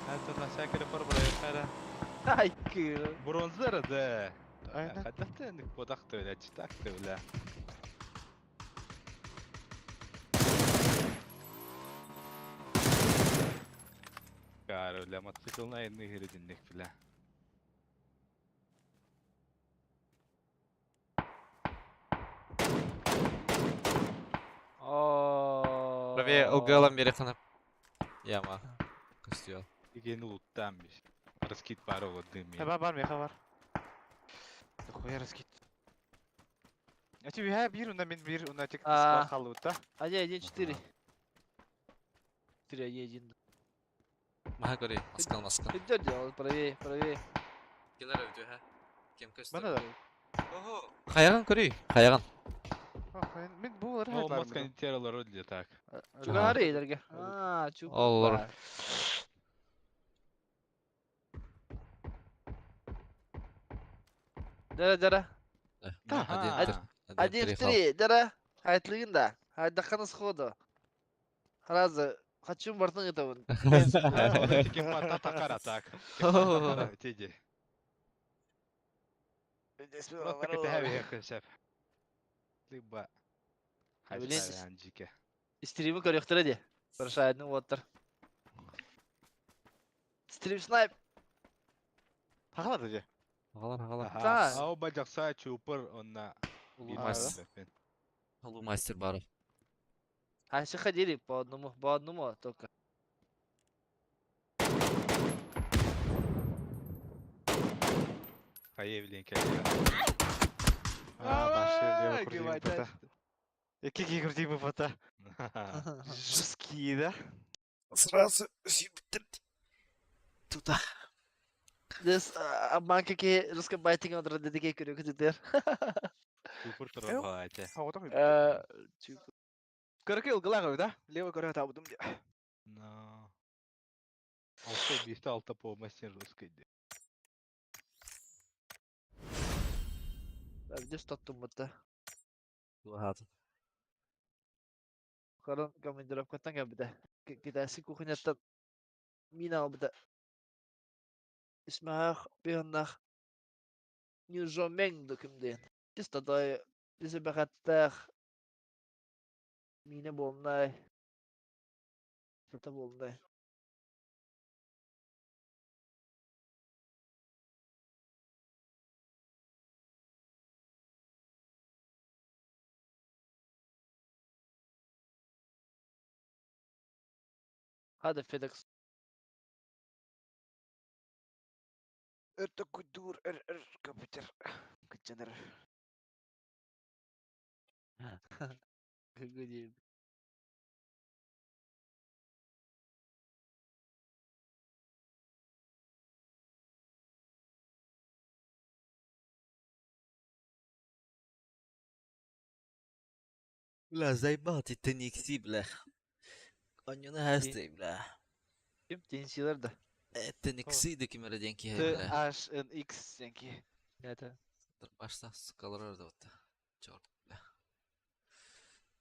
Это на всякий репор бля. Ай, кыр. Бронзер да. Айна. Хатта ник бодакты бля, читакты бля. Кары бля, мотоциклна инны хиридинник бля. О. Правее ЛГЛ Американа. Яма. Костюл. Деген улуттан биш. Раскид бар ол дым. Бар бар меха бар. Хуя раскид. А тебе я бир, уна мен бир, уна тек А. склад халу, да? 1, 1, 4. 4, 1, 1. Маха көри. Маскал, маскал. Идет дело, правее, правее. Келер өтө, ха. Кем көстө? Бана да. Ого. Хайаган көри. Хайаган. Мен бу олар Ол маска не тералар для так. Чугары идерге. А, чугар. Олар. Дара, дара. Один, Ага. три. Один, Один три, в хал. три, дара. Хайтлыгын да. Хайдаххана сходу. Сразу. Хочу бартын это. Кепата такара так. Кепата тиди. Просто кэтэһэ биһиэххин сөп. Либо Блин. хайсаан жике. Стримы көрүөхтэрэ дии. Прошайдын уоттар. Стрим снайп. Хахалар дии. Хагалар, хагалар. Да. Ау бажакса чупыр онна. Улуу А, мастер. Улуу мастер бары. А все ходили по одному только. Хайе билин кэллэ. А, башыр лево крутим пота. Какие крутим пота. Жесткие, да? Сразу Туда. Здесь обманка ки русском байтинг он родидеке көрү күтүтер. Чупыр турар балайте. Көрөкө ылгылаах да? Лево көрө табудум дии. Но. Алта бисте алта по мастер русский ди. Здесь тоттум бутта. Туһатын. Харан командировкаттан кэлбитэ. Китайский кухняттан мин албыта. Исмаах биханнах Ньюжомeng дуким диэн. Чисто той бисебэхэттэх миинэ буолунай. Сыта буолунай. Хада FedEx. Это кудур эр эр компьютер. Кытчанар. Гүдим. Бля, заебал ты тенникси, бля. Оньоны хасты, бля. Ким? Теннисчилер да. Тенникси декимere денки Т бля. H N X янки. Это. Башта сука да вот. Черт, бля.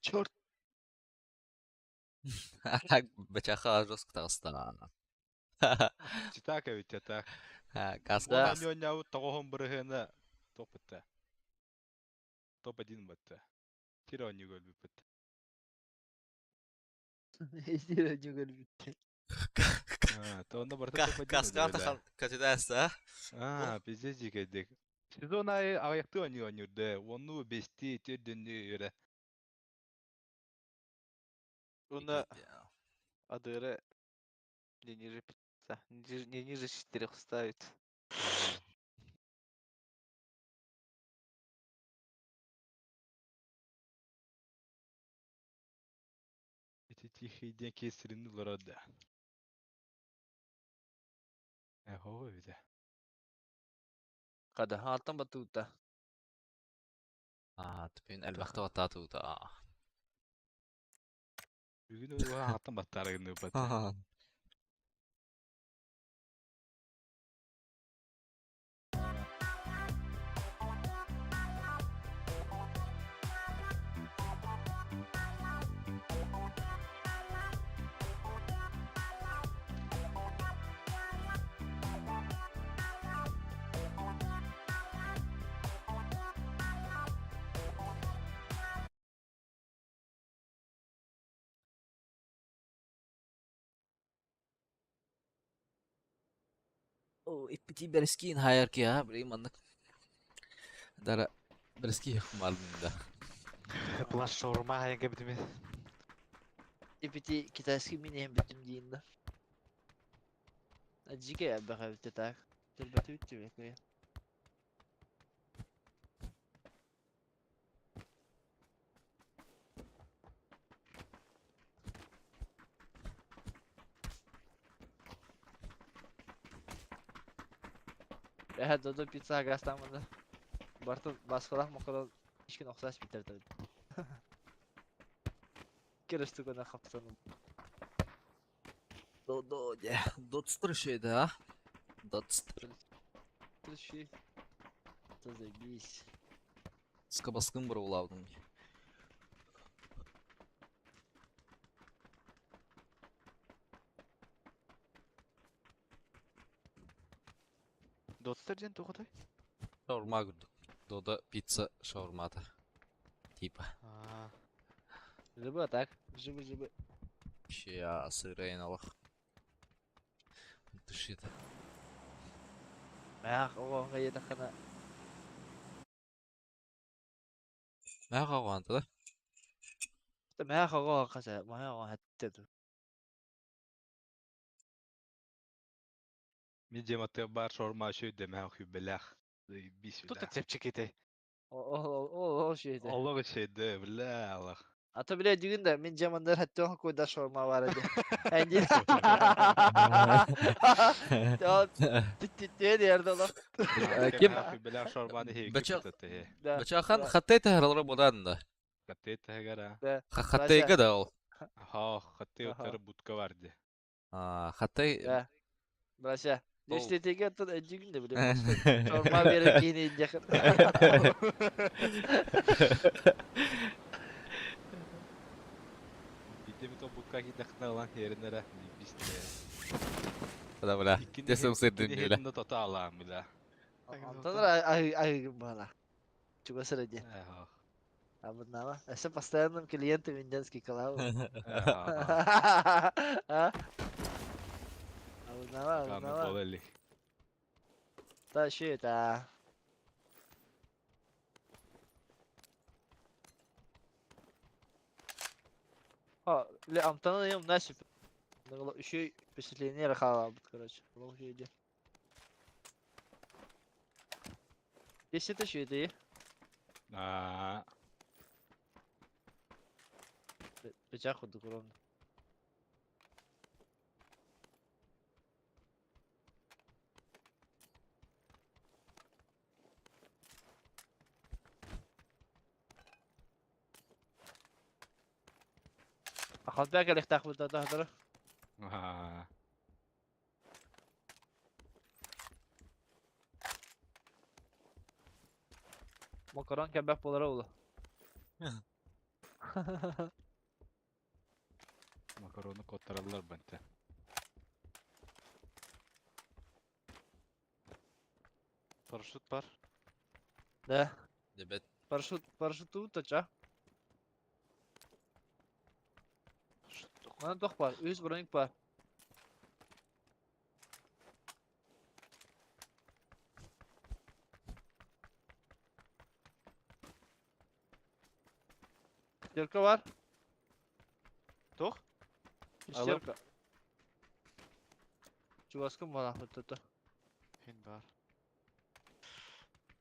Черт. Так, бачаха жестко таҕыста. Читака ведь так. Газ Да. газ. Оньоняу тоҕоһун бырыһына топ бытта. Топ-1 бытта. Тир онньуг өлбүппүт. Издер А, то онно барыта топ-1 Каскар өлбүтэ. тахан катедаса. А, пиздец дикэдик. Сезон айы аяқты онньуг онньурды. Онну бести төрдүннү өрө. Уна адыры не ниже пицца. Не ниже четырех ставит. Эти тихий день кесирин лорада. Эхо виде. Хада хааттан батута. А, түпүн элбэхтэ баттаатуута. Бүгүн уга аттан баттарыгын бат. О, иппити берескин хайар ки, а, блин, маннык. Дара берески малында. Плаш шаурма янка битими. Ипити китайский минем битим дейін да. Жике әббәхә битте так. Телбәте битте бекке. Эһэ додо пицца гастамында. Барты басқалақ мақала ешкін ұқсас битерді. Керісті көні қапсаным. До до де. Дотстыр шейді, а? Дотстыр. Триши. Это заебись. Скабаскын бұрулаудың. Дотстер диэн туохатай? Шаурма көрдүк. Дода пицца шаурмата. Типа. Аа. Жыбы а так. Жыбы, жыбы. Ща сырайын алах. Дышит. Мэх, оҕоҥҥо ийэтэххинэ Мэх оҕоонта да? Мэх оҕо хаса, мэх оҕо хэттэ ду. Мин дьиэм бар шаурма үчүгэй мээх хүбэлээх. Заебись, Тут бля. чэпчэкитэй. Ол ол үчүгэй. Олох үчүгэй, бля, олох. А то бля дигин да мин дьиэм анныгар хэттэ куйда шаурма баар этэ. Энди. Титтиттиэ диэрдэ олох. Ким? Хүбэлээх шаурманы хейки Бача- кытаты. Да. Бачахан хаттай таһаралара буолан да. Хатты таһыгара. Да. Хаттайга да ол. Ха, хатты Аха. утары будка бар ди. А, хаттай Да. Брася. Ол. Дьүстэтигэ оттон эдьигин да бile. Шаурма бере киһини илдьэхин. Биде ми то будка кидахна алан херинere. Заебись. Да бля. Десем сырдын бля. Херинде тота алам бля. Онтон ай ай бала. Чугас эрэ диэн. Ха. Абыннаама. Өссө постоянным клиентом индианский клаб. Ха. А? Абыннаама, Каны абыннаама. болели. Та это. А, ле амтана юм насип. Еще впечатление хаалбыт, короче. Олох үчүгэй диэн. Десять үчүгэй. А, Бечах курдук ровно. Ахалбяга лехтах бу да. А. Макарон кебеп болар oldu. Макароны коттараллар бенте. Парашют бар. Да. Дебет. Парашют, парашют тут ча. Мана тох бар, үс броник бар. Шестерка бар. Туох? Шестерка. Чугаскын бана тут. Хин бар.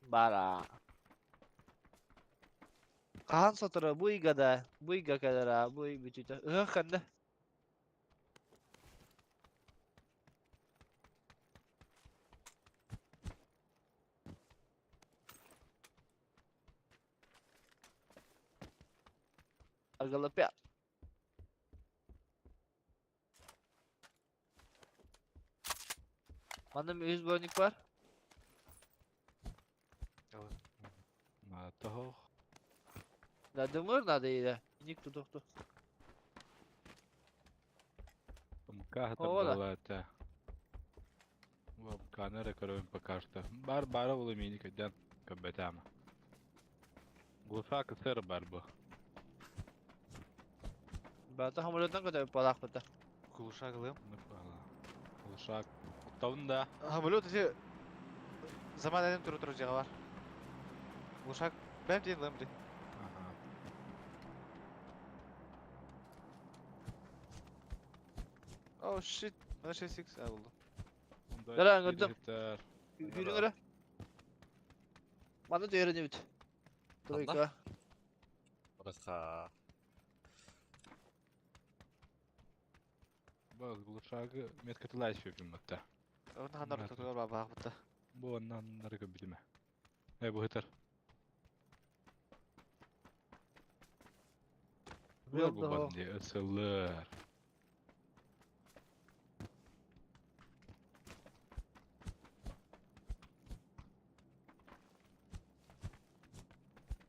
Бара. Хаан сотору бу ыйга бу ыйга кэлэр бу ый бүтүүтэ. Ыһыах кэннэ. Аргалапя. Манна үс броник бар. А, того. Надымыр надо иде. Ник тутукту. МК О, да. табдала МК көрөбүн пока что. Бар бары булу мени көдөн көбөтама. Глуша кысыр бар бу. Бата самолеттан көтөп балак бата. Кулуша кылым. Глуша Оттабын да. Самолет эти заман эдем туру туру жага бар. Кулушак бэм диэн лым ди. Ага. Oh shit. Mana 6x а булду. Бара, аңырдым. Хүрүң эрэ. Манна төөрөнүбүт. Тройка. Браха. Бу глушагы меткатылай шөпүм батта. Онна хандар Мына тутугар бар баах бутта. Бу оннан нары көбүтүмэ. Э бу хытар. Бу бу банди ысылыр.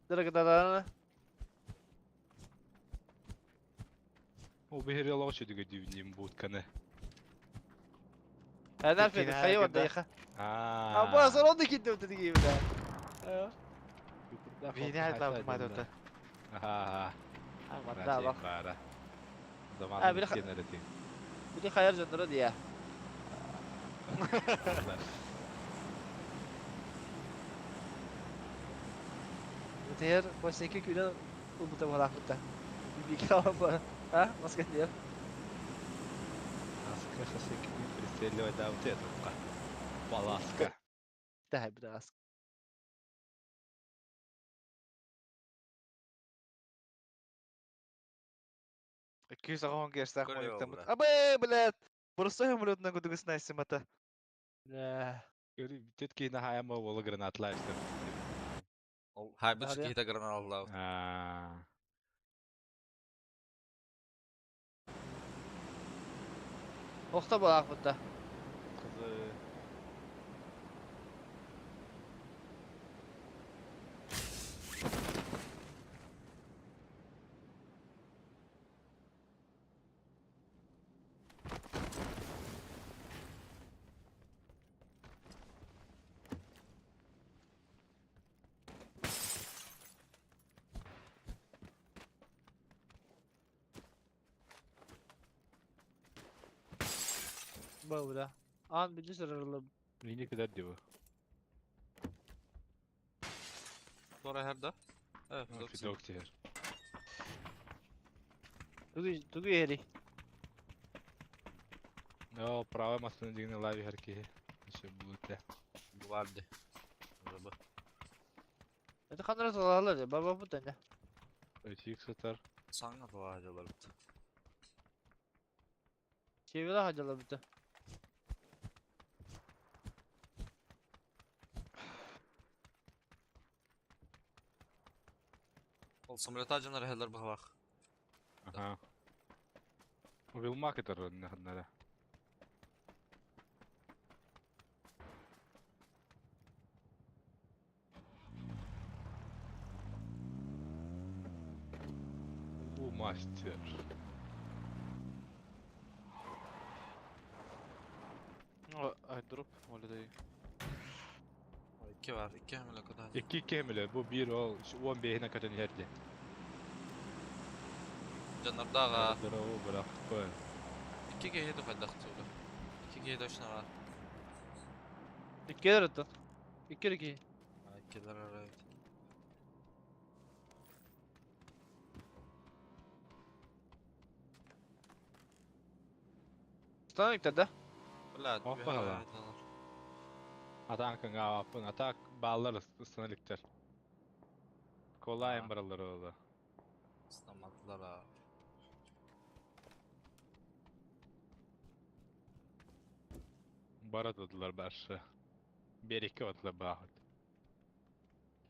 Дырыгыдадана. О биһири олоҕу чөдүгө дүүннүүм будканы. Эner Кини Fedi kayı var hareket dayıka. Аа. Ama sonra onu da kilitli dedi gibi de. Бини айдлаабыт маадата. Аа. Aman daha bak. Бара. Ha, Заман biri- кенерети. Bir de kayar canları diye. Öteyer baştaki güne umuta bırakıp Bir iki ama ha nasıl diyor? Аска хасык пристрелливать да вот это. Баласка. Daha biraz. Күүс аҕаһын киэрстээх Көрүө муйуктаммыт. була. Абы, блядь! Просто самолетынан кудугус найсымата. Ne. Тет кийна хайама ола гранатлар истер. Ол хайбыт Дарья. киһитэ граналлаабыт. Аа. Охта bırakıp da. Кызы. Bak An bir sırrılı. Мини кедер диво. Sonra herda. Evet. Фидок тер. Тугу тугу ери. О, право масын дигән лави хәрки. Еще будет. Гварди. Рыба. Это kandıra salarlar ya. Baba bu da ne? Ötük сатар. Саңа тала бит. Çeviri harcalar bitti. Ол самолета жанар хеллер бахалах. Ага. Вилмак это надо. У мастер. Айдроп, моледай. İki var. İki hamile kadar. İki kemile bu bir o 15'ine kadar yerdi. Жанардаға Здорово, брат. İki киһи хайдах туга. İki киһи точно var. İki lira attın. İki iki. İkiler evet. Sana yükler de. Блядь, Опа, ла. Атанкаң апын, атак баллар ысыналиктер. Kolay Ha. баралар oldu. Ыстамадылар а. Бара тудылар баршы. Береке отла бахыт.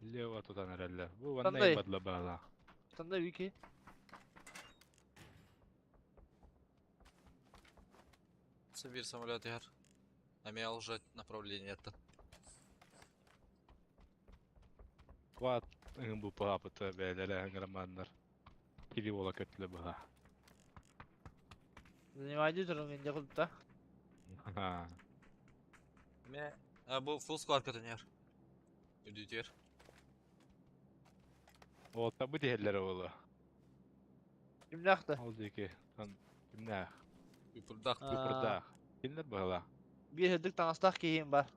Лева тутан эреллер. Бу ванна Кандай? бадла бала. Sana iki. Сибирь самолет яр. А уже направление это. Кват бу папыты бәлеле аңраманнар. Кили ола көтле бала. Занимайды turun ince kulüpte. Ха. Ме а бу full squad көтөн яр. Үдүтер. О табы дихеллер ола. Kimle aktı? Ол деки. Тан кимнә? Үпүрдах. А. Купырда. Киндер бала. Bir hırdık tanıslak kiyim var.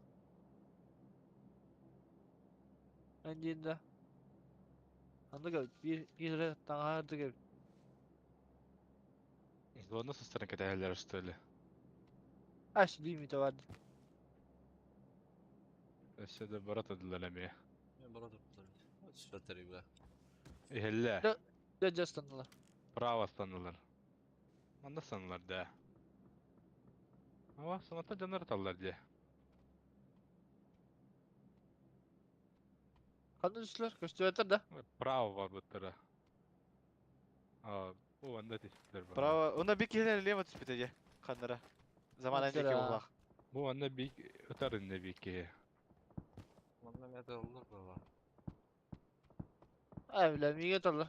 Önceyinde. Andık bir bir tane hırdık. Зона сестры кәтәһәлләр что ли? Aç bir müte vardı. Өсө дә бара тудылар әме. Мен бара туптар. Сүрәттәр бля. Ихеллә. Dönce ıstandılar. Право станылар. Анда станылар да. Ава, саната жанар таллар де. Kanı üstler gösteriyorlar da. Право бар буттара. А, бу анда тестлер бар. Право, онда бик киһилер лево түспүтэ Каннара. Заман Өттөр, әндеки а. буллах. Бу анда бик өтөр инде бик. Манна мята олар бала. Ай, бля, миигин толло.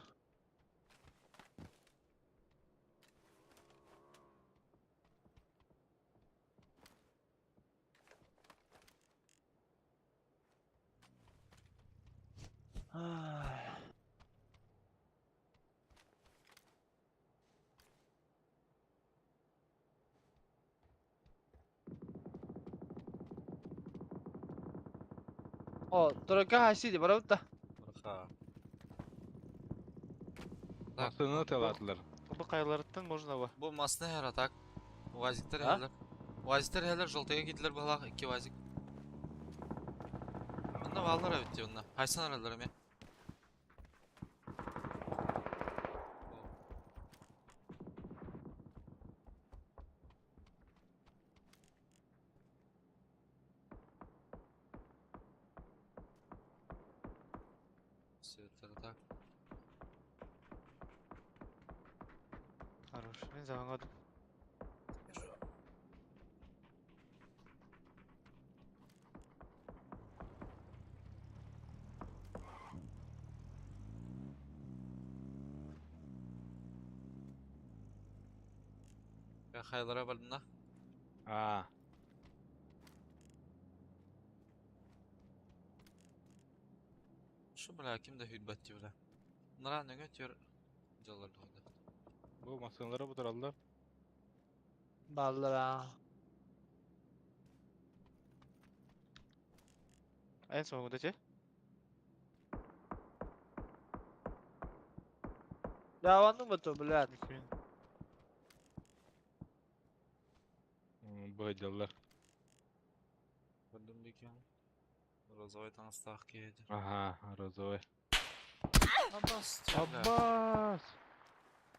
О, только хасиди, барабыта. Браха. Массыынаны тыалаатылар. Бу хайаларыттан можно ба? Бу масны һәр атак. Уазиктер А? һәлләр. Уазиктер һәлләр жолтайга киттиләр баһалаах икки уазик. Онно бааллар эбит дии онно. Хайсан эрэллэр эмиэ. Все это так. Хорош. Мин завангадым. Хайлара бардына. Аа. Шу бля ким да хүлбәт дии бля. Нара нөҥө түөр дьаллар дуһайда. Бу массыыналары бутараллар. Баллара. Эн соңунда че? Я ванну буту, блядь. Быһыдьаллар. Көрдүм бикем. Розовый таҥастаах киһи. Ага, розовый. Абас. Бля. Аббас!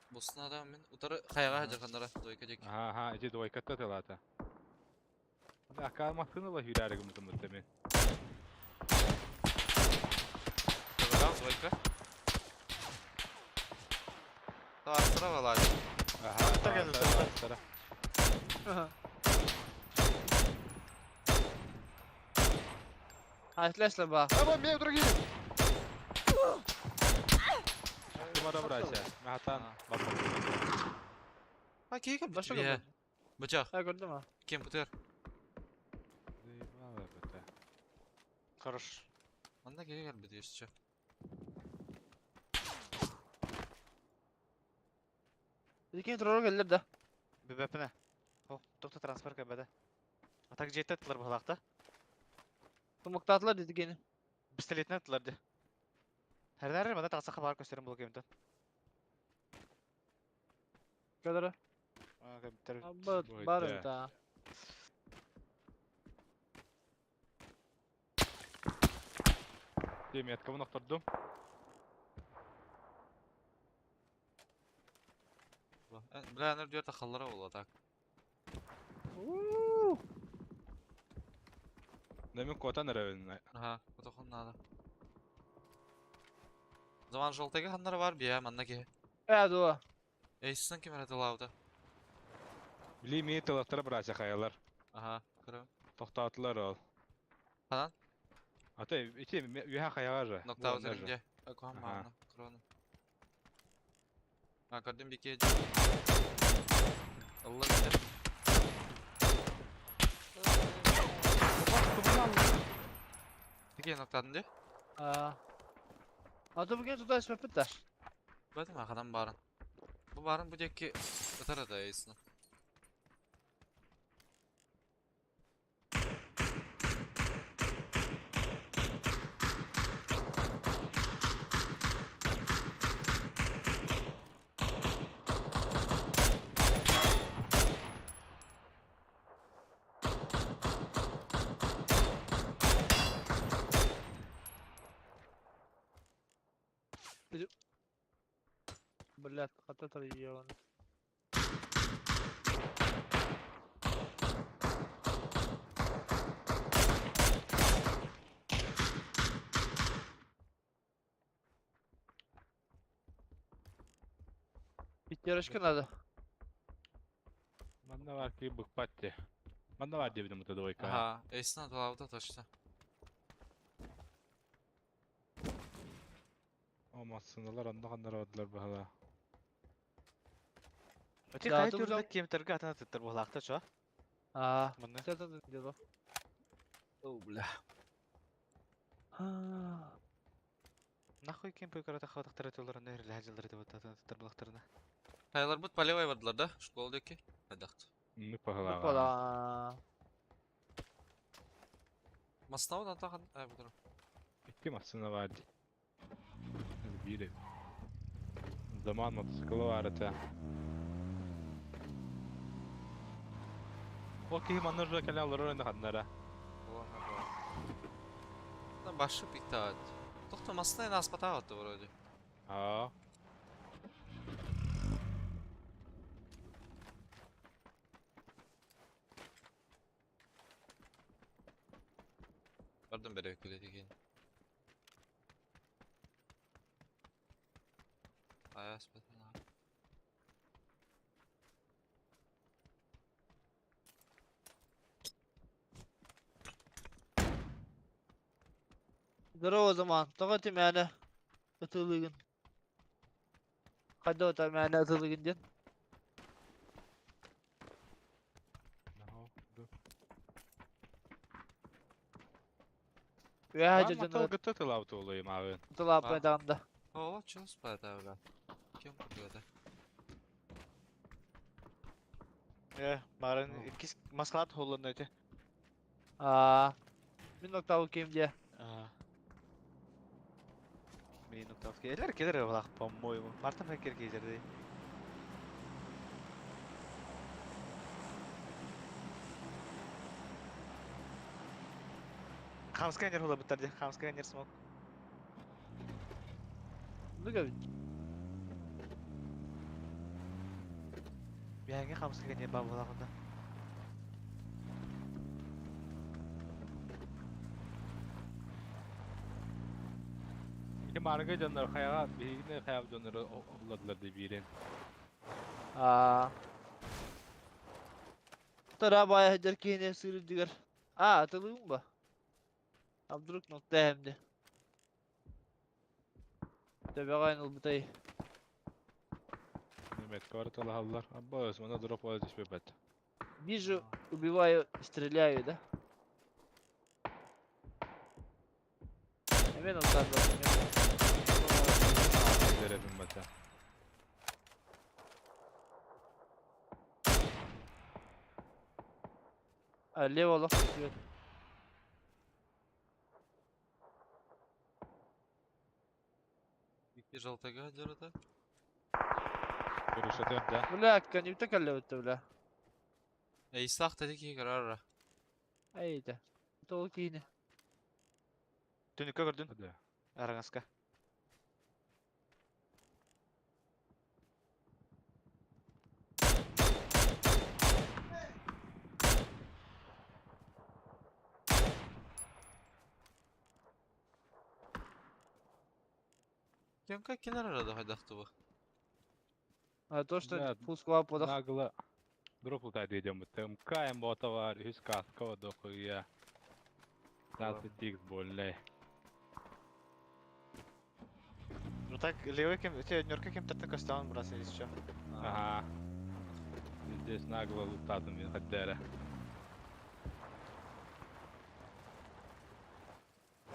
Бусна мин утары хайаҕа дьаханнара двойка диэки. Ага, ага, ити двойкатта тылаата. Ака массыына ла хүрээригим мутумут мен. Добрал, двойка. Таастара валади. Ага, Так, это, таастара, таастара. Айтлесле ба. Аба, меня другие! Кымара брася. Махатан. А киһи кэлбит Башка бие. Бычах, А, көрдүм а. кем путер. Заебало это. Хорош. Манна киһи кэлбит еще. Икин турар келлер да. Бөбөпүнэ. О, токто транспорт кэбэдэ. А так жеттэ тылар баһалаахта. Тумуктаатылар диди кини. Пистолетинэ тылар ди. Хэрнәрер мада тағсақа бар көстерин бұл кемтен. Кадара. Кемтер. Абба Бой, бар да. да. Дем, я кого нохтордум? Бля, нөр дүрт халлара була так. Уу. Немен котан эревин. Ага, отохон надо. Заман жолтайга ханнара бар бия, манна киһи. Э, дуа. Эйсен кем эрэ тылаабыта. Били ми тылаттара брася хаялар. Ага, көрөм. Тоқтатылар ол. Ханан? Ата ити үйә хаяга же. Ноктаут эринде. Акухан Ага. маана, крона. А, көрдүм бики. Алла билер. Бики ноктадын ди. А. Аты бүгін туда испеппит да. Бәтим ахадан барын. Бу барын бу декки ытара да эйсин. Блядь, хата ебаный. Пятерочка надо. Манна бар ки букпатте. Манна бар дебидим это двойка. Ага, эйсин тылаабыта точно. Массыыналар онно ханнара бардылар баһала. Оти Да, хайа тут түрдэ уже- кемтерге атын атыттар буолаахта чо. Аа. Манна. Це дело. О, бля. Нахуй кем пойкарата хаватактара төлөр нөр ләһәҗәләр дип атын атыттар булактарына. Тайлар бут полевой бардылар да? Школа дөки. Хайдахт. Ну паһала. Опа. Маснау да тахан. Ай, бұдыр. Икки массыына бар ди. Бири. Заман мотоциклы бар это. Ол киһи манна уже кэлэн олорор indi ханнара. Там башы пиктаад. Тохто масна нас патаат вроде. Аа. Бардым бері өкіледі екен. Аяс патана. Здорово, Заман. Тоҕо тимээнэ ытылыгын. Хайда ота мээнэ ытылыгын диэн. Үөһэ Мотол дьоннор гытта тылаабыт олуйум аҕын. тылааппай даҕанда. О, чё спата, бля. Кем купил это? Э, марын иккис Москват холлон өте. Аа. Мин октавы кем дии. Аа. Мин октав келер келер булак, по-моему. Марта фекер келер Хамсканер хула бутар ди, хамсканер смог. Ну кэбит. Биһиги хамсканер бар булагында. Ити марга дьоннор хайаҕа биһигини хайаҕа дьоннору обладылар дии биирин. Аа. Тара баайа сылдьар киһини сыырдыгар. Аа, ытылыгын ба? А вдруг нокта хэмди. Төбөҕө ылбытай. Неметка бар талаһаллар. Абба өс мана дроп ола түспэпэт. Вижу, убиваю, стреляю, да? Эмен ылтар Деребин бата. А, лево лох свет. Икки жалтага дерета. Көрүшөтөр да. Бля, конюкта каллебетте, бля. Эй, сахта дики карара. Айда. Тол киини. Түнүккө көрдүн? Да. Арагаска. Кемка кенар арада хайдахты бу. А то, что Да, фул склад подах. Нагло дроп лутайды идем. МК бота бар, үс каска дохуя. 15 х больный. Ну так, левый кем, те нөркө кем тартын көстөн брас или что? Ага. Здесь нагло лутадым мен хаддера.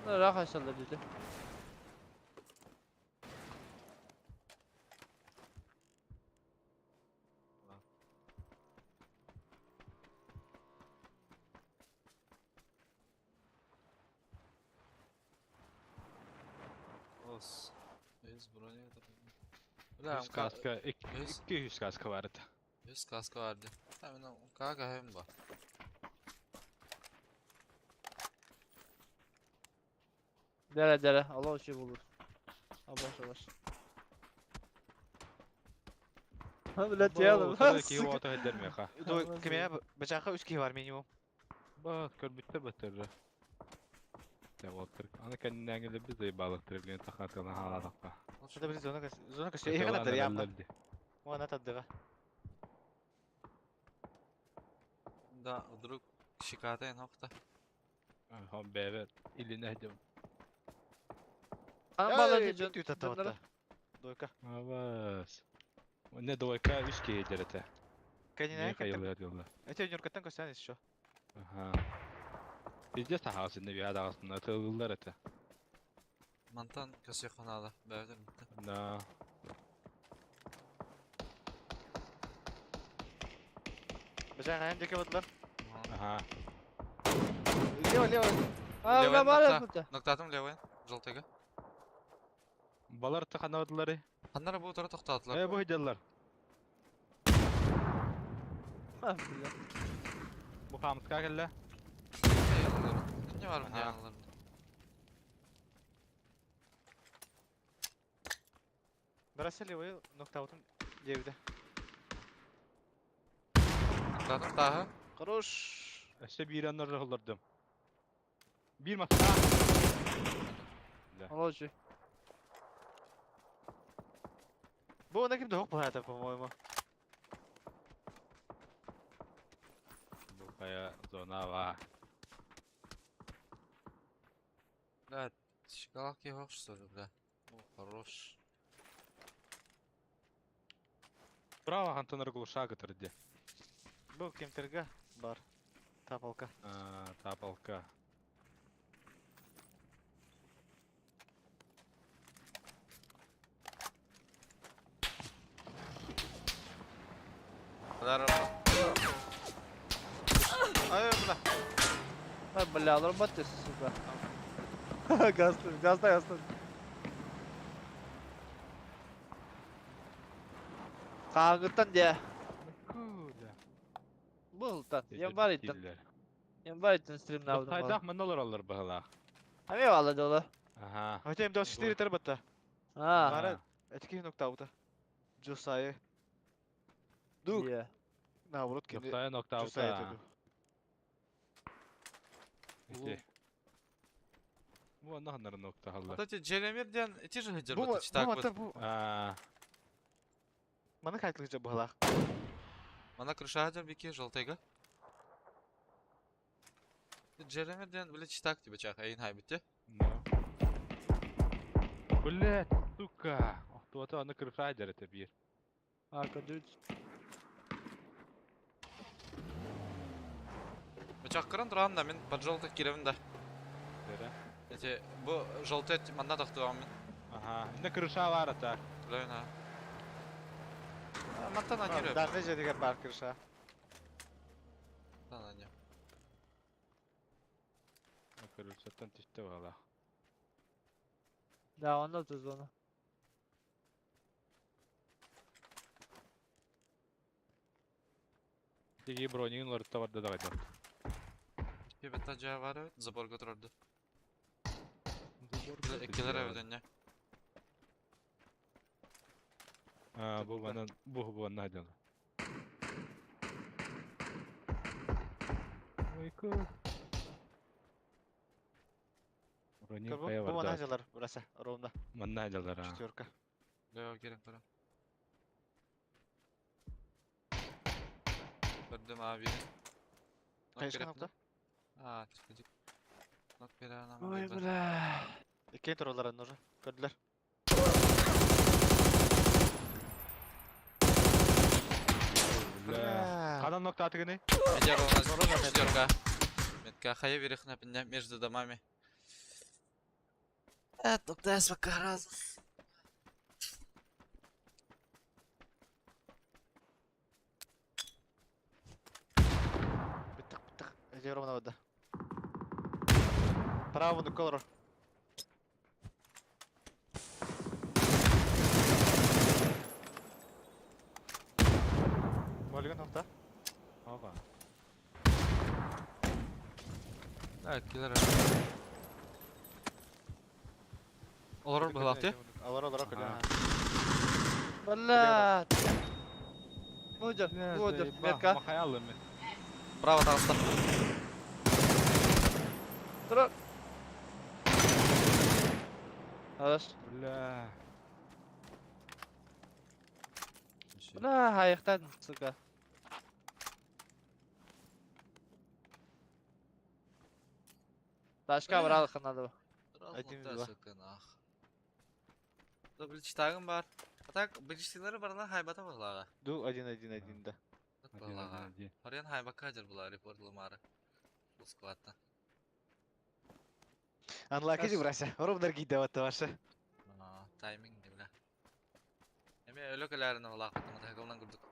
Рах ашалар dedi. Ос. Өз броня да. Бля, Үс каска, Үс. икки үс каска бар это. Өз каска барды. Та мен МК hem ба. Dere dere. Allah şey bulur. Abaş abaş. Ha бля, тиялым. Ки бота хаддер меха. Ду кеме бачака үч ки бар минимум. Ба, көрбүттер бөттөр. Я вот Аны кәннәңгеле biz de балыктыр билен тахатына халадыкка. Что били зона зона көстө. Эге кадar ямна. Мона тадыга. Да, вдруг шикатайын хокта. Ха бәбер илине дем. Аны балар Эй, дьон. бүт Дьоннору. үт Двойка. Абас. Не двойка үс киһи этэ. Кэнинэ Не хайылар дылла. Эти Нюркаттан көстөн еще. Аха. Везде сахасын не бия дагасына тылылар этэ. Мантан көсө ханала. Бәдем битте. Да. Бежан хайын деке бадлар. Аха. Лево, лево. А, Левый бля, бар нокта. это. Ноктатым левый. Желтыйга. Балар таханадылары. Ханнара бу тора тоқтатылар. Э бу хыдаллар. А, бля. Бу хамска келле. Не бар не Аха. алар. Бірасы левый ноктаутын левде. Ноктатым тағы. Хорош. Өссө биир аннар холлордум. Бир маска. Молодцы. Бу она ким дохук это, по-моему. Бу кая зона ва. Бля, шоколадки yok что ли, бля. О, хорош. Право хантанар глуша гытырды. Бу кемтерге бар. Тапалка. А, тапалка. Здорово. Ай, бля. А, бля, алар сука. Газ, газ, газ. Қаңғыттан де. Куда? Бұл тан. Январь иттен. Январь иттен стримна алдым. Хайдах маналар алар бахала. Ами валла дола. Аха. Хотя М24 тербатта. А. Бара этики ноктаута. Джусай. Дук. Иә. Наоборот, кини Ноктая Джусай ноктаута. этеду. Ити. Бу анна ханнар нокта халла. Вот эти Джеремир ден, эти же Бу вот читак бу вот. бу. А, Маны хайтлык бахалах. Мана крыша хадер бики желтыйга. Джеремир ден, бля, читак тебе чах, айын хай битте. ну. Блять, сука. Охтуата аны крыша дер это бир. А, кадют. Бычак кырын туран да, мен под желтых киревин да. Дere. Эти, бу желтый манна тахтуам мен. Аха. Инде крыша бар ата. Левин ha. Мантан они Да, не же бар крыша. Мантан они. Крышаттан түштө бала. Да, он да зона. Тиги бронигин лорта бар да дагайда. Бетта жа бар evet, забор götürürdü. Эккелер evet не. А, бу банан, бу бу банан хадяла. Ой, Броник Бу кая бу бар мана да. жалар burası ровно. Манна хадялар а. Четверка. Лео керен кара. Көрдүм abi. Кайсы нокта? А, чыкыдык. Нок бере Ой, бля. Иккен туралар нужа. Көрдүлөр. Бля. Канан нокта атыгыны? Эдер у нас четверка. Метка хая верхна пня между домами. Э, пока раз. Биттик биттик. Эти ровно вода. Право на колор. Молиган нокта. Ага. Да, киллер. Олар булакты. Алар алар Ага. Бля. Будет, будет, метка. Махаялы мен. Право таста. Тұр. Хорош. Бля. Бля, аяқтан, сука. Ташка брал надо. Один, два. Нах. Бличтагым бар. А так бличтилары барына хайбата баҕалааҕа. Ду 1-1-1 да. Баҕалааҕа. Харыйан хайбакка дьар була репортлымары. Бу складта. Анлаки дибрася. Ровно гидде ватта ваша. Тайминг дибля. Эми өлө кэлээрин олаахпытын мотоциклынан курдук.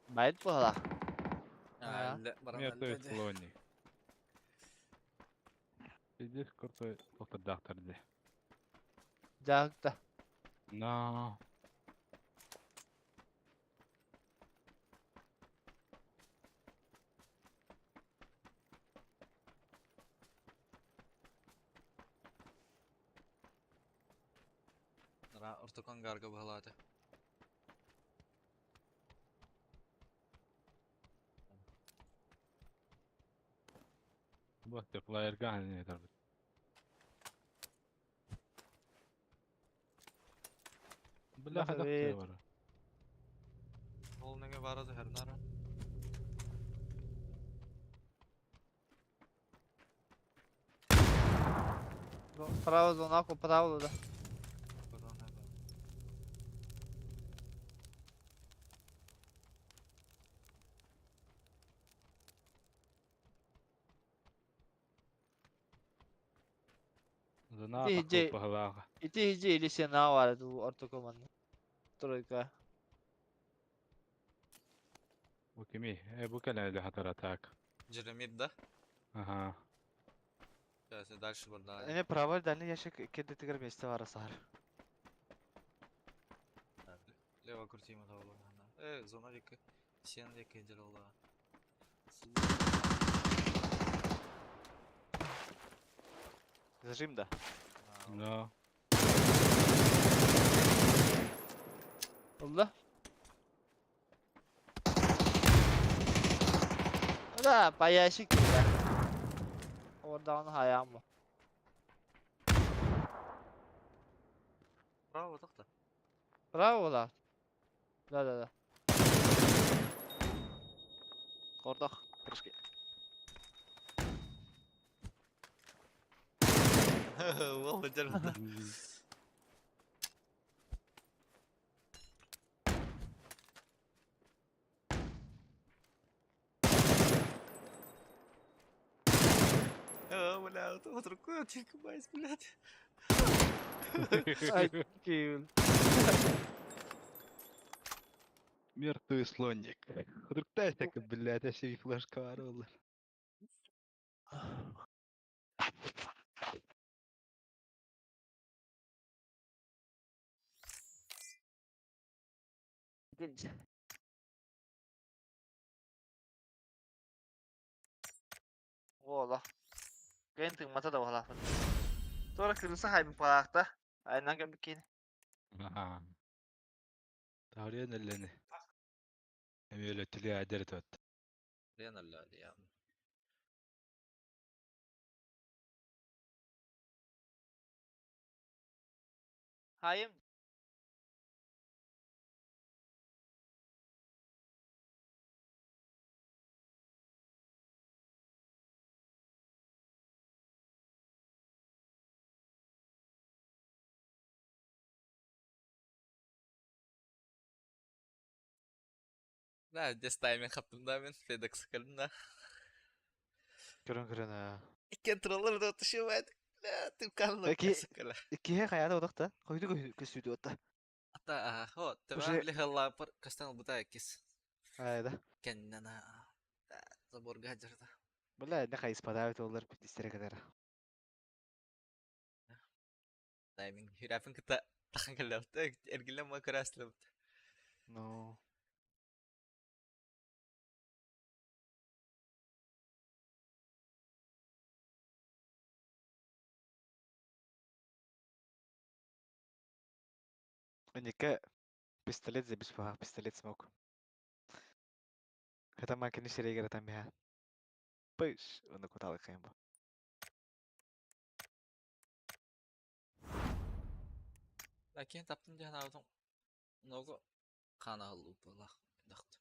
Байт буолла. Мертвый слоник. Пиздец крутой доктор де. Дьаһыкта. Но. Нара ортокон гарга баһылаата. Бу теплаерга не тарбыт. Бля, Бля, хадак бар. Ол неге бара да хернара. Право зонаку, право да. Зона Ити такой пахлага. Ити иди или сена бар ду ортокоман. Тройка. Бу кими? Э, бу кэлэ хатар атак. Джеремир, да? Ага. Сейчас я дальше барда. Эне право дальний ящик кедетигер месте бар сар. Лево крути мотоцикл. Э, зона века. Сен века делала. Зажим да. Но. Oldu. Да, паящик да. Oradan hayam bu. Браво, так-то. Bravo la. Да, да, да. Кордох. Крышки. Вол, держит. А, бля, вот рукой отвлекаюсь, блядь. Ай, кийл. Мертвый слоник. Худруктайся, блядь, я себе флешка орал. Ола. Кентин мата да ола. Тора кырылса хайбын палакта. Айнан кемикин. Ага. Тавриен эллени. Эмиэле түле адер тот. Лена ля, я. Хайым. Да, здесь тайминг хаптым да мен, Федекс кэлдим да. Көрөн көрөн а. Контроллер да тушевать. Бля, ты каллы. Эки- Иккиһэ хайаата одохта. Хойду көсүүдү отта. Ата, ага, хо, Уже- тебя бля пар кастан бута кис. Айда. Кеннена. Забор гаджерта. Бля, не хай испадают олар битистере кадar. Тайминг хирафын кыта тахан кэллэпт. Эргилен ма краслып. Ну. Ника пистолет забис пистолет смог. Это макини серегера там я. Пыш, он куталы кэмбо. Лакин таптым диэн аутун. Ногу хана лупалах. Дахт.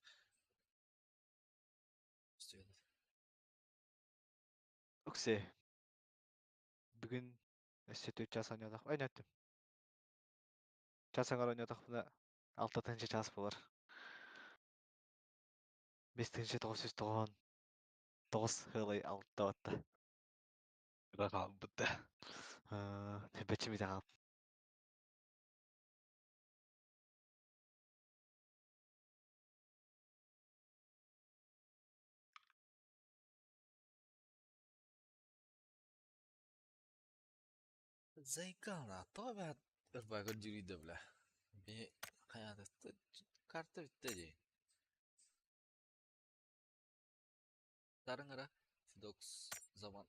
Оксе. Бүгүн өссө 4 чаас оонньоотох. Ойноттум. Чаас оҥор оонньоотохпуна 6 чаас буолар. 5999 сыалай 6 батта. Ыра хаалбыт да. Бэчимите хаалбыт. Зайкана, тоҕо бэт ырбака дьүрүйдэ бля. Би хайаата карта бүттэ дии. Тарыҥыра Фидокс заман.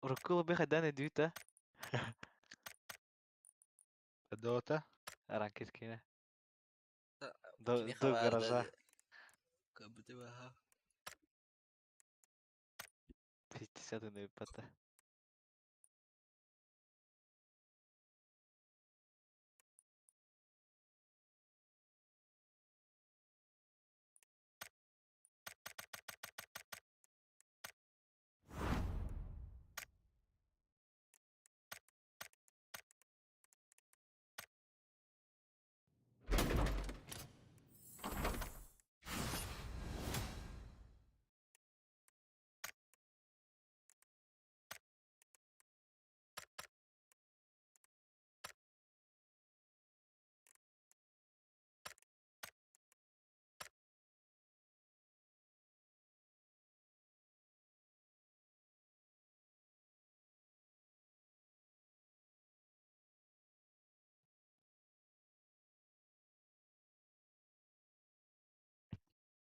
Урукку лобби хайдан өйдүүт да? Дота. Ранкет киинэ. До Кини до гаража. Кабыты баха. 50 үппата.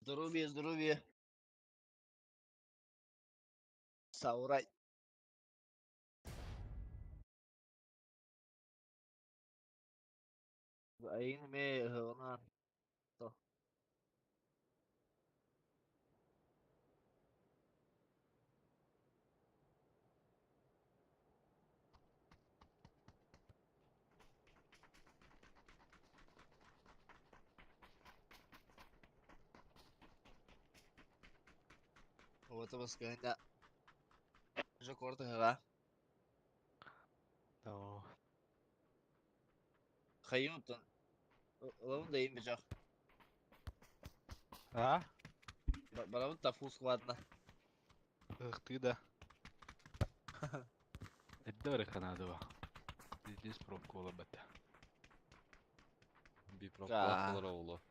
Здоровье, здоровье. Саурай. Айын ме она. Вот баскайда. Жокорта ха. О, Хайын тон. Лавын да им бежах. А? Барабын та фул складно. Ых ты да. Эрдэ барыханаадыба. Здесь пробка буолар бата. Би Да. пробкалар оҕоло.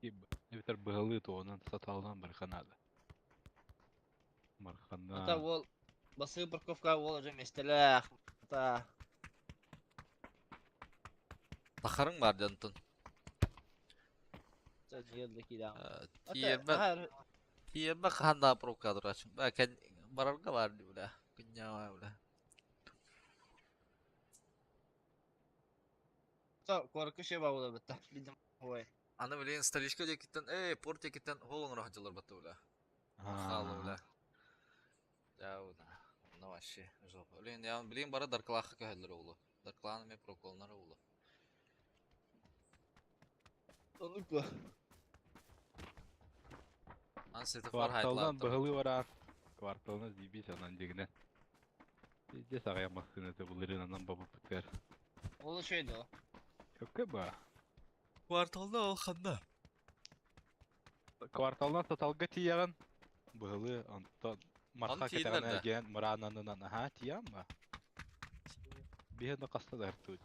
Эбэтэр быһалыы туонан саталынан барыханаада. Ата Мархана. ол басы парковка ол уже местелэх. Ата Тахарың бар дьонтон. жерле кида. Тиербе тиербе ханда пробка турачын. Ба кен барарга бар ди бля. Күннява бля. Та корку ше бабыла битта. Билдим. Ой. Аны билен столичка декиттен, эй, порт декиттен холон рахатылар батты бля. Халы бля. Я ну вообще жопа. Блин, я блин бары дарклаха көһөлөр оҕоло. Даркланы ме проколнар оҕоло. Onu ку. Ан светофор Кварталынан хайтлааттар. быһалыы бараар. Кварталынан дибис анан дигинен. Здесь ағая машинасы булырын анан бабы пытыр. Ол şeydi o. Kökө ба. Кварталда ол ханда. Кварталынан саталга тияган. Быһалыы онтон марха Аны тиийдилэр кетеген да. эрген мыраананынан аха тиям ба. Биһен касталар тут.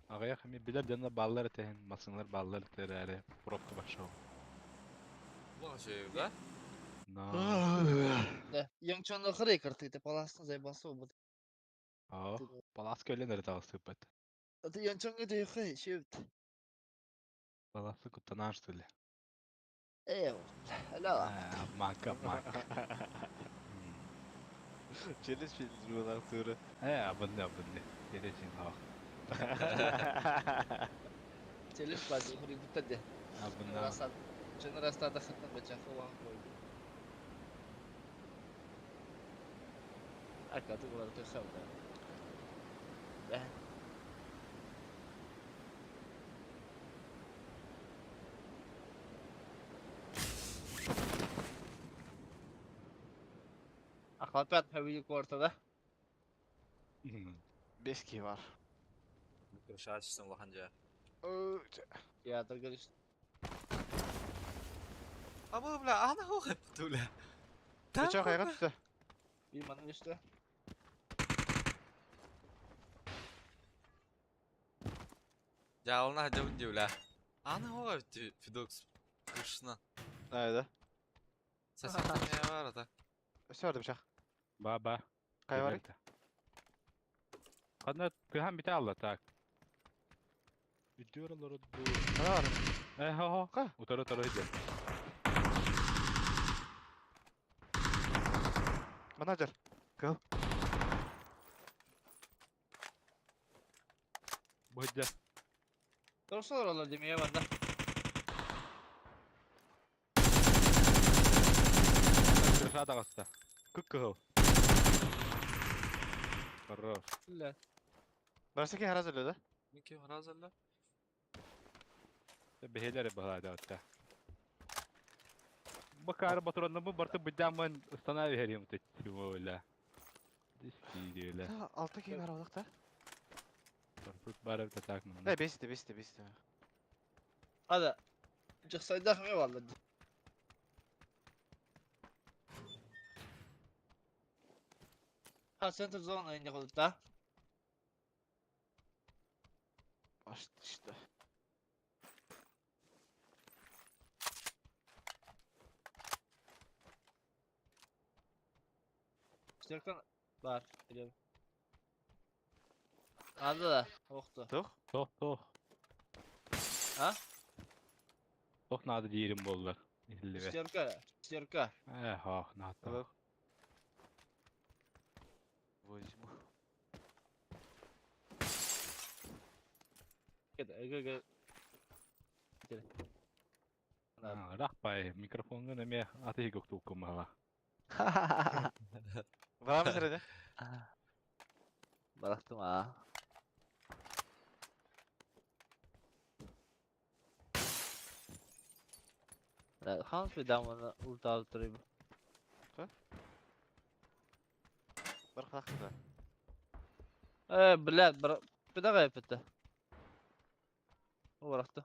Ағая хами билер жана баллар этehen, масынлар баллар этерәре пробка башау. Бу şey бля. Но. Да. Яңчонны хырый кыртыйты паластын зайбасы бу. Аа, паласка өлен эртагы сыппат. Ата янчонга да хый шевт. Паласы куттанар что ли? Э, ла. Обманка, обманка. Челлендж фильм тура. Э, абынны, абынны. Тересин хақ. Челлендж базы хырый бутады. Абынна. Раса. Чын растада хытын бача хылан койду. Акаты уларыта сабда. Бэһэн. Ахлапят хавили квартада. Бес киһи бар. Крышачыстың улахан дьэ. Театрга түстэ. А бу бля, ана хух бля. Бычак айга түстэ. Bir manın üstü. Дьаалына хадьабын дии бля. Ана хух Фидокс. Крышына. Найда. Соседний бар ата. Өссө барды бычак. Ба ба. Кай бар? Ханна тыһан бите алла так. Үдүөр олору ду. Кана бар? Э хо хо. Ка? Утары утары иде. Менеджер. Кыл. Бу иде. Dursalar olur demeye bende. Тырша таҕыста. Кык-кыһыл. Хорош. Бля. Барса ки хараз өлө да? Мики разалла. Бэһэлэр баһаада отта. Бакар батуранна бу барты быдаман установи хэрим тэтчүмөла. Дистиилэ. Алты киһи бар олох да. Барпыт барып татак Э, мын. бес ите, бес ите, бес ите. Hadi. Çıksaydı ne vallahi. Ha center zone indi da. Ашты işte. Serkan var biliyorum. Aldı da. Yoktu. Тух. Тох тох. Ha? Тох нады диирим боллар. Иллибе. Serkan. Serkan. Э хох нады. Алло. Возьму. Gel gel gel. Gel. Рахпай микрофонгын эме аты көктуккумала. Бар mı sırada? Bıraktım ha. Hans bir damını ulti aldırayım. Бар хакта. Блядь, bir daha kaybetti. O bıraktı.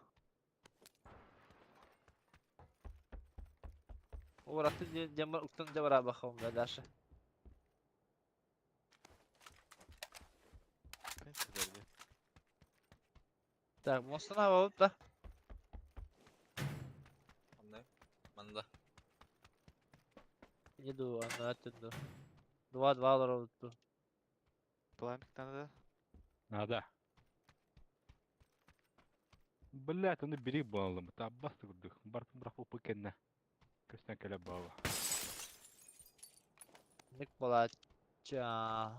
O bıraktı diye cember uktan cember bakalım be dersi. Так, мостына алып да. Андай. Манда. Еду, аны өттүндү. Два-два алар oldu. Пламик надо. Надо. Блять, оны бери балым. Та басты күрдүк. Бартын бирок бу кенне. Көстөн келе баба. Ник болача.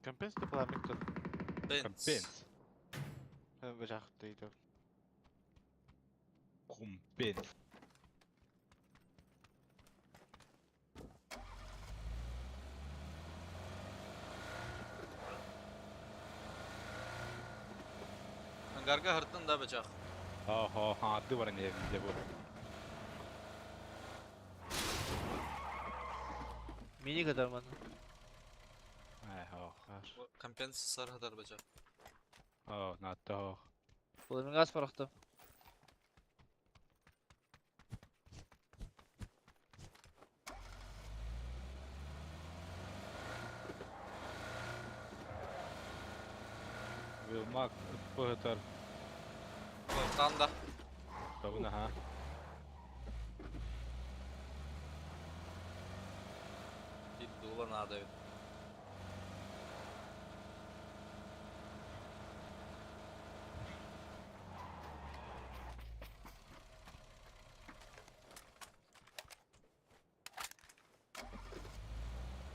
Компенс то пламик тут. Компенс. Бычак дейди. Компенс. Ангарга хыртын да бычак. Охо, ады бар не бизде бу. Mini kadar mı? Ай, хох. Компенс сар хатар бычак. О, надо хох. Бұл газ bıraktım. Вилмак пыгытар. Танда. Табына ха. Дула наада эбит.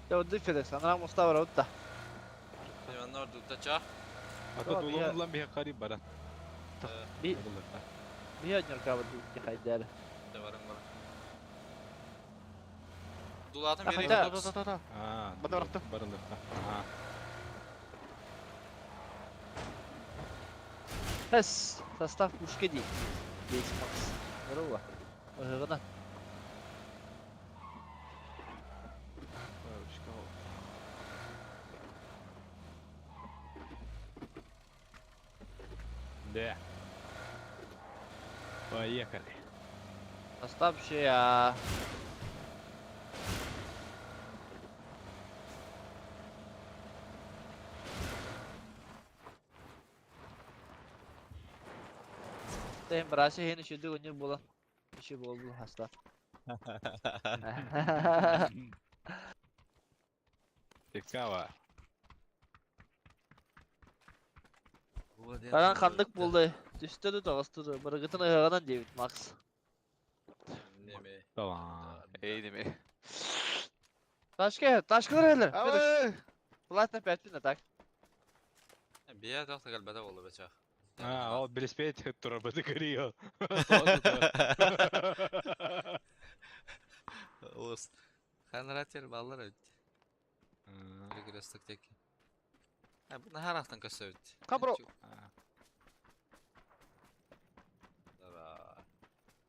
Я вот Федекс, анараа муста барабыт да. Манна ордукта ча. Ата дулан биһи кари бара. Би би однеркабыт дии хайдары. Да барың бар. Дулатын А, бери. хотя- Та та та. Аа. Бада барахта. Барылыкта. Аа. Пес, состав пушки дии. Бейс Макс. Здорово. Ыһыгына. Да. Поехали. Состав вообще я. Тем браше хен шүдү үнү була. Үшү болду хаста. Текава. Баран ханнык болду. Түстө да тагысты да. Барыгытын ыһыгынан диэбит Макс. Неме. Tamam. Эй неме. Ташка, ташкалар элер. Абы! Платно 5 минут так. Бия тохта калбата болду бечах. Аа, ол велосипед турабыты көрüyor. Олус. Ханратер баллар өт. Перекресток тек. А бу нахарахтан көсөбүт. Кабро.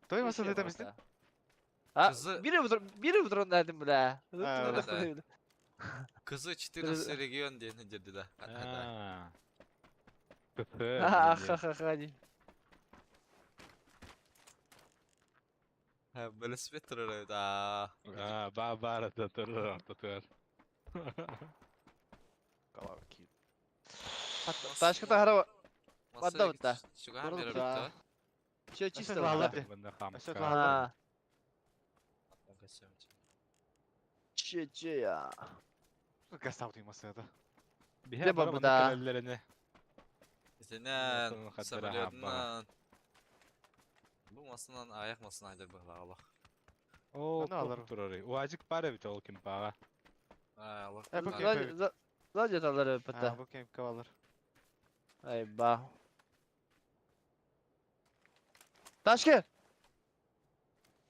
Той масыл Ещё это мисти? А, Кызы- бири бири утром дедим бля. А, да. Кызы 14 регион диэн дерди да. Аа. Ха-ха-ха. Велосипед турар өт. Аа. Аа, ба бар да турар турар. Калавки. Ташка тахара Маса Бадда бутта. Чуган Бурда берер бутта. бутта. Все чисто. Ладно. бля. Насчет А, Көсөбүт. Че че я. Гастав масыл это. Де ба буда? Сенен самолетынан. Бу масынан аяк масынан айдар бахла Аллах. О, Аны алар. турар. Уажик бар бит ол ким бага. Аа, Аллах. Э, бу Аллах. кем? Задя алар А, пыта. бу кем калар. Ай ба. Ташка.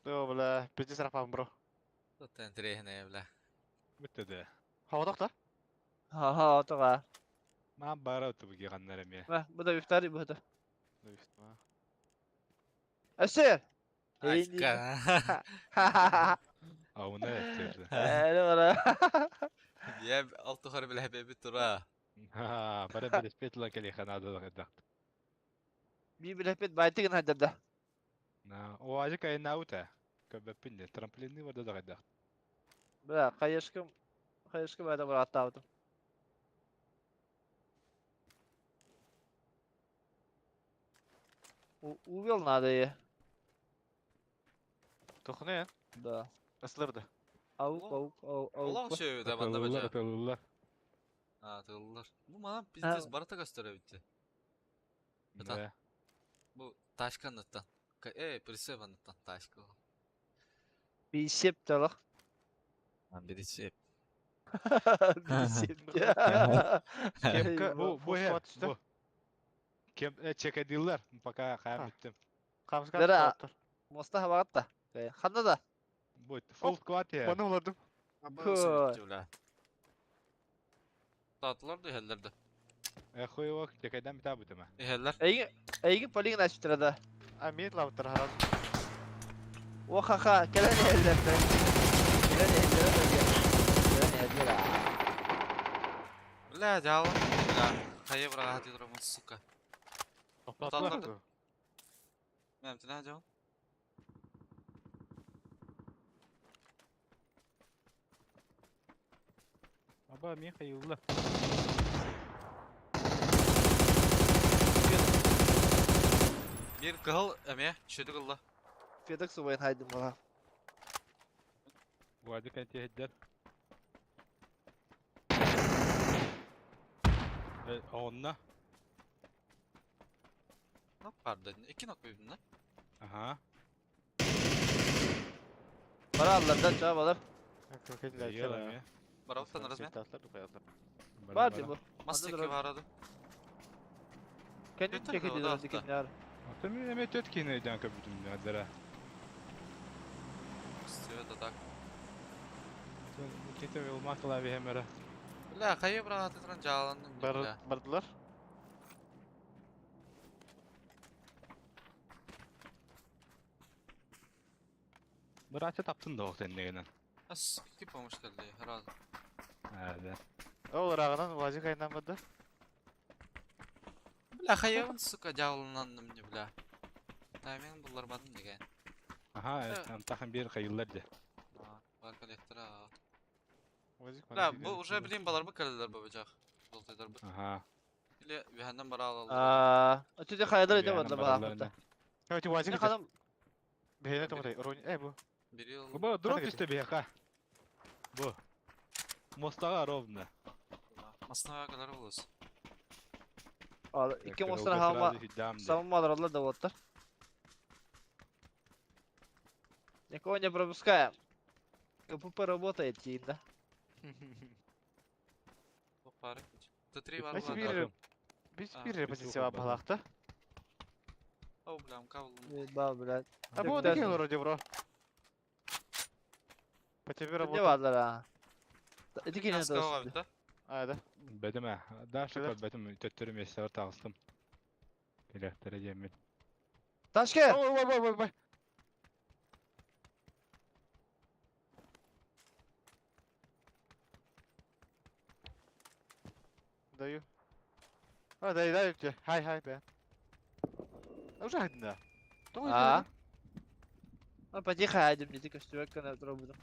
До бля, пиздец рафам бро. Тотен трехне бля. Битте де. Хава тохта? Ха-ха, отога. Ма бара тубги ганнар эме. Ма, бу да бифтари бу да. Ма. Әсер. Айка. Ауна этерди. Әле бара. Я алты хар биле бебит тура. Ха, бара велосипед ла кели ханада да. Би билепет байтыгын хайдарда. На, уажик ай наута. Көбөппин трамплинни бар да да. Бля, кайышкым, кайышкым бада бар аттабытым. Увел надо е. Тохне, Да. ыслырды. Аук, аук, аук, Аллах аук. шөбү да банда Тылылар, бача. тылылар. Аа, тылылар. Бу мана пиздец барата көстөрө битти. Бата. Да. Бу ташканныттан. Э, присебанныттан ташка. Бисеп талах. Бирисеп. Бисеп. Кемка Бу бу фул хе. склад түстө. Бу. Кем чекадиллар пока хаям биттим. Камска Бера. Моста хабагатта. Ханда да. Бу фул склад я. Маны уладым. Кой. Татылар да эхеллер да. Э хуйвак чекайдан бита бутама. Эхеллер. Эйги, эйги полигин ачып турада. А мен лавтар хараз. О ха-ха, келен эллер. Келен эллер. Келен эллер. Бля, жал. Бля, хайы бра хати тура сука. Татылар. Мәм тена жал. Аба мен хайылла. Бир кыл эме шөдү кылла. Федекс убайын хайдым бала. Уажик антихеддер. Онно. Нок vardı. İki nok birbirine. Аха. Бараллар да чабалар. Йыла Барабытан размен. Бар ди бу. Мастеки var adı. Kendin Yeter çekildi de, o da öldü kimler. Ата мен эме төт кийин өйдөн көбүтүм адара. Стивет атак. Кете улмакла бихемера. Бля, кайы брат туран жаландым. Бля. Бардылар. Бырача таптын да октен дегенен. Ас iki помощь geldi herhalde. Әдә. Ол ырағынан вазик айынан барды. Бля, хайы сука жаландым не бля. Тайминг булар бадым деген. Аха, антахан бир кайыллар де. Бар коллектора. Вазик Бля, bu уже билим балар бу келдилер бу бычак. Золтойдар бу. Аха. Или вехандан бара алалар. Аа, өтөдө хайдар эде барды баахта. Эти вазик. Не хадам Бейне томрай. Рон, бу. Бири ол. Бу дроп Қандай исте бияка. Бу. Мостага ровно. Маснага kadar болос. Ал iki mostra hama savunma alırlar da botlar. Никого не пропускаем. КПП работает, да. Бары. Т3 бар Эти булар. бир биз А, бир бир позиция уху бар. балакта. О, бля, кабыл. Ба, блядь. А бу Дәл- деген вроде бро. По тебе Не работа. бардылар а. Эти кине Каска да. да? А, да. Бетиме. Даша Келер. көр бетим төттөрүм эсте бар тагыстым. Келектер жемин. Ташке! Ой, ой, ой, ой, ой. Даю. А, дай, дай тебе. Хай, хай, бе. А уже хадина. А? Ну, потихо едем, не тільки стювек на пробуду.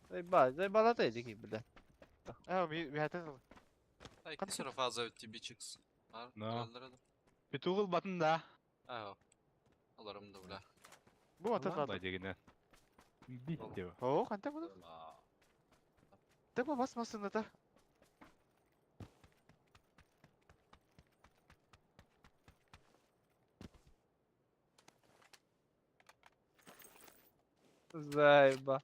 Заебал, заебал ты такие, бля. А, ми, ми хатен. İki sıra fazla öttü bir çıks. Var. No. Келдилер да. Битугул батын да. Aa. Аларым да бля. Бу ата Ба дегенен. Битти. О, канта буду. Тепа басмасын да. Заеба.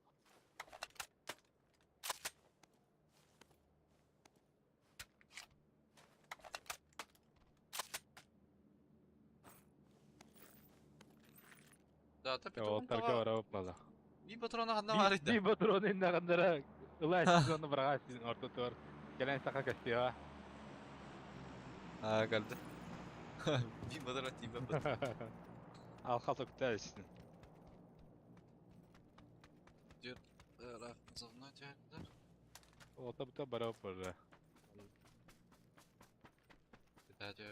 Да, та Олтарга барап бала. Bir patrona ханна бар иде. Би патрон инде кандара. Ылай сезонны барга син орто тор. Келен сака кастига. А, geldi. Bir patrona tipe bat. Алка токтайсың. Завна тяндер. Олта бута барап бара. Да, да.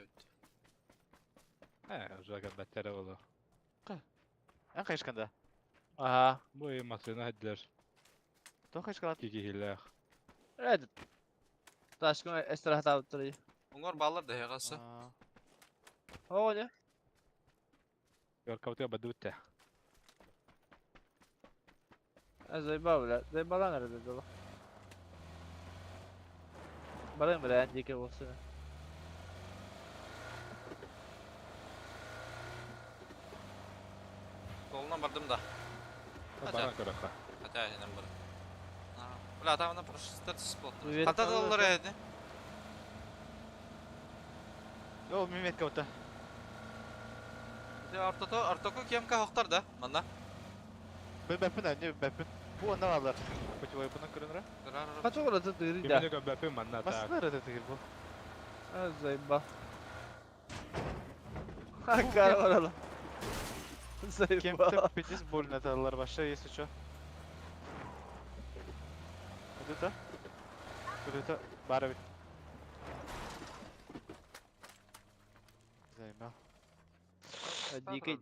Э, уже баттара боло. Ан кайшканда. Ага. Бу машина хәдләр. То кайшкалат. Кики хиләх. Evet. Ташкын эстirahat алып Оңор баллар да ягасы. О, не? Yorkavta бадутта. Заебал, бля. Заебала, наверное, было. Барым, бля, дикий волосы. Колунан бардым да. Бара көрөккө. Хотя инем бар. Бля, там она просто спот. Привет, Хата Павел, доллар эди. О, миметка бута. Артото артоку кемка хоктар да. Манда. Бе бепин, не бепин. Бу анда алар. Путевой бунан көрүнөр. Kaç orada duyuru da. Кимне көбөпү манна так. Басынар это тегер бу. Заебал. Кар orada. Заебал. Кемпте пиздец больно это алар баша, если чё. Вот это? Вот это бары бит. Заебал. Дикий.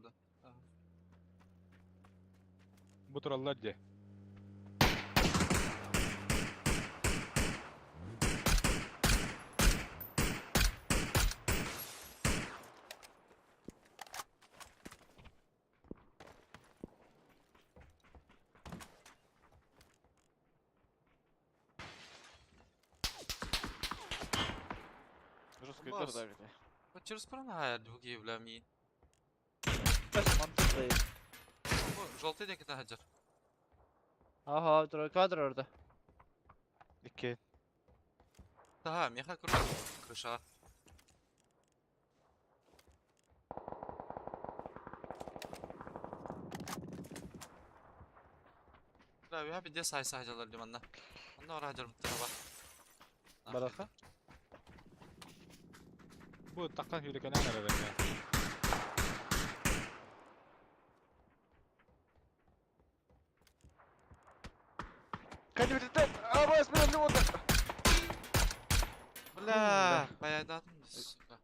Бу тураллар де. Бас. Через пронайр двуги бля ми. Бэс мантык Бу желтый деки тахаджар. Ага, тройка orada. Икки. Таха, меха крыша. Крыша. Бля, я беде сай сахаджалар диманна. Онна ора хаджар буттара ба. Бараха. Бу тақтан хүрекенен әрәвәне. Кәдімді Абас, мен өлдім онда. Бля, баяйдадым, сука.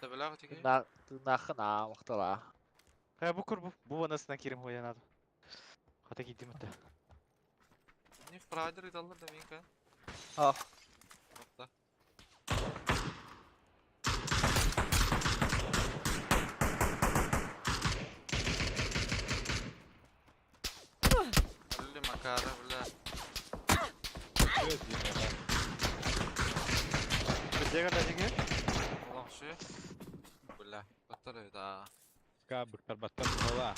Да бля, тиги. Тынахын а, мақтала. Ха, бу кур бу. Бу анасынан кирим хоянады. Хата кидим өтті. Не в прайдер идаллар да менка. А. Опта. Алли макара, бля. Өз деймін. Бізде қандай жеңе? Олақ шы. Бля, баттар да. Ка бұқтар баттар бола.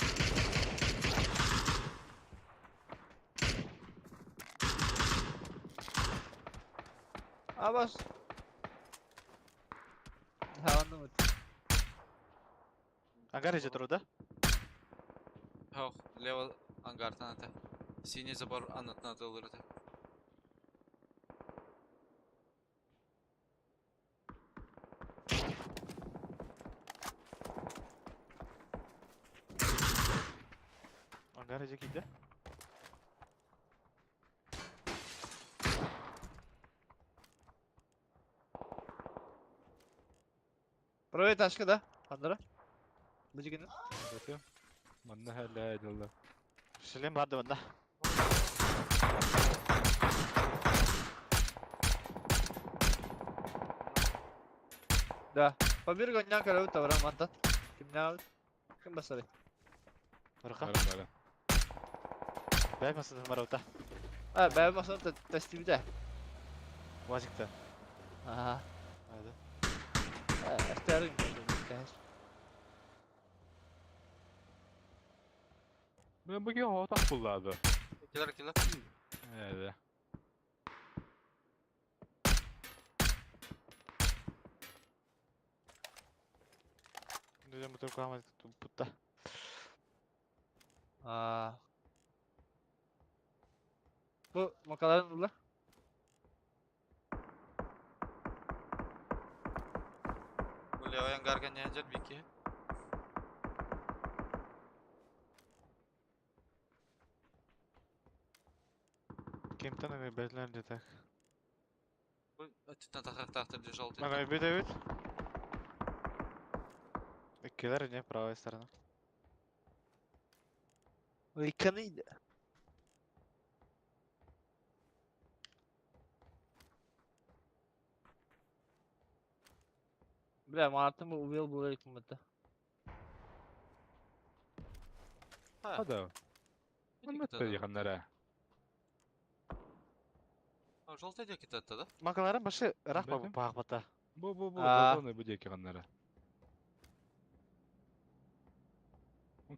Абас. Ha, anlamadım. Ангар же тұру да? Хох, лево ангартан это. Синий забор аннатна доллар это. Ангар же киді. Правый ташка да. Андара. Бу жигини. Манна хәлі айдылы. Шлем барды банда. Да. Побир гоннян карабы тавра мантан. Кимнен алып? Ким басары? Бараха. Бары бары. Бәй масыны мараута. А, бәй басаны тестибите. Уазикта. Ага. Ады. Эстәрин. Мен бүгін отақ бұллады. Келер, келер. Әді. Дүзен бұтыр құламады бұтта. Аа. Бу макаларын була. Бу лево ангарга не хаджар бики. Кемтен ами бәтлер де так. Бу түттен тахар тахтыр де желтый. Ага, бит бит. Килер не правая сторона. Уйканы. Бля, мартын бу убил булар икмәтте. Хада. Манна яқандара. Желтый деки татта да? Макаларын башы рах ба Бәтем. бағ бата. Бу бу бу Аа. бу бу деки қандара.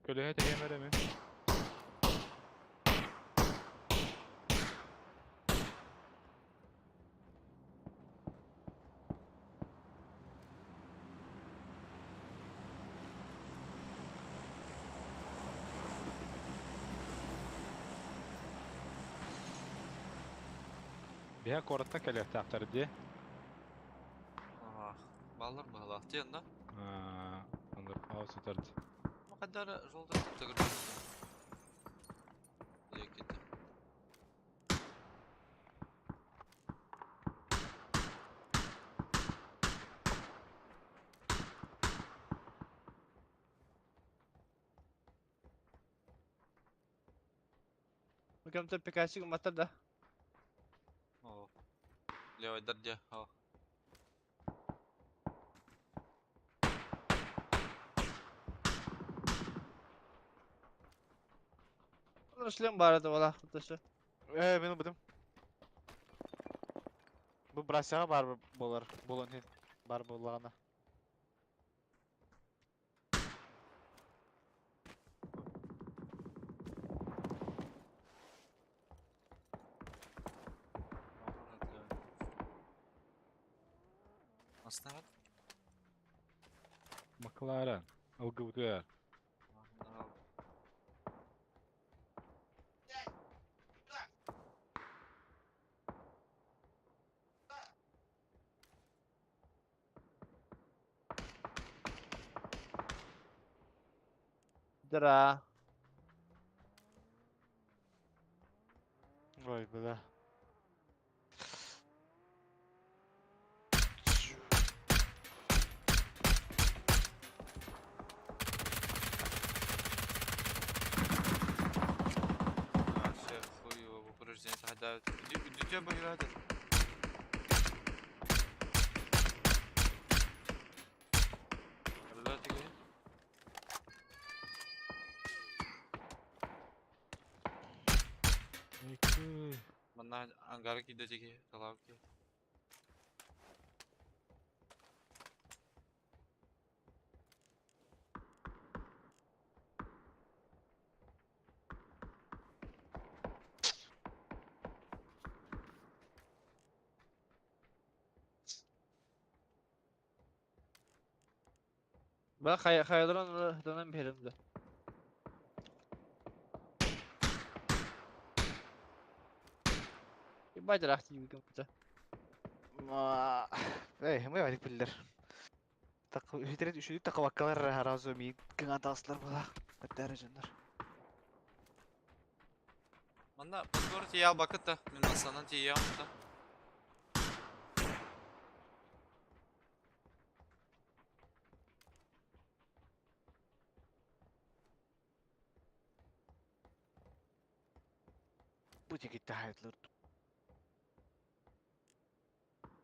Көлөһө тегемере ми? Биһа коротта кэлиэхтаахтар дии. Ах, баллар баһалаах диэн да? Аа, андыр аус утарды. Макадара желтый төгүр. Деки. Бу кемтер Pikachu гуматтар да. О. Левый дерде. О. Шлем бар edi вала, худды Э, мен бұдым. Бу брассаҕа баар буолар, буолан иһин баар буоллаҕына. Астаҕыт? Макларен. Ылгыбытыгар. Дра. Ой, бля. Все, хуево, повреждение тогда. Иди, иди, богирады. Манна ангар киде тиги, талап ки. Ben kayadan dönem perimde. Бадьрах тиийбитим. Ма... Эй, мы валик биллер. Так, үһүтэрет үчүдүк такабаккалар харазу ми кыңатаслар була. Көттәрі жоннор. Манна подгор тиийэ бакыт да, мин масанан тиийэм да. Бу тигитте хайтлар.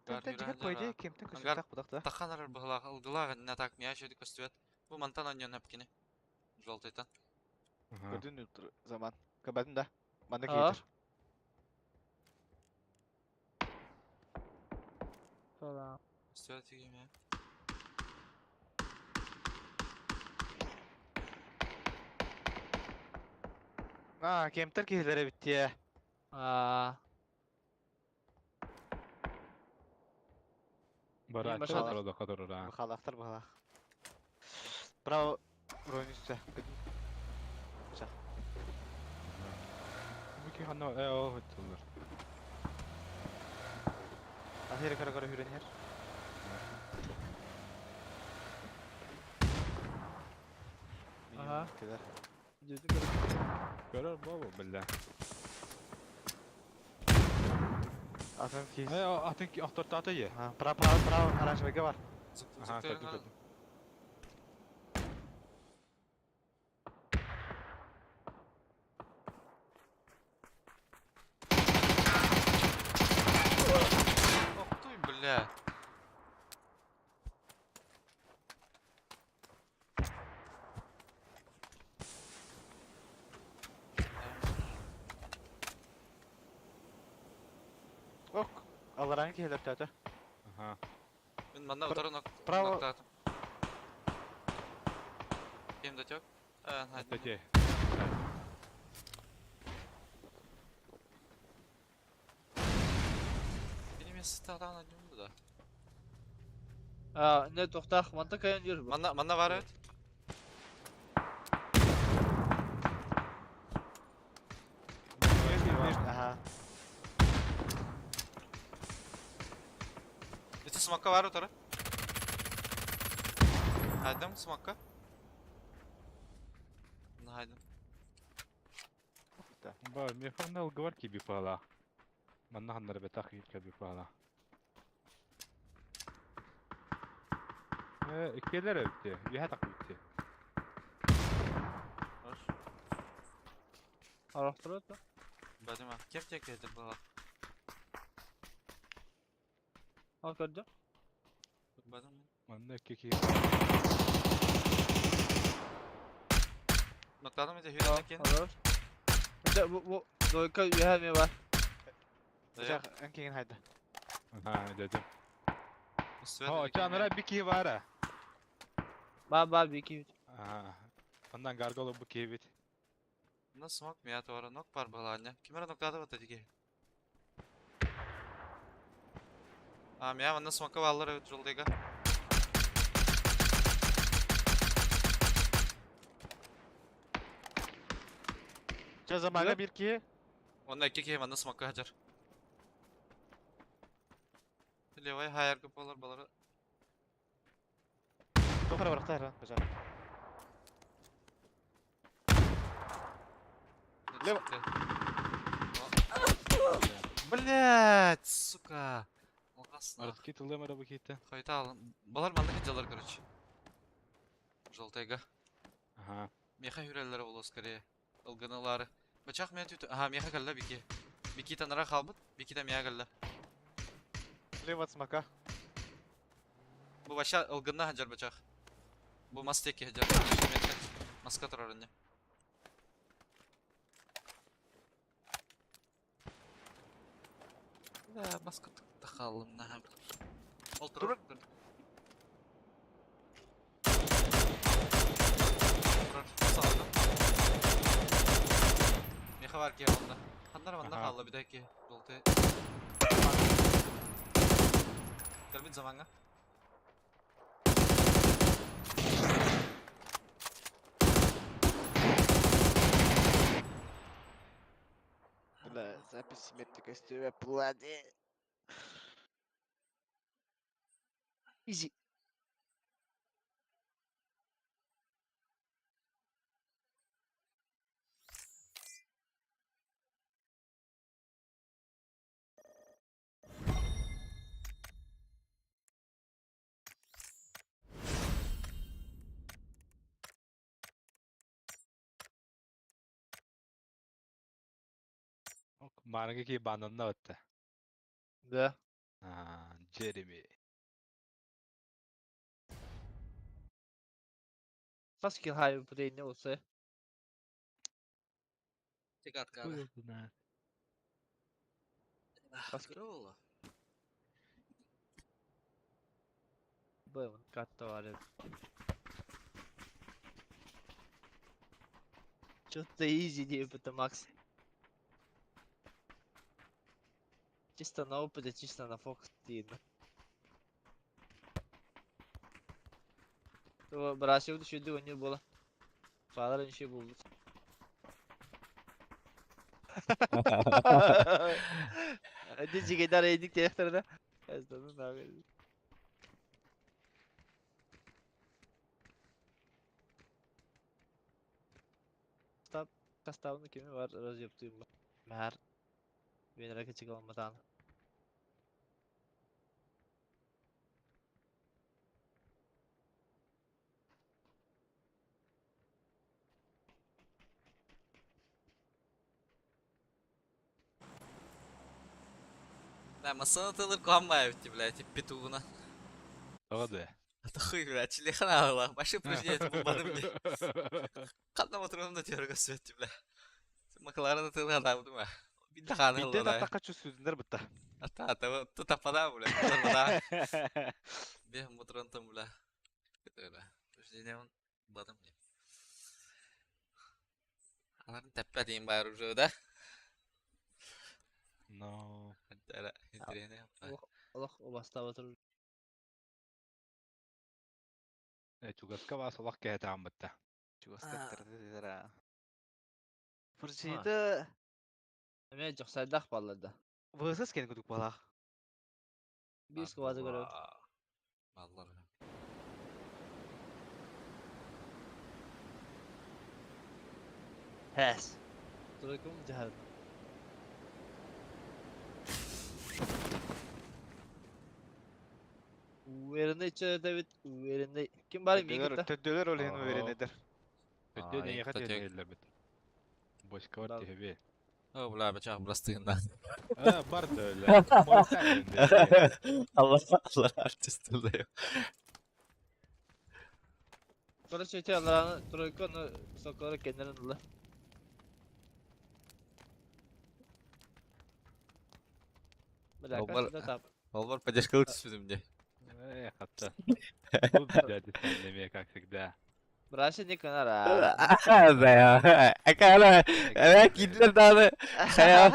Гар Тентен жигер юран по идее жара. кемтен Ангар көсүктак будак да. таханар быһылаах ылгылаах инна так мия шөдү көстүбэт. Бу мантан онньон хапкини. Желтыйтан. Көрдүн утыр заман. Көбәдин да. Манда Аа. кейтер. Falan. Көстүбэт тиги мия. А, кемтер кихилere битти. Аа. Барааччы башалар. олородо которура. Бахалахтар бахалах. Браво, бронюсса. Көдүн. Чак. Бүки ханна э о хөттүлөр. Ахире кара кара хүрен хер. Аха. Кедер. Дьүдү көрүп. Көрөр бобу биле. Атын кис. Э атын ки охтортата е. Ha, право право право оранжевый бар. Аха, көрдүм көрдүм. Ох ты, бля. Ок. Аларан кихилер төтө. Аха. Мин манна утары нок Право. ноктаатым. Кем да тёк? Э, хайдым. Тете. Бини месте таан однюм да. Аа, не тохтаах манта кайан жүр бу. Манна манна бар эт. Аха. Ити смокка бар утары. Хайдым смокка. Хайдым. Ба, мефанна ылгыбар киби пала. Манна ханнар бетах киби пала. Э, иккелер өттү. Үһә так өттү. Хош. Арахтырат да. Бадыма. Кем тек это было? Ал көрдүм. Бадым. Манна икки ки. Ноктадым ити хүрен экен. Алар. Дэ бу бу дойка үһә ме бар. Да. Чак, эн кеген хайда. Ага, дедим. Үстүбэт О, эбит кини. чанара бики бара. Ба ба бики. Ага. Ондан гарголо бу кебит. На смок мия туара нок бар баланя. Ким эрэ ноктаата бата дики. А, мия манна смокка бааллар эбит жолдайга. Ча замага бир ки. Онна икки киһи манна смокка хажар. Левай хайарга болар балары. Тохара барахтар, бажа. Лево. Блять, сука. Алғасына. Арытки тылдым ара бу ките. Хайта алын. Балар манна кыдьалар, короче. Желтайга. Ага. Меха хүрэллэр боло скорее. Ылгыналары. Бачах мен түтү. Ага, меха кэллэ бики. Бики танара халбыт, бики та меха кэллэ. Слева от смока. Бу баша ылгынна хаджар бачах. Бу мас теки хаджар. Маска турар инне. Да, маска тахалым на. Ол турар. Турар. Саҕалда. Меха бар киһи онно. Ханнар манна Аха. хаалла бүтэй киһи. Жолты. Кэлбит замаҥҥа. Бля, запись смерти костюме плане. Изи. Марга ки бананна отта. Да. А, Джереми. Хас кил хайы бу olsa. Текаткада. Хас Кыра Бу катта var. Что-то изи диэбитэ Макс. Чисто на опыте, чисто на фокус тиийдэ. Брасил düşürdü oynuyor bola. Falar bir buldu. Hadi жигедар эдик директорда. Эстаны нагы. Stop. Kastavını kimi var раз yaptığım Mer. Beni rakı çıkalım. Да, масана тылыр куаммай битти, блядь, петугуна. Тоҕо Это хуй, блядь, чилехана была. Башы упражнение булбадым ди. Ханна моторум да терге светти, бля. Макларына тылга да бу ма. Бидда ханы Бидде ылла. таттакка чүсүдүнөр бытта. Ата ата ту тапада, бля. Тапада. Бе моторон там, бля. Это, бля. Упражнение он бадым ди. Аларын тәппә дейін бар уже, да? Но. Ара, интересно. Олох убастаба турur. Чугаска вас олох кэһэтаан бытта. Чугастаттар. Фуржида Эме жоксайдах баллада. ВСС кен кудук балах. Бис квазы көрөт. Баллар. Хэс. Турукум жахар. Уверенный David, уверенный. Ким бар мигитта? Төдөлөр ол хен уверенедер. Өттө нейха Ай, тиэллэр бит. Бочка бар Да. тиһэби. О, бля, бачах брастыгында. А, бар дөөлө. Allah Allah артист да. Короче, те алараны тройка ну соколары кенерин ыла. Бля, Бар- кашта тап. Олбор поддержкалыы түспүтүм дии. Эх, хатта. Бу дядя Сэмми, как всегда. Браша не кынара. Акала, киирдилэр даҕаны. Хайа,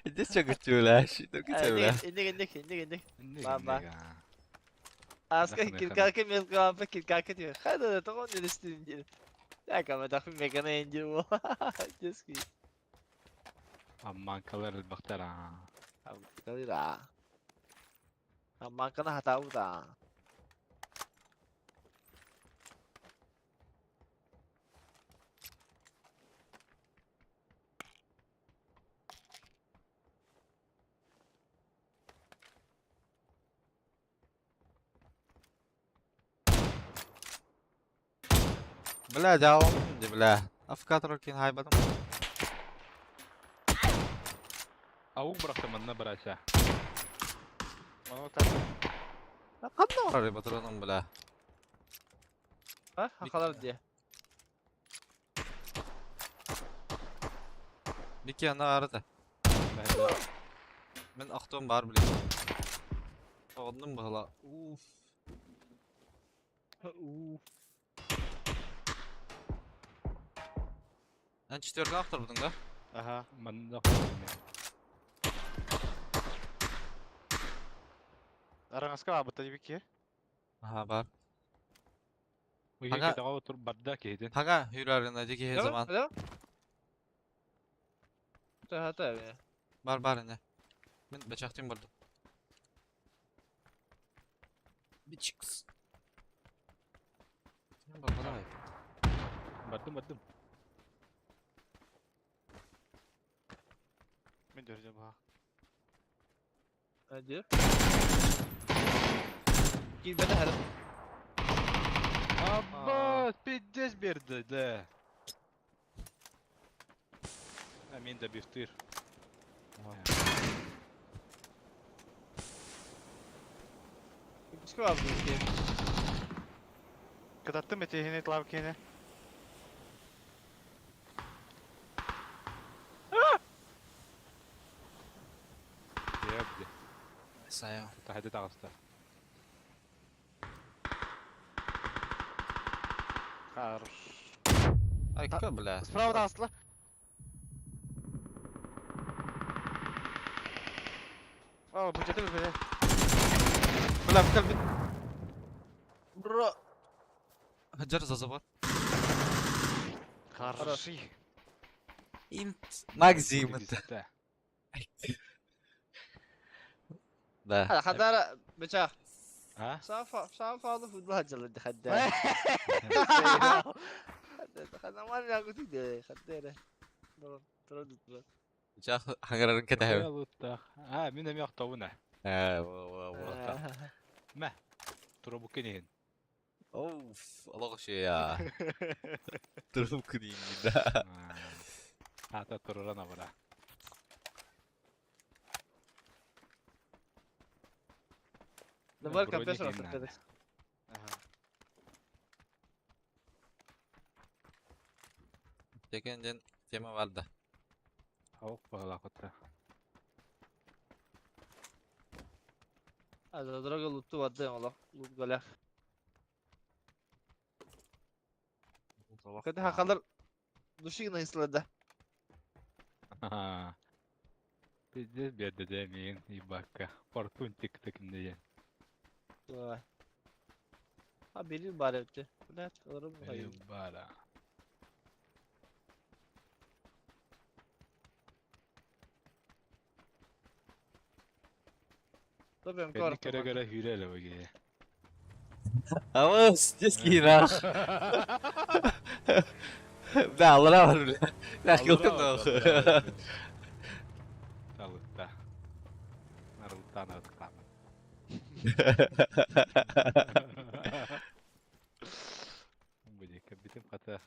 дьэ чөкүччүүлээ. Чөкүччүүлээ. Инник инник инник инник. Инник, Ба-ба. инник, аа. Аска Нахуй, киркака мелкампа киркака диyor. Hadi da tamam neresi diyor. Ya kamera mekana indir bu. Deski. Амманкалар элбэхтэр аа. Kalira. Амманкана хатауда. Бля, дьаалым дии, бля. Афкатор кин хайбатым. Аук бырахта манна бырача. Ону так. Ханна барар батыраным, бля. Ha, hakalar diye. Микки ана арыта. Мин охтуом баар билигин. Оҕоннум быһыла. Уф. Уф. Эн четверка охторбутуҥ да? Ага. Манна Араҥаска баабыта дибикки. Аха бар. Уйга Ага. кэтэҕэ отур барда киһитин. Хаҥа үүрэрин дьэ киһи Değil mi? заман. Değil mi? Hata ya. Бар бар ine. Мин бачахтыын бардым. Бичкс. Бар давай. Бардым бардым. Мин дөрүдэ баха. Ne diyor? Girmedi her. Абба, пиздец берді, да. А мен да бифтыр. Başka var mı ki? Кытаттым этиһини тлав киһини. Ебди. Сайа. Тахады тағыста. Хорош. Айка, бля. Справа таҕыстыла. О, бу жете бile. Бля, кэлбит. Bro. Хадьар за забор. Хороши. Инт. Максим это. Да. Hadi hadara bıçak. А? Sağ fazla futbol harcadı hadara. Hadara var ya kutu de hadara. Durun durun durun. Бычах хаҥарарын кэтэһэбин. А, мен эми охтобуна. Ээ, во во во. Мә. Турабукка нехин. Оуф, олох үчүгэй Туруб да. Ата турурана бара. Numara Броник компрессор иһин attık надо. Ага. Текен диэн тема бар да. Аук бағалақытта. Hadi droga loot'u vardı Allah. Loot galer. Hadi hakalar Души ислада. Пиздец берді де мен ебакка. Фортун тик тикінде. Ha benim bari öptü. Блять, alırım hayır. Бара. Tabii hem Кэнни көрө көрө хүрэлэ бөге. Абыс, детский нах. Бля, аллара бар, бля. Бля, кылтым да. Талытта. Нарылтан аттамын. Будет битим хата.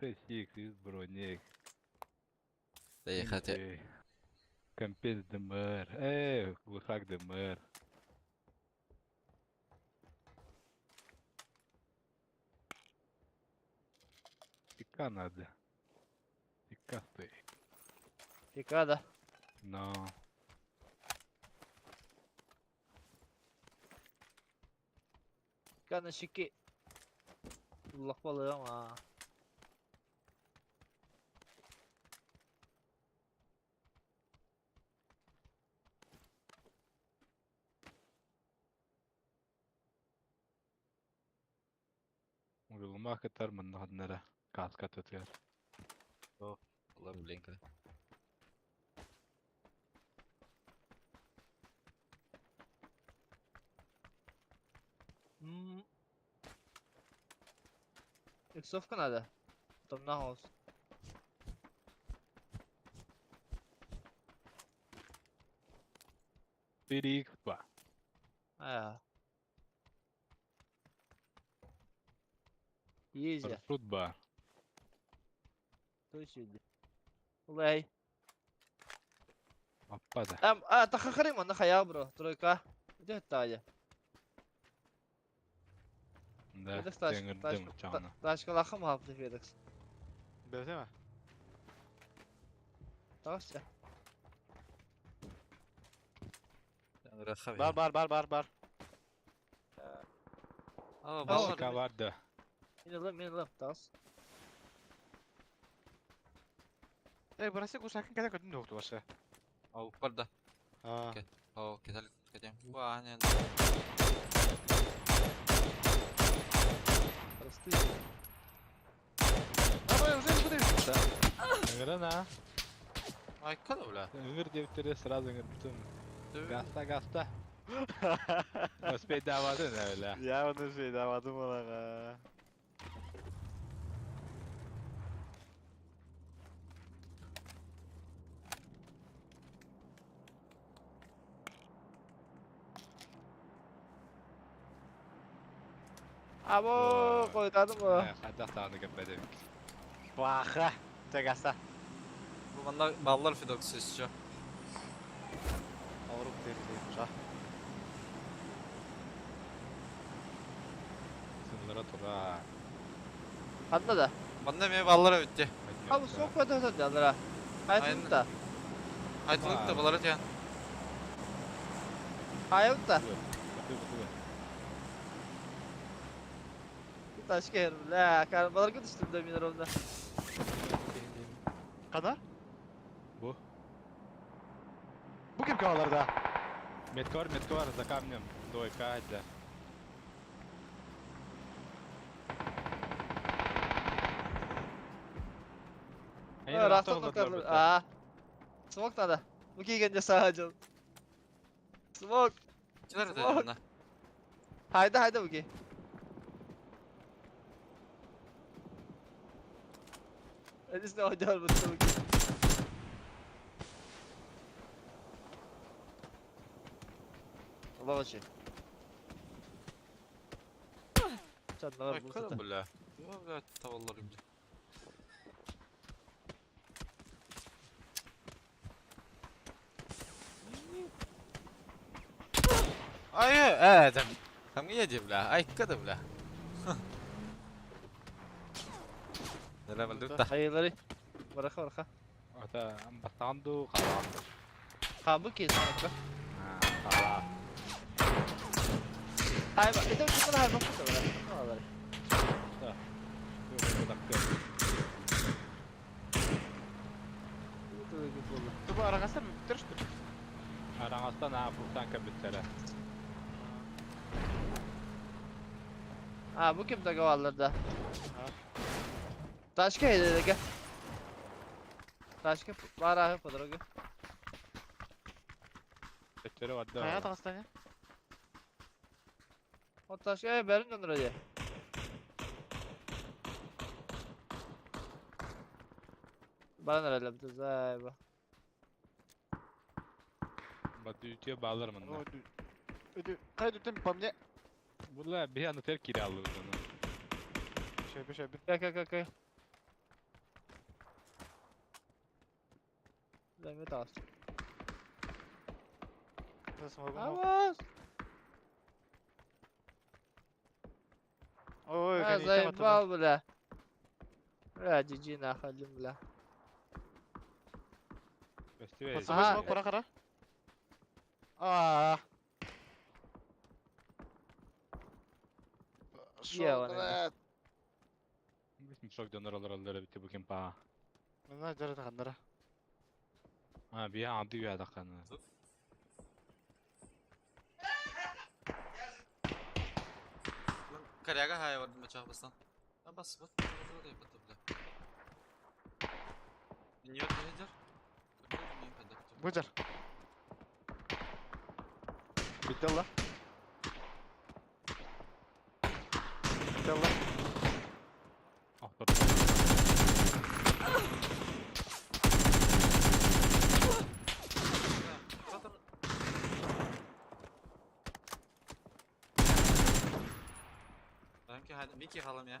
Хэсик, броник. Доехать. Компенс ДМР. Эй, глухак ДМР. Тика надо. Тика стой. Тика да. Но. Kana şiki. Allah balığı ama. Уйулума кытар мынна ханнара. Каска тытыар. Allah блин. Иксовка надо. Там на хаус. Тирик ба. А. Изи. Маршрут ба. Точно. Лей. Аппада. Эм, а, тахахарим, на хая, бро. Тройка. Где Таня? Да. Федекс тачка, Теңирдим тачка, чаңна. тачка лахым хапты Федекс. Бәземе? Тагысча. Бар бар бар бар бар. Aa, Al. ballar. Башка бар да. Мен алам, мен алам, тагыс. Эй, burası кусакын кәдә көтүн докту башы. Ау, бар да. А. Ау, кетелик, кетем. Ваня. Просты. Давай уже не подивимся. Ыңырын а. Ай, када бля. Ыңыр деп тере сразу ыңыр бүтүн. Гаста гаста. Успей давадын öyle. Я onu şey davadım olага. Abo, koydadım bu. Хадда тағаны көппәдебик. Баха. Тегаса. Bu bana ballar Fidox istiyor. Avrupa devleti. Ha. Сынлара тура. Ханна да. Bana ne ballar bitti. Abi soğuk koydu da. Hayatım da. Айтылык да балар тян. Hayatım da. Тачка her, бля, баларга түштүм да мен ровно. Кана? Бу. Бу ким каларда? Метка бар, метка бар, за камнем. Двойка, да. Растан карлы. А. Смок надо. Бу кийгенде сага жол. Смок. Килер да bana. Hayda hayda bu ki. Elisine oynar bu ki. Allah başı. Çatlalar Ай, bu када sata. бля. Я, бля, tavallar бля. Ай, там, там едем, бля. Ай, када, бля. Нера балдукта. Hayırları. Bırak bırak. Ата бастанду кала. Ha bu ki smoke. Кала. Hay bak. Ete bu hay bak bu da. Alır. Тубу арагаса бүтүрүштү. Араңастан а пуртан кабүттәрә. Ha bu kim da? Taşka hede gel. Taşka var abi подруга. Төттөрө барды. Кая тагыстан? O taşka berin döndür hadi. Bana nerede bu zayba. Бады үтө балар мында. Кай дүтен по мне. Була би аны тер кире алды оны. Шөбе шөбе. Gel gel gel gel. Zahmet alsın. Смогу. Aman. Ой, Ha заебал бля. Бля, GG нахалим бля. Бестибе. Ага. Кара кара. А. Пошел, Ебаный. блядь. Мешок дьоннор олороллор эбит бу кемпаа. Мына жарата ханнара. А, бия анды үядаққаны. Коряга хая бар мачах бастан. А бас вот вот вот бля. Нет, не Бу жар. Bitti Allah. Bitti Allah. Охтор. Микки халам я.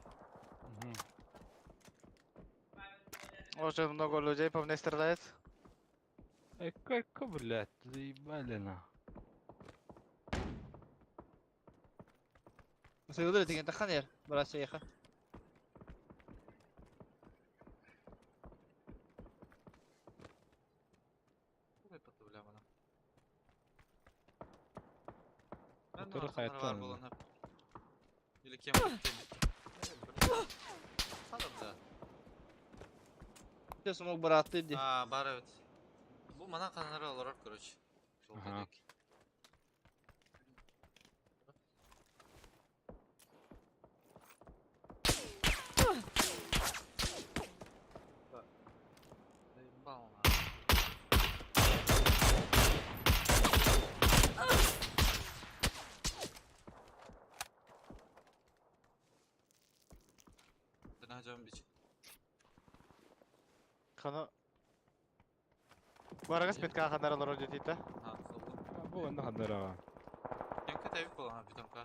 Очень много людей по мне стреляет. Эко, эко, блядь, заебали на. Сыгылыр деген тахан ер. Брат яха. Моторы хайттан. Или кем? Хадам Те смог братты ди. А, бар evet. Бу мана канары олорор, короче. Ага. Заебал, на. Бич. Хана. Барагас битка ханнара лорор дедите. А, солду. Бу онда ханнара. Кемке тәбик болан битамка.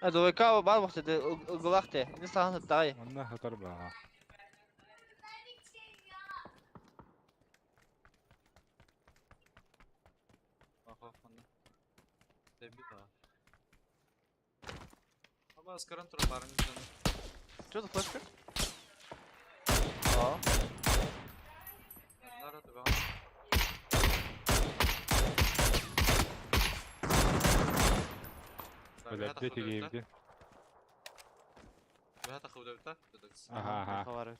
А двойка бар вакыты углахты. Не сахан тай. Онда хатар ба. Аха, онда. Тәбик а. Аба аскаран тура барын жаны. Что за флешка? А. Нара төбә. Блядь, дети гейбди. Бәһә тахуда бит. Ага, ага. Бар.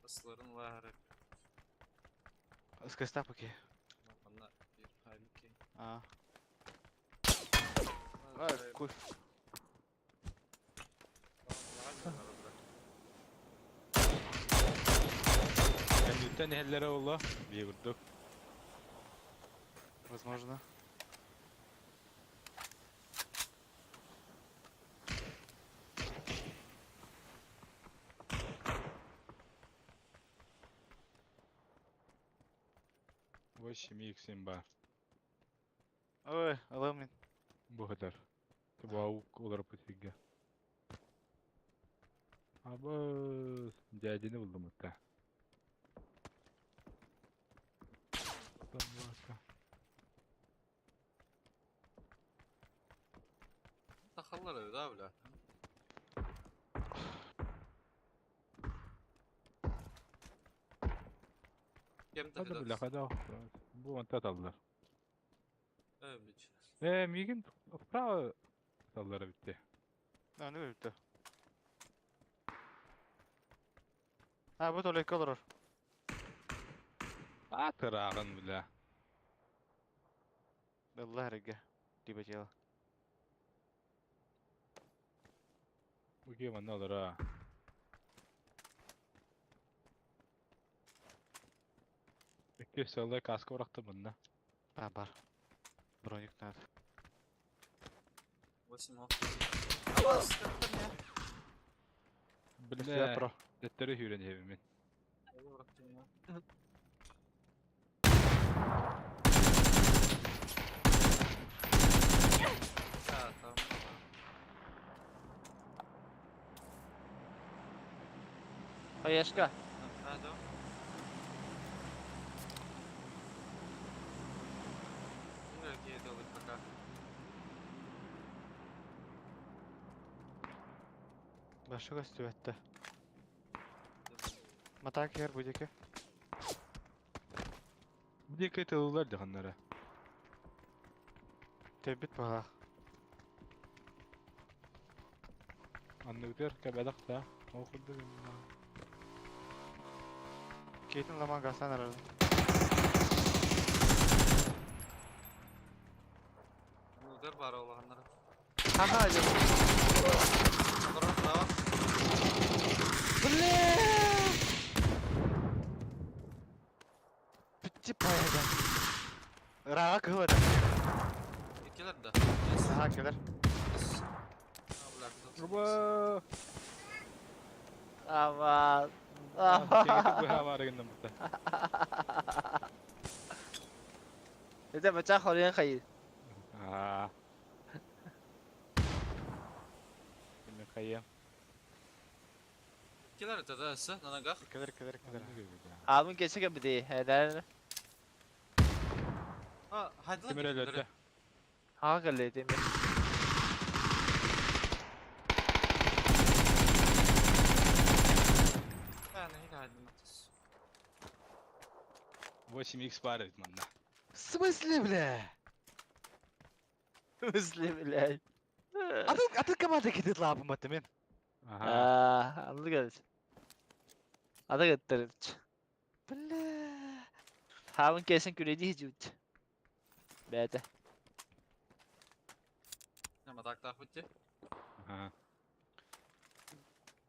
Асларын лары. Скаста поки. Онна бир хабики. А. Куй. Кәндүттен эхеллere олла. Бие курдук. Возможно. Восемь икс бар. Ой, алым. Бу хатар. Бу олар путиге. Абы дядини булдум утта. Тахаллар öyle да бля. Кем Хада бля, хада. Бу онта таллар. Э, бич. Э, мигин вправо таллар битти. А, не битти. А, бу толек олорор. А, тырагын бля. Allah herге. Типа дело. Бу кем анна олар а. Икки сылы каска уракты бунна. А, бар. Броник надо. 8 Абас, как Бля, про. Деттери хүрен хебимин. Да, там. Хаешка. А, да. Ну, окей, делай пока. Башы көстүбэтте. Матак ер будеке. Бу диэки тылылар диханнара. Тэбит баҕах. Анныгытыгар кэбэдэх да. Ол курдук Кейтин ламан гасан арар. Анныгытыгар баара улаханнара. Ха-ха дьэ. Олорор право. Бля! Бүтти паяга. Ырааҕа кыһыл этэ. Иккилэр да. Аха келер. Руба! Ама. Кеңити быһа баар гынным бутта. Это бача хорен хайыр. Аа. Кими хайа? Иккилэр это да, өссө, на ногах. Келер келер келер. Абын кече кебidi. Helal. А, хайдылар. Ким өлөттө? Ха келди ми. Yani yine haydılar. 8x бар эбит манна. В смысле, бля? Müslüm bilal. Атын атын команда кетет лапым атты мен. Аха. Аа, анды келди. Ада кеттерилч. Бля. Хабын кесин күреди хижут. Бәте. Нема так так битти. Аха.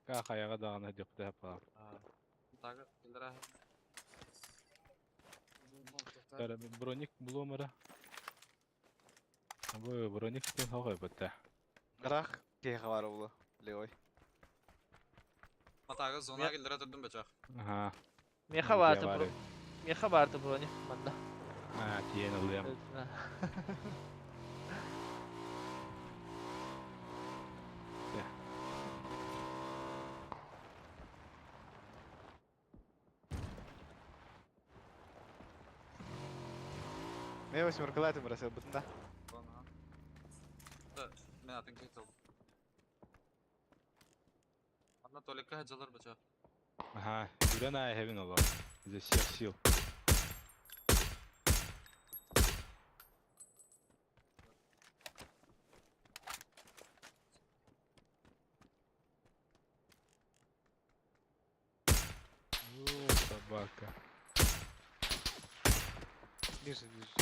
Ка хаяга даганы дьокта хапа. Так, киллер. Броник буломара. Бу броник тен хогой бутта. Ыраах кеха бар улу. Левой. Матагы зона киллер турдум бачак. Аха. Меха барды бро. Меха барды брони манда. А, тиен ылыям. Мен восьмеркалайтым бирасыл бутында. Да, мен атын кетил. Анна толика хаджалар бачак. Аха, үрен ай хевин оло. Изо всех сил. О, собака. Ниже, ниже.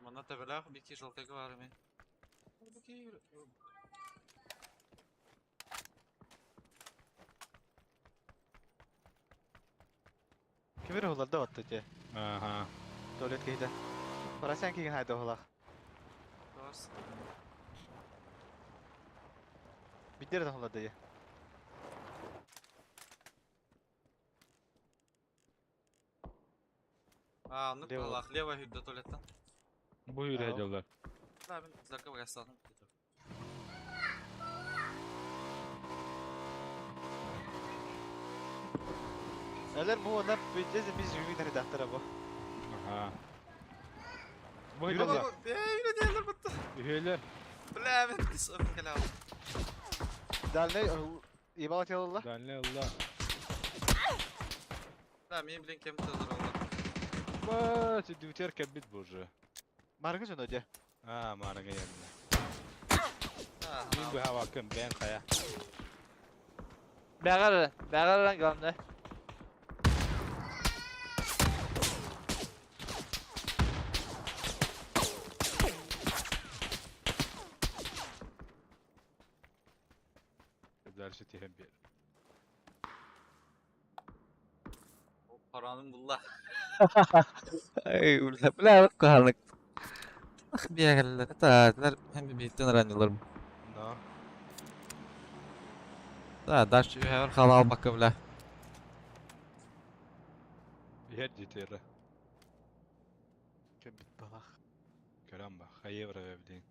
Мана табелах бики желтеге бар мен. Бики Кемер хуларда батты те. Аха. Туалет кейде. Парасян киген хайда хулах. Бас. Биддер хуларда е. А, ну Лево. Аллах, лево хүдде туалеттен. Бу үрэ Ау. дьоллар. Да, мен зарка багастадым. Әлер му она биддер biz жүгін редактора бу. Аха. Бу Үрэ дьоллар. Эй, үрэ диялар бутта. Үһөлөр. Бля, мен кис öpün келе алdım. Дальний ебала телалла. Дальний ылла. Да, мен билен кем тазар oldu. Ба, сүдүтер кәбит бу уже. Маргы жон өде. А, марага янна. А, Мин бу хава кем бен хая. Бәгәр, бәгәр главное. Дальше тихем бер. Paranın bulla. Ay, бля, бля, кахалык. Ах, бегәлләр. Та, hem birlikte öğreniyorlar. Но. Да, дальше hemen halal bakı бля. Бер жетері. Кембит балах. Көрем ба, хайы бара бәбден.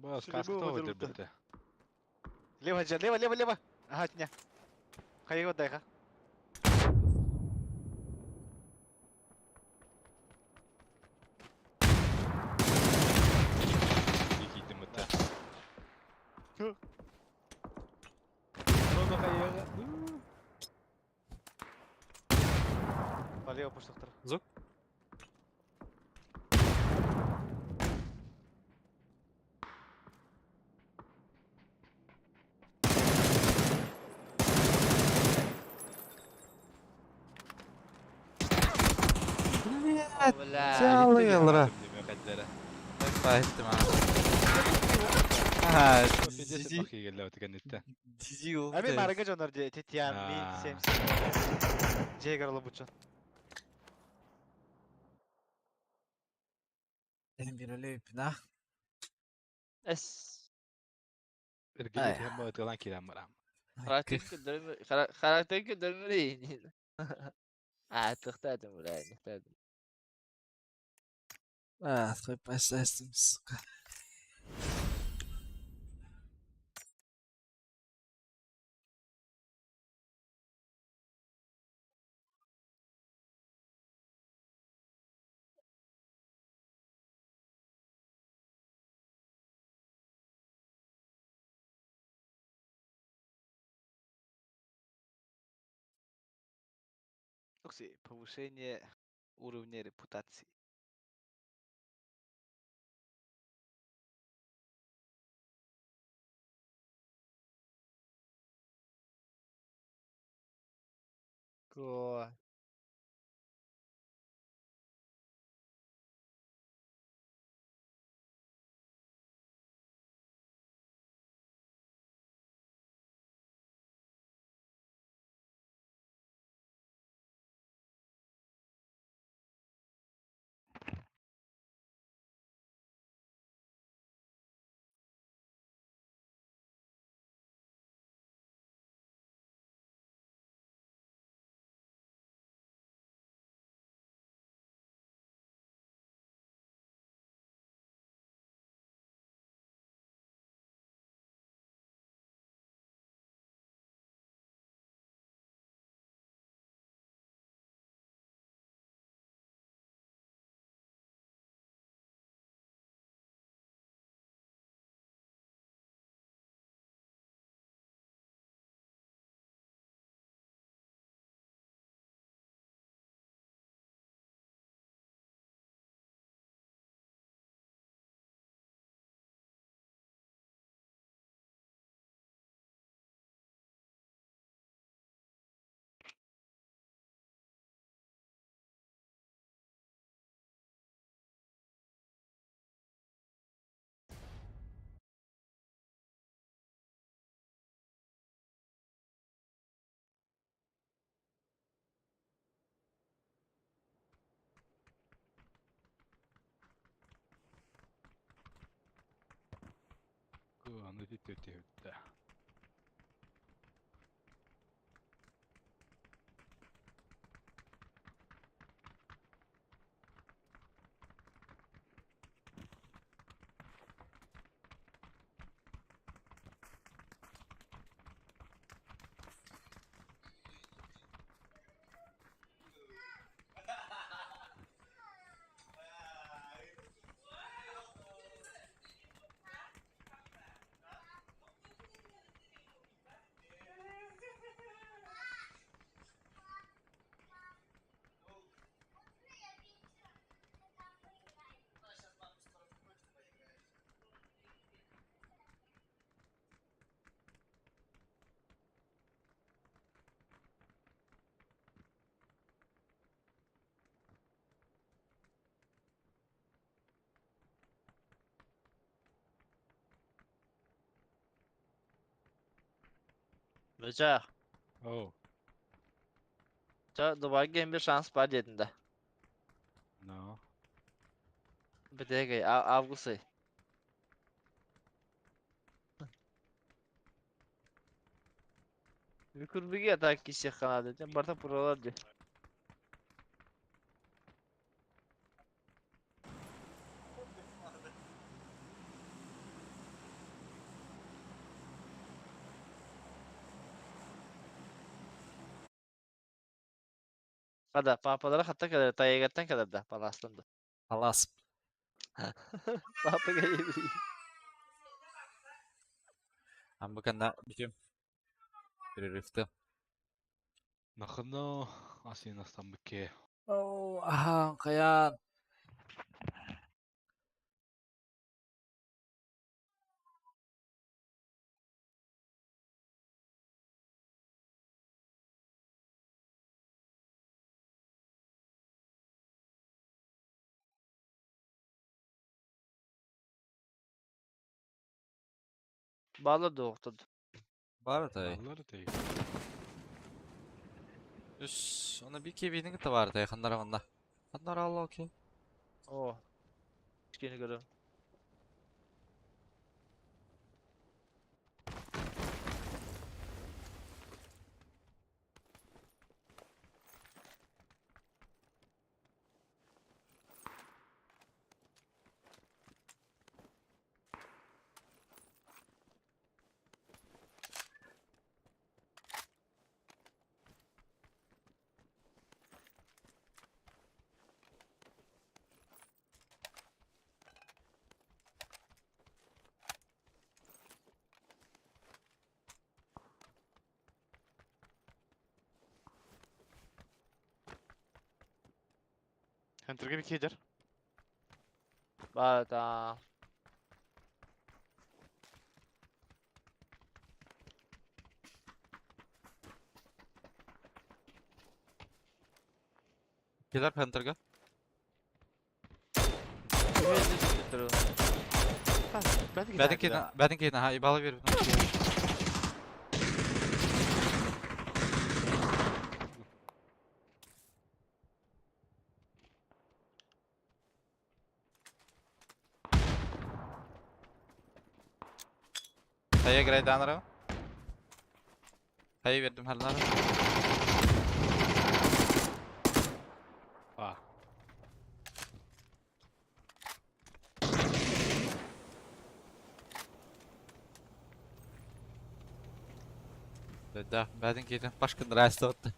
Бас, Шүлі каскы бұл тоғы отырыпты. бітті. Лево жа, лево, лево, лево. Ага, тня. Хайы дайха. Слева пуштахтар. Звук. Блядь, Бля. Чалыйлара. Хәдләре. Пахтым а. Десять бакы келді кәнетте. Дизи ул. Ами марга жонор де тетям ми Аа. сем. Жегар лобучон. Бина. Es. Эргеле тем ытылан кирәм барам. Характер көндөрмө характер көндөрмө А, тохтадым, бля, тохтадым. А, пасастым, сука. Окси, повышение уровня репутации. Го. Аны тетте. Бөчөх. Оу. Ча Дубайга bir шанс бар дедин да. No. Битеге август ый. Күрбүгө так киши канады. Барта пролар ди. Хада, папалара хатта кадar, тайгаттан кадar да, паласланды. Палас. Папа гайби. Амбыканда бүтүм. Перерывты. Нахыно асин астамбыке. Оо, аһаан хайаан. Баалар да охтод. Бар атай. Баллар тай. Үс, оны bir кебинин кытта бар атай, ханнара манна. Ханнара алла окей. О. Кичкени көрөм. Хантерге bir кедер. Баар та. Келер Пентерге. Бәдин Бәдин кейін, бәдин кейін, аха, ибалы бер. Хайа грайданара. Хайа бердим халнара. А. Да, бәдин кейін, башкын райста отты.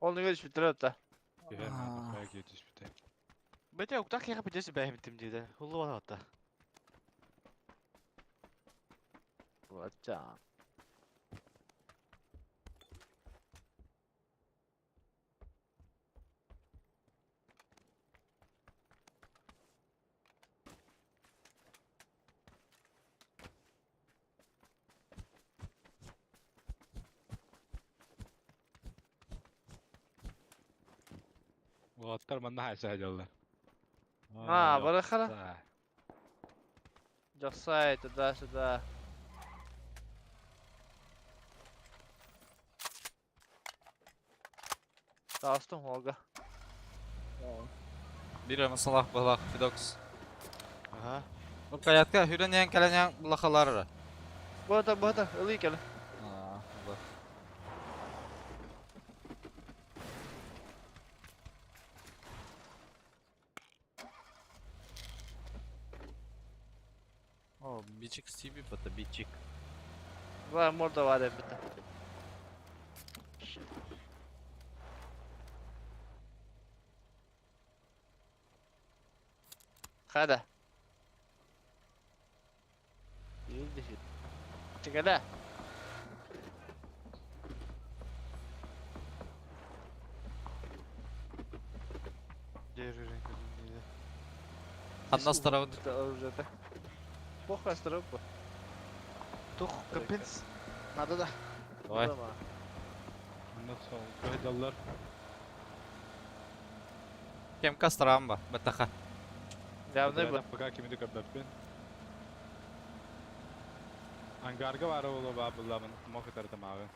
Ол неге түспүттэр та. Аа. Бәге түспүтэ. Бәдин уктак яга бедес бәһимтим диде. Хуллу бана атта. Вача. Улаттар манна хайса жаллар. А, барахара. Жасай туда-сюда. Таастың холга. Bir masalah balak Fidox. Аха. Bu kayatka hüren kelen bulakalar. Бата, бата, ылый кэлэ. Аа, bu. О, бичик Стиви, бата бичик. Ва морда бар эбит. Хада. Юлды. Чыгада. Дерүрен көрдүм диде. Ханнас тарабыт. Оружие. Плохо остановка. Тух компенс. Надо да. Давай. Манна сол жаллар. Кем кастарам ба, батаха. Явный бы. Пока кимди көбөппүн. Ангарга бары боло ба булламын. Мохы тартамагы.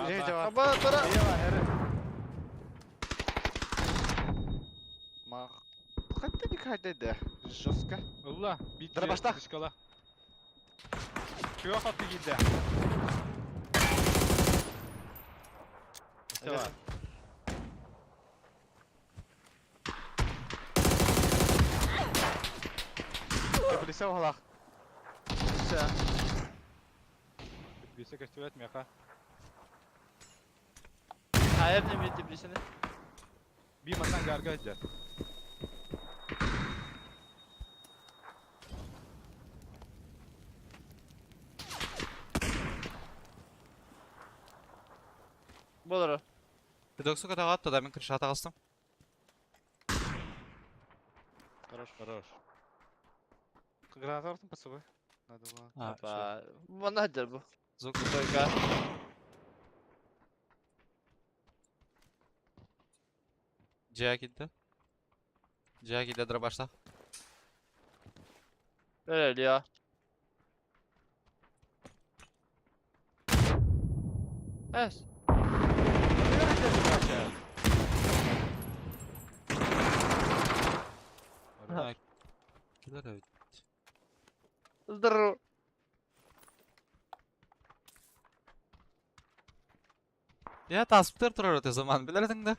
Же жавар. Аба, тара. Ма. Хатта не хайда Жестко. Улла, бит. Дара башта. Шкала. Чего хатты килде? Все. Билесе олақ. Все. Бисе көстүбөт меха. Хайар не билди билсene. Bir mandan garga edeceğiz. Болоро. Педоксу катаға атты да мен крыша тағыстым. Хорош, хорош. Граната ортын под собой. Надо было. А, Опа. Манна хаддер бу. Звук. Только. Джия кидді. Джия кидді дробашта. Öyle ya. Evet. А, Килер эбит. Здорово. Я таспытыр турар өте заман билердиң да.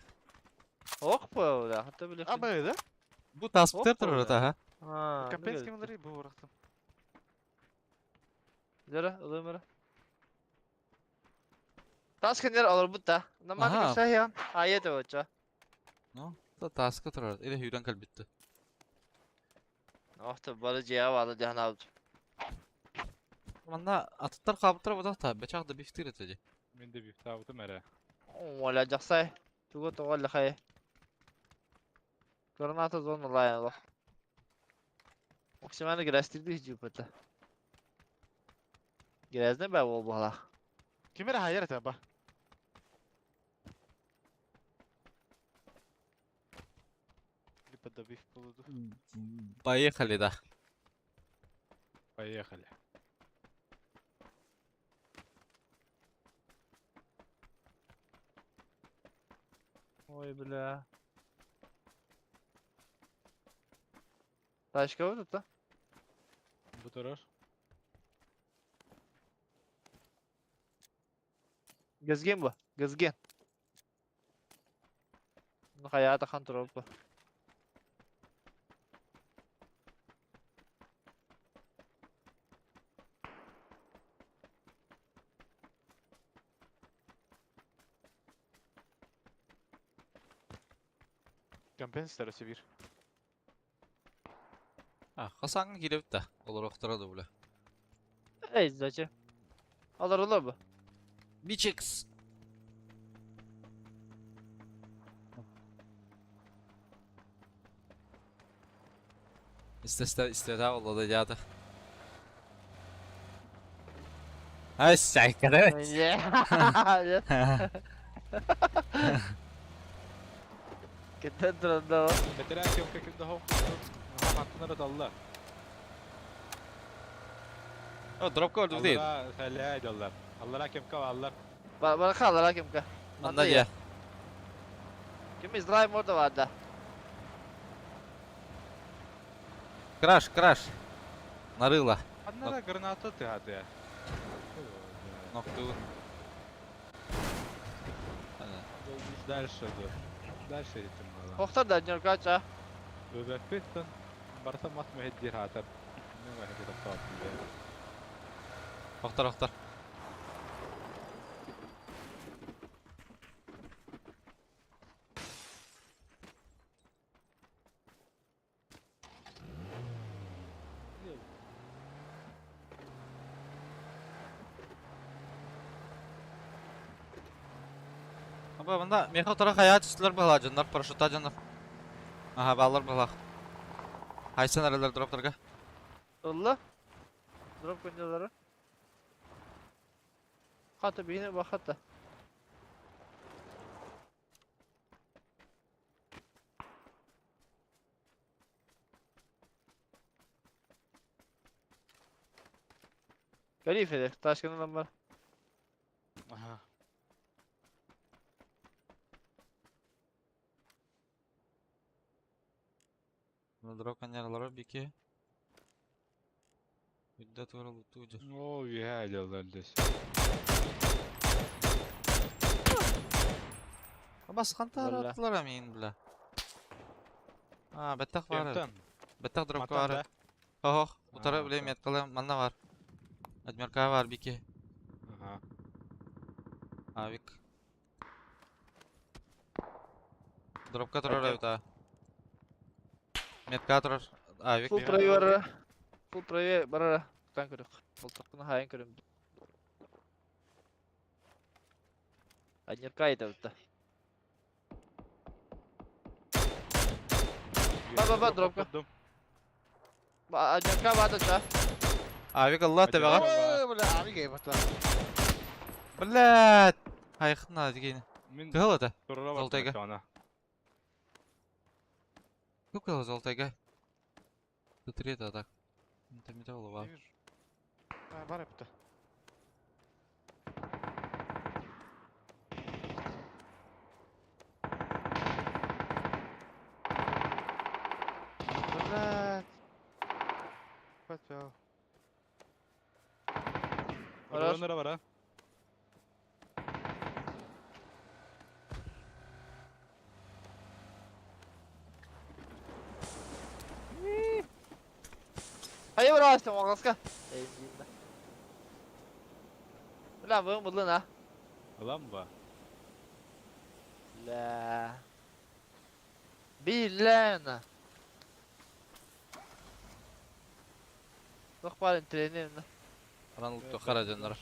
Ок по да. Hatta bile. А, б, да? Бу таспытыр Ох, турар өте, ха. Ha. Компенский мындыры бу урактым. Zara, ылымыра. Тас кенер алыр бут да. Наман Аха. кашаян. Айет оча. Ну, та таска турар. Или хүрен калбитти. Охта бары жия валы жахан алды. Манна атыттар кабыттар бу да бечак да бифтир этеди. Мен де bir tavutum ere. Ола жаксай. Туго тоголла хай. Граната зона лайын лох. Максимально грастирди жупата. Грязне бә ол бала. Кимер хайар это ба. Либо добив полуду. Поехали, да. Поехали. Ой, бля. Тачка вот это? Bu taraf. Газген бу. Газген. Ну хаята хан туруп бу. Компенсатор bir. А, хасаңын киребит да. Олар охтарады бля. Эй, зачем? Алар олар бу. Бичекс. Истеста истеда олады жады. Ай, сайкада. Кеттен туранда. Veteran kömke kimde hop. Hattına da Allah. О, дропка öldü değil. Allah'a fella ediyorlar. Allah'a kemke allar. Бара халар кемка. Манда я. Ким израим орда варда. Краш, краш. Нарыла. Adına da granata tıhadı ya. Ноктуун. Ана. Дальше dur. Дальше ettim valla. Хохтар да нөркача. Öbekbitten барса мас мехеддир хатар. Ne var hedi toplat diye. Охтар, охтар. Аба, мында меха тара хая түстүлөр бала жандар, парашютта жандар. Аха, балар бала. Хайсан аралар дроптарга. Олла. Дроп көндөлөрү. Хата бийне бахата. Galifede Taşkın'dan var. Aha. Мына дроп каньялары бики. Үддә тура луту жер. О, я ediyorlar desin. Баскан Бля. тараттылар амин бля. А, беттах бар. Кемтен. Беттах дропка Матан бар. да. Ох, утара А, биле да. меткалы манна бар. Адмирка бар бики. Ага. Авик. Дропка турар эбит аа. Метка турар. Авик. Фул правее барара. Фул правее барара. Тутан көрүөх. Болтохпуна хаайан көрүм. Аньырка айдабыта. Ба ба ба дропка. Аньырка баата ча. Авик алла тэбэҕэ. Ой, бля, авик ебата. Блядь. Хайхна дигини. Мин Кыһыл это. турара Золотайга. бардым Кып-кыһыл золотайга. Тут это так. Это металл Не вижу. А, бар эпті. Блядь. Подпел. Хорош. Оронора бара. Хайа бараастым оҕаска. Эймдиинна. Бля, бу буллун а. Алам ба. Бля. Билена. Туох баар интиренин. Ран хара дьоннор.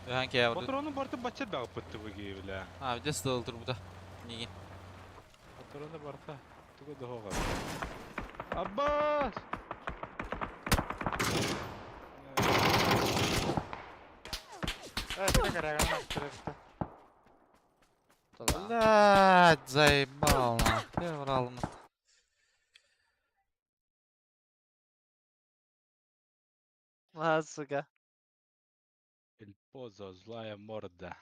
Өһөн кээ Патрону барты бачча дагыппытты буги бля. А, где стол турбута? Нигин. Патрону барта. Тугу дохога. Аббас! Э, кene караган эпті. Блядь, заебал нахуй. Я врал нахуй. А, сука. Эль Позо, злая морда.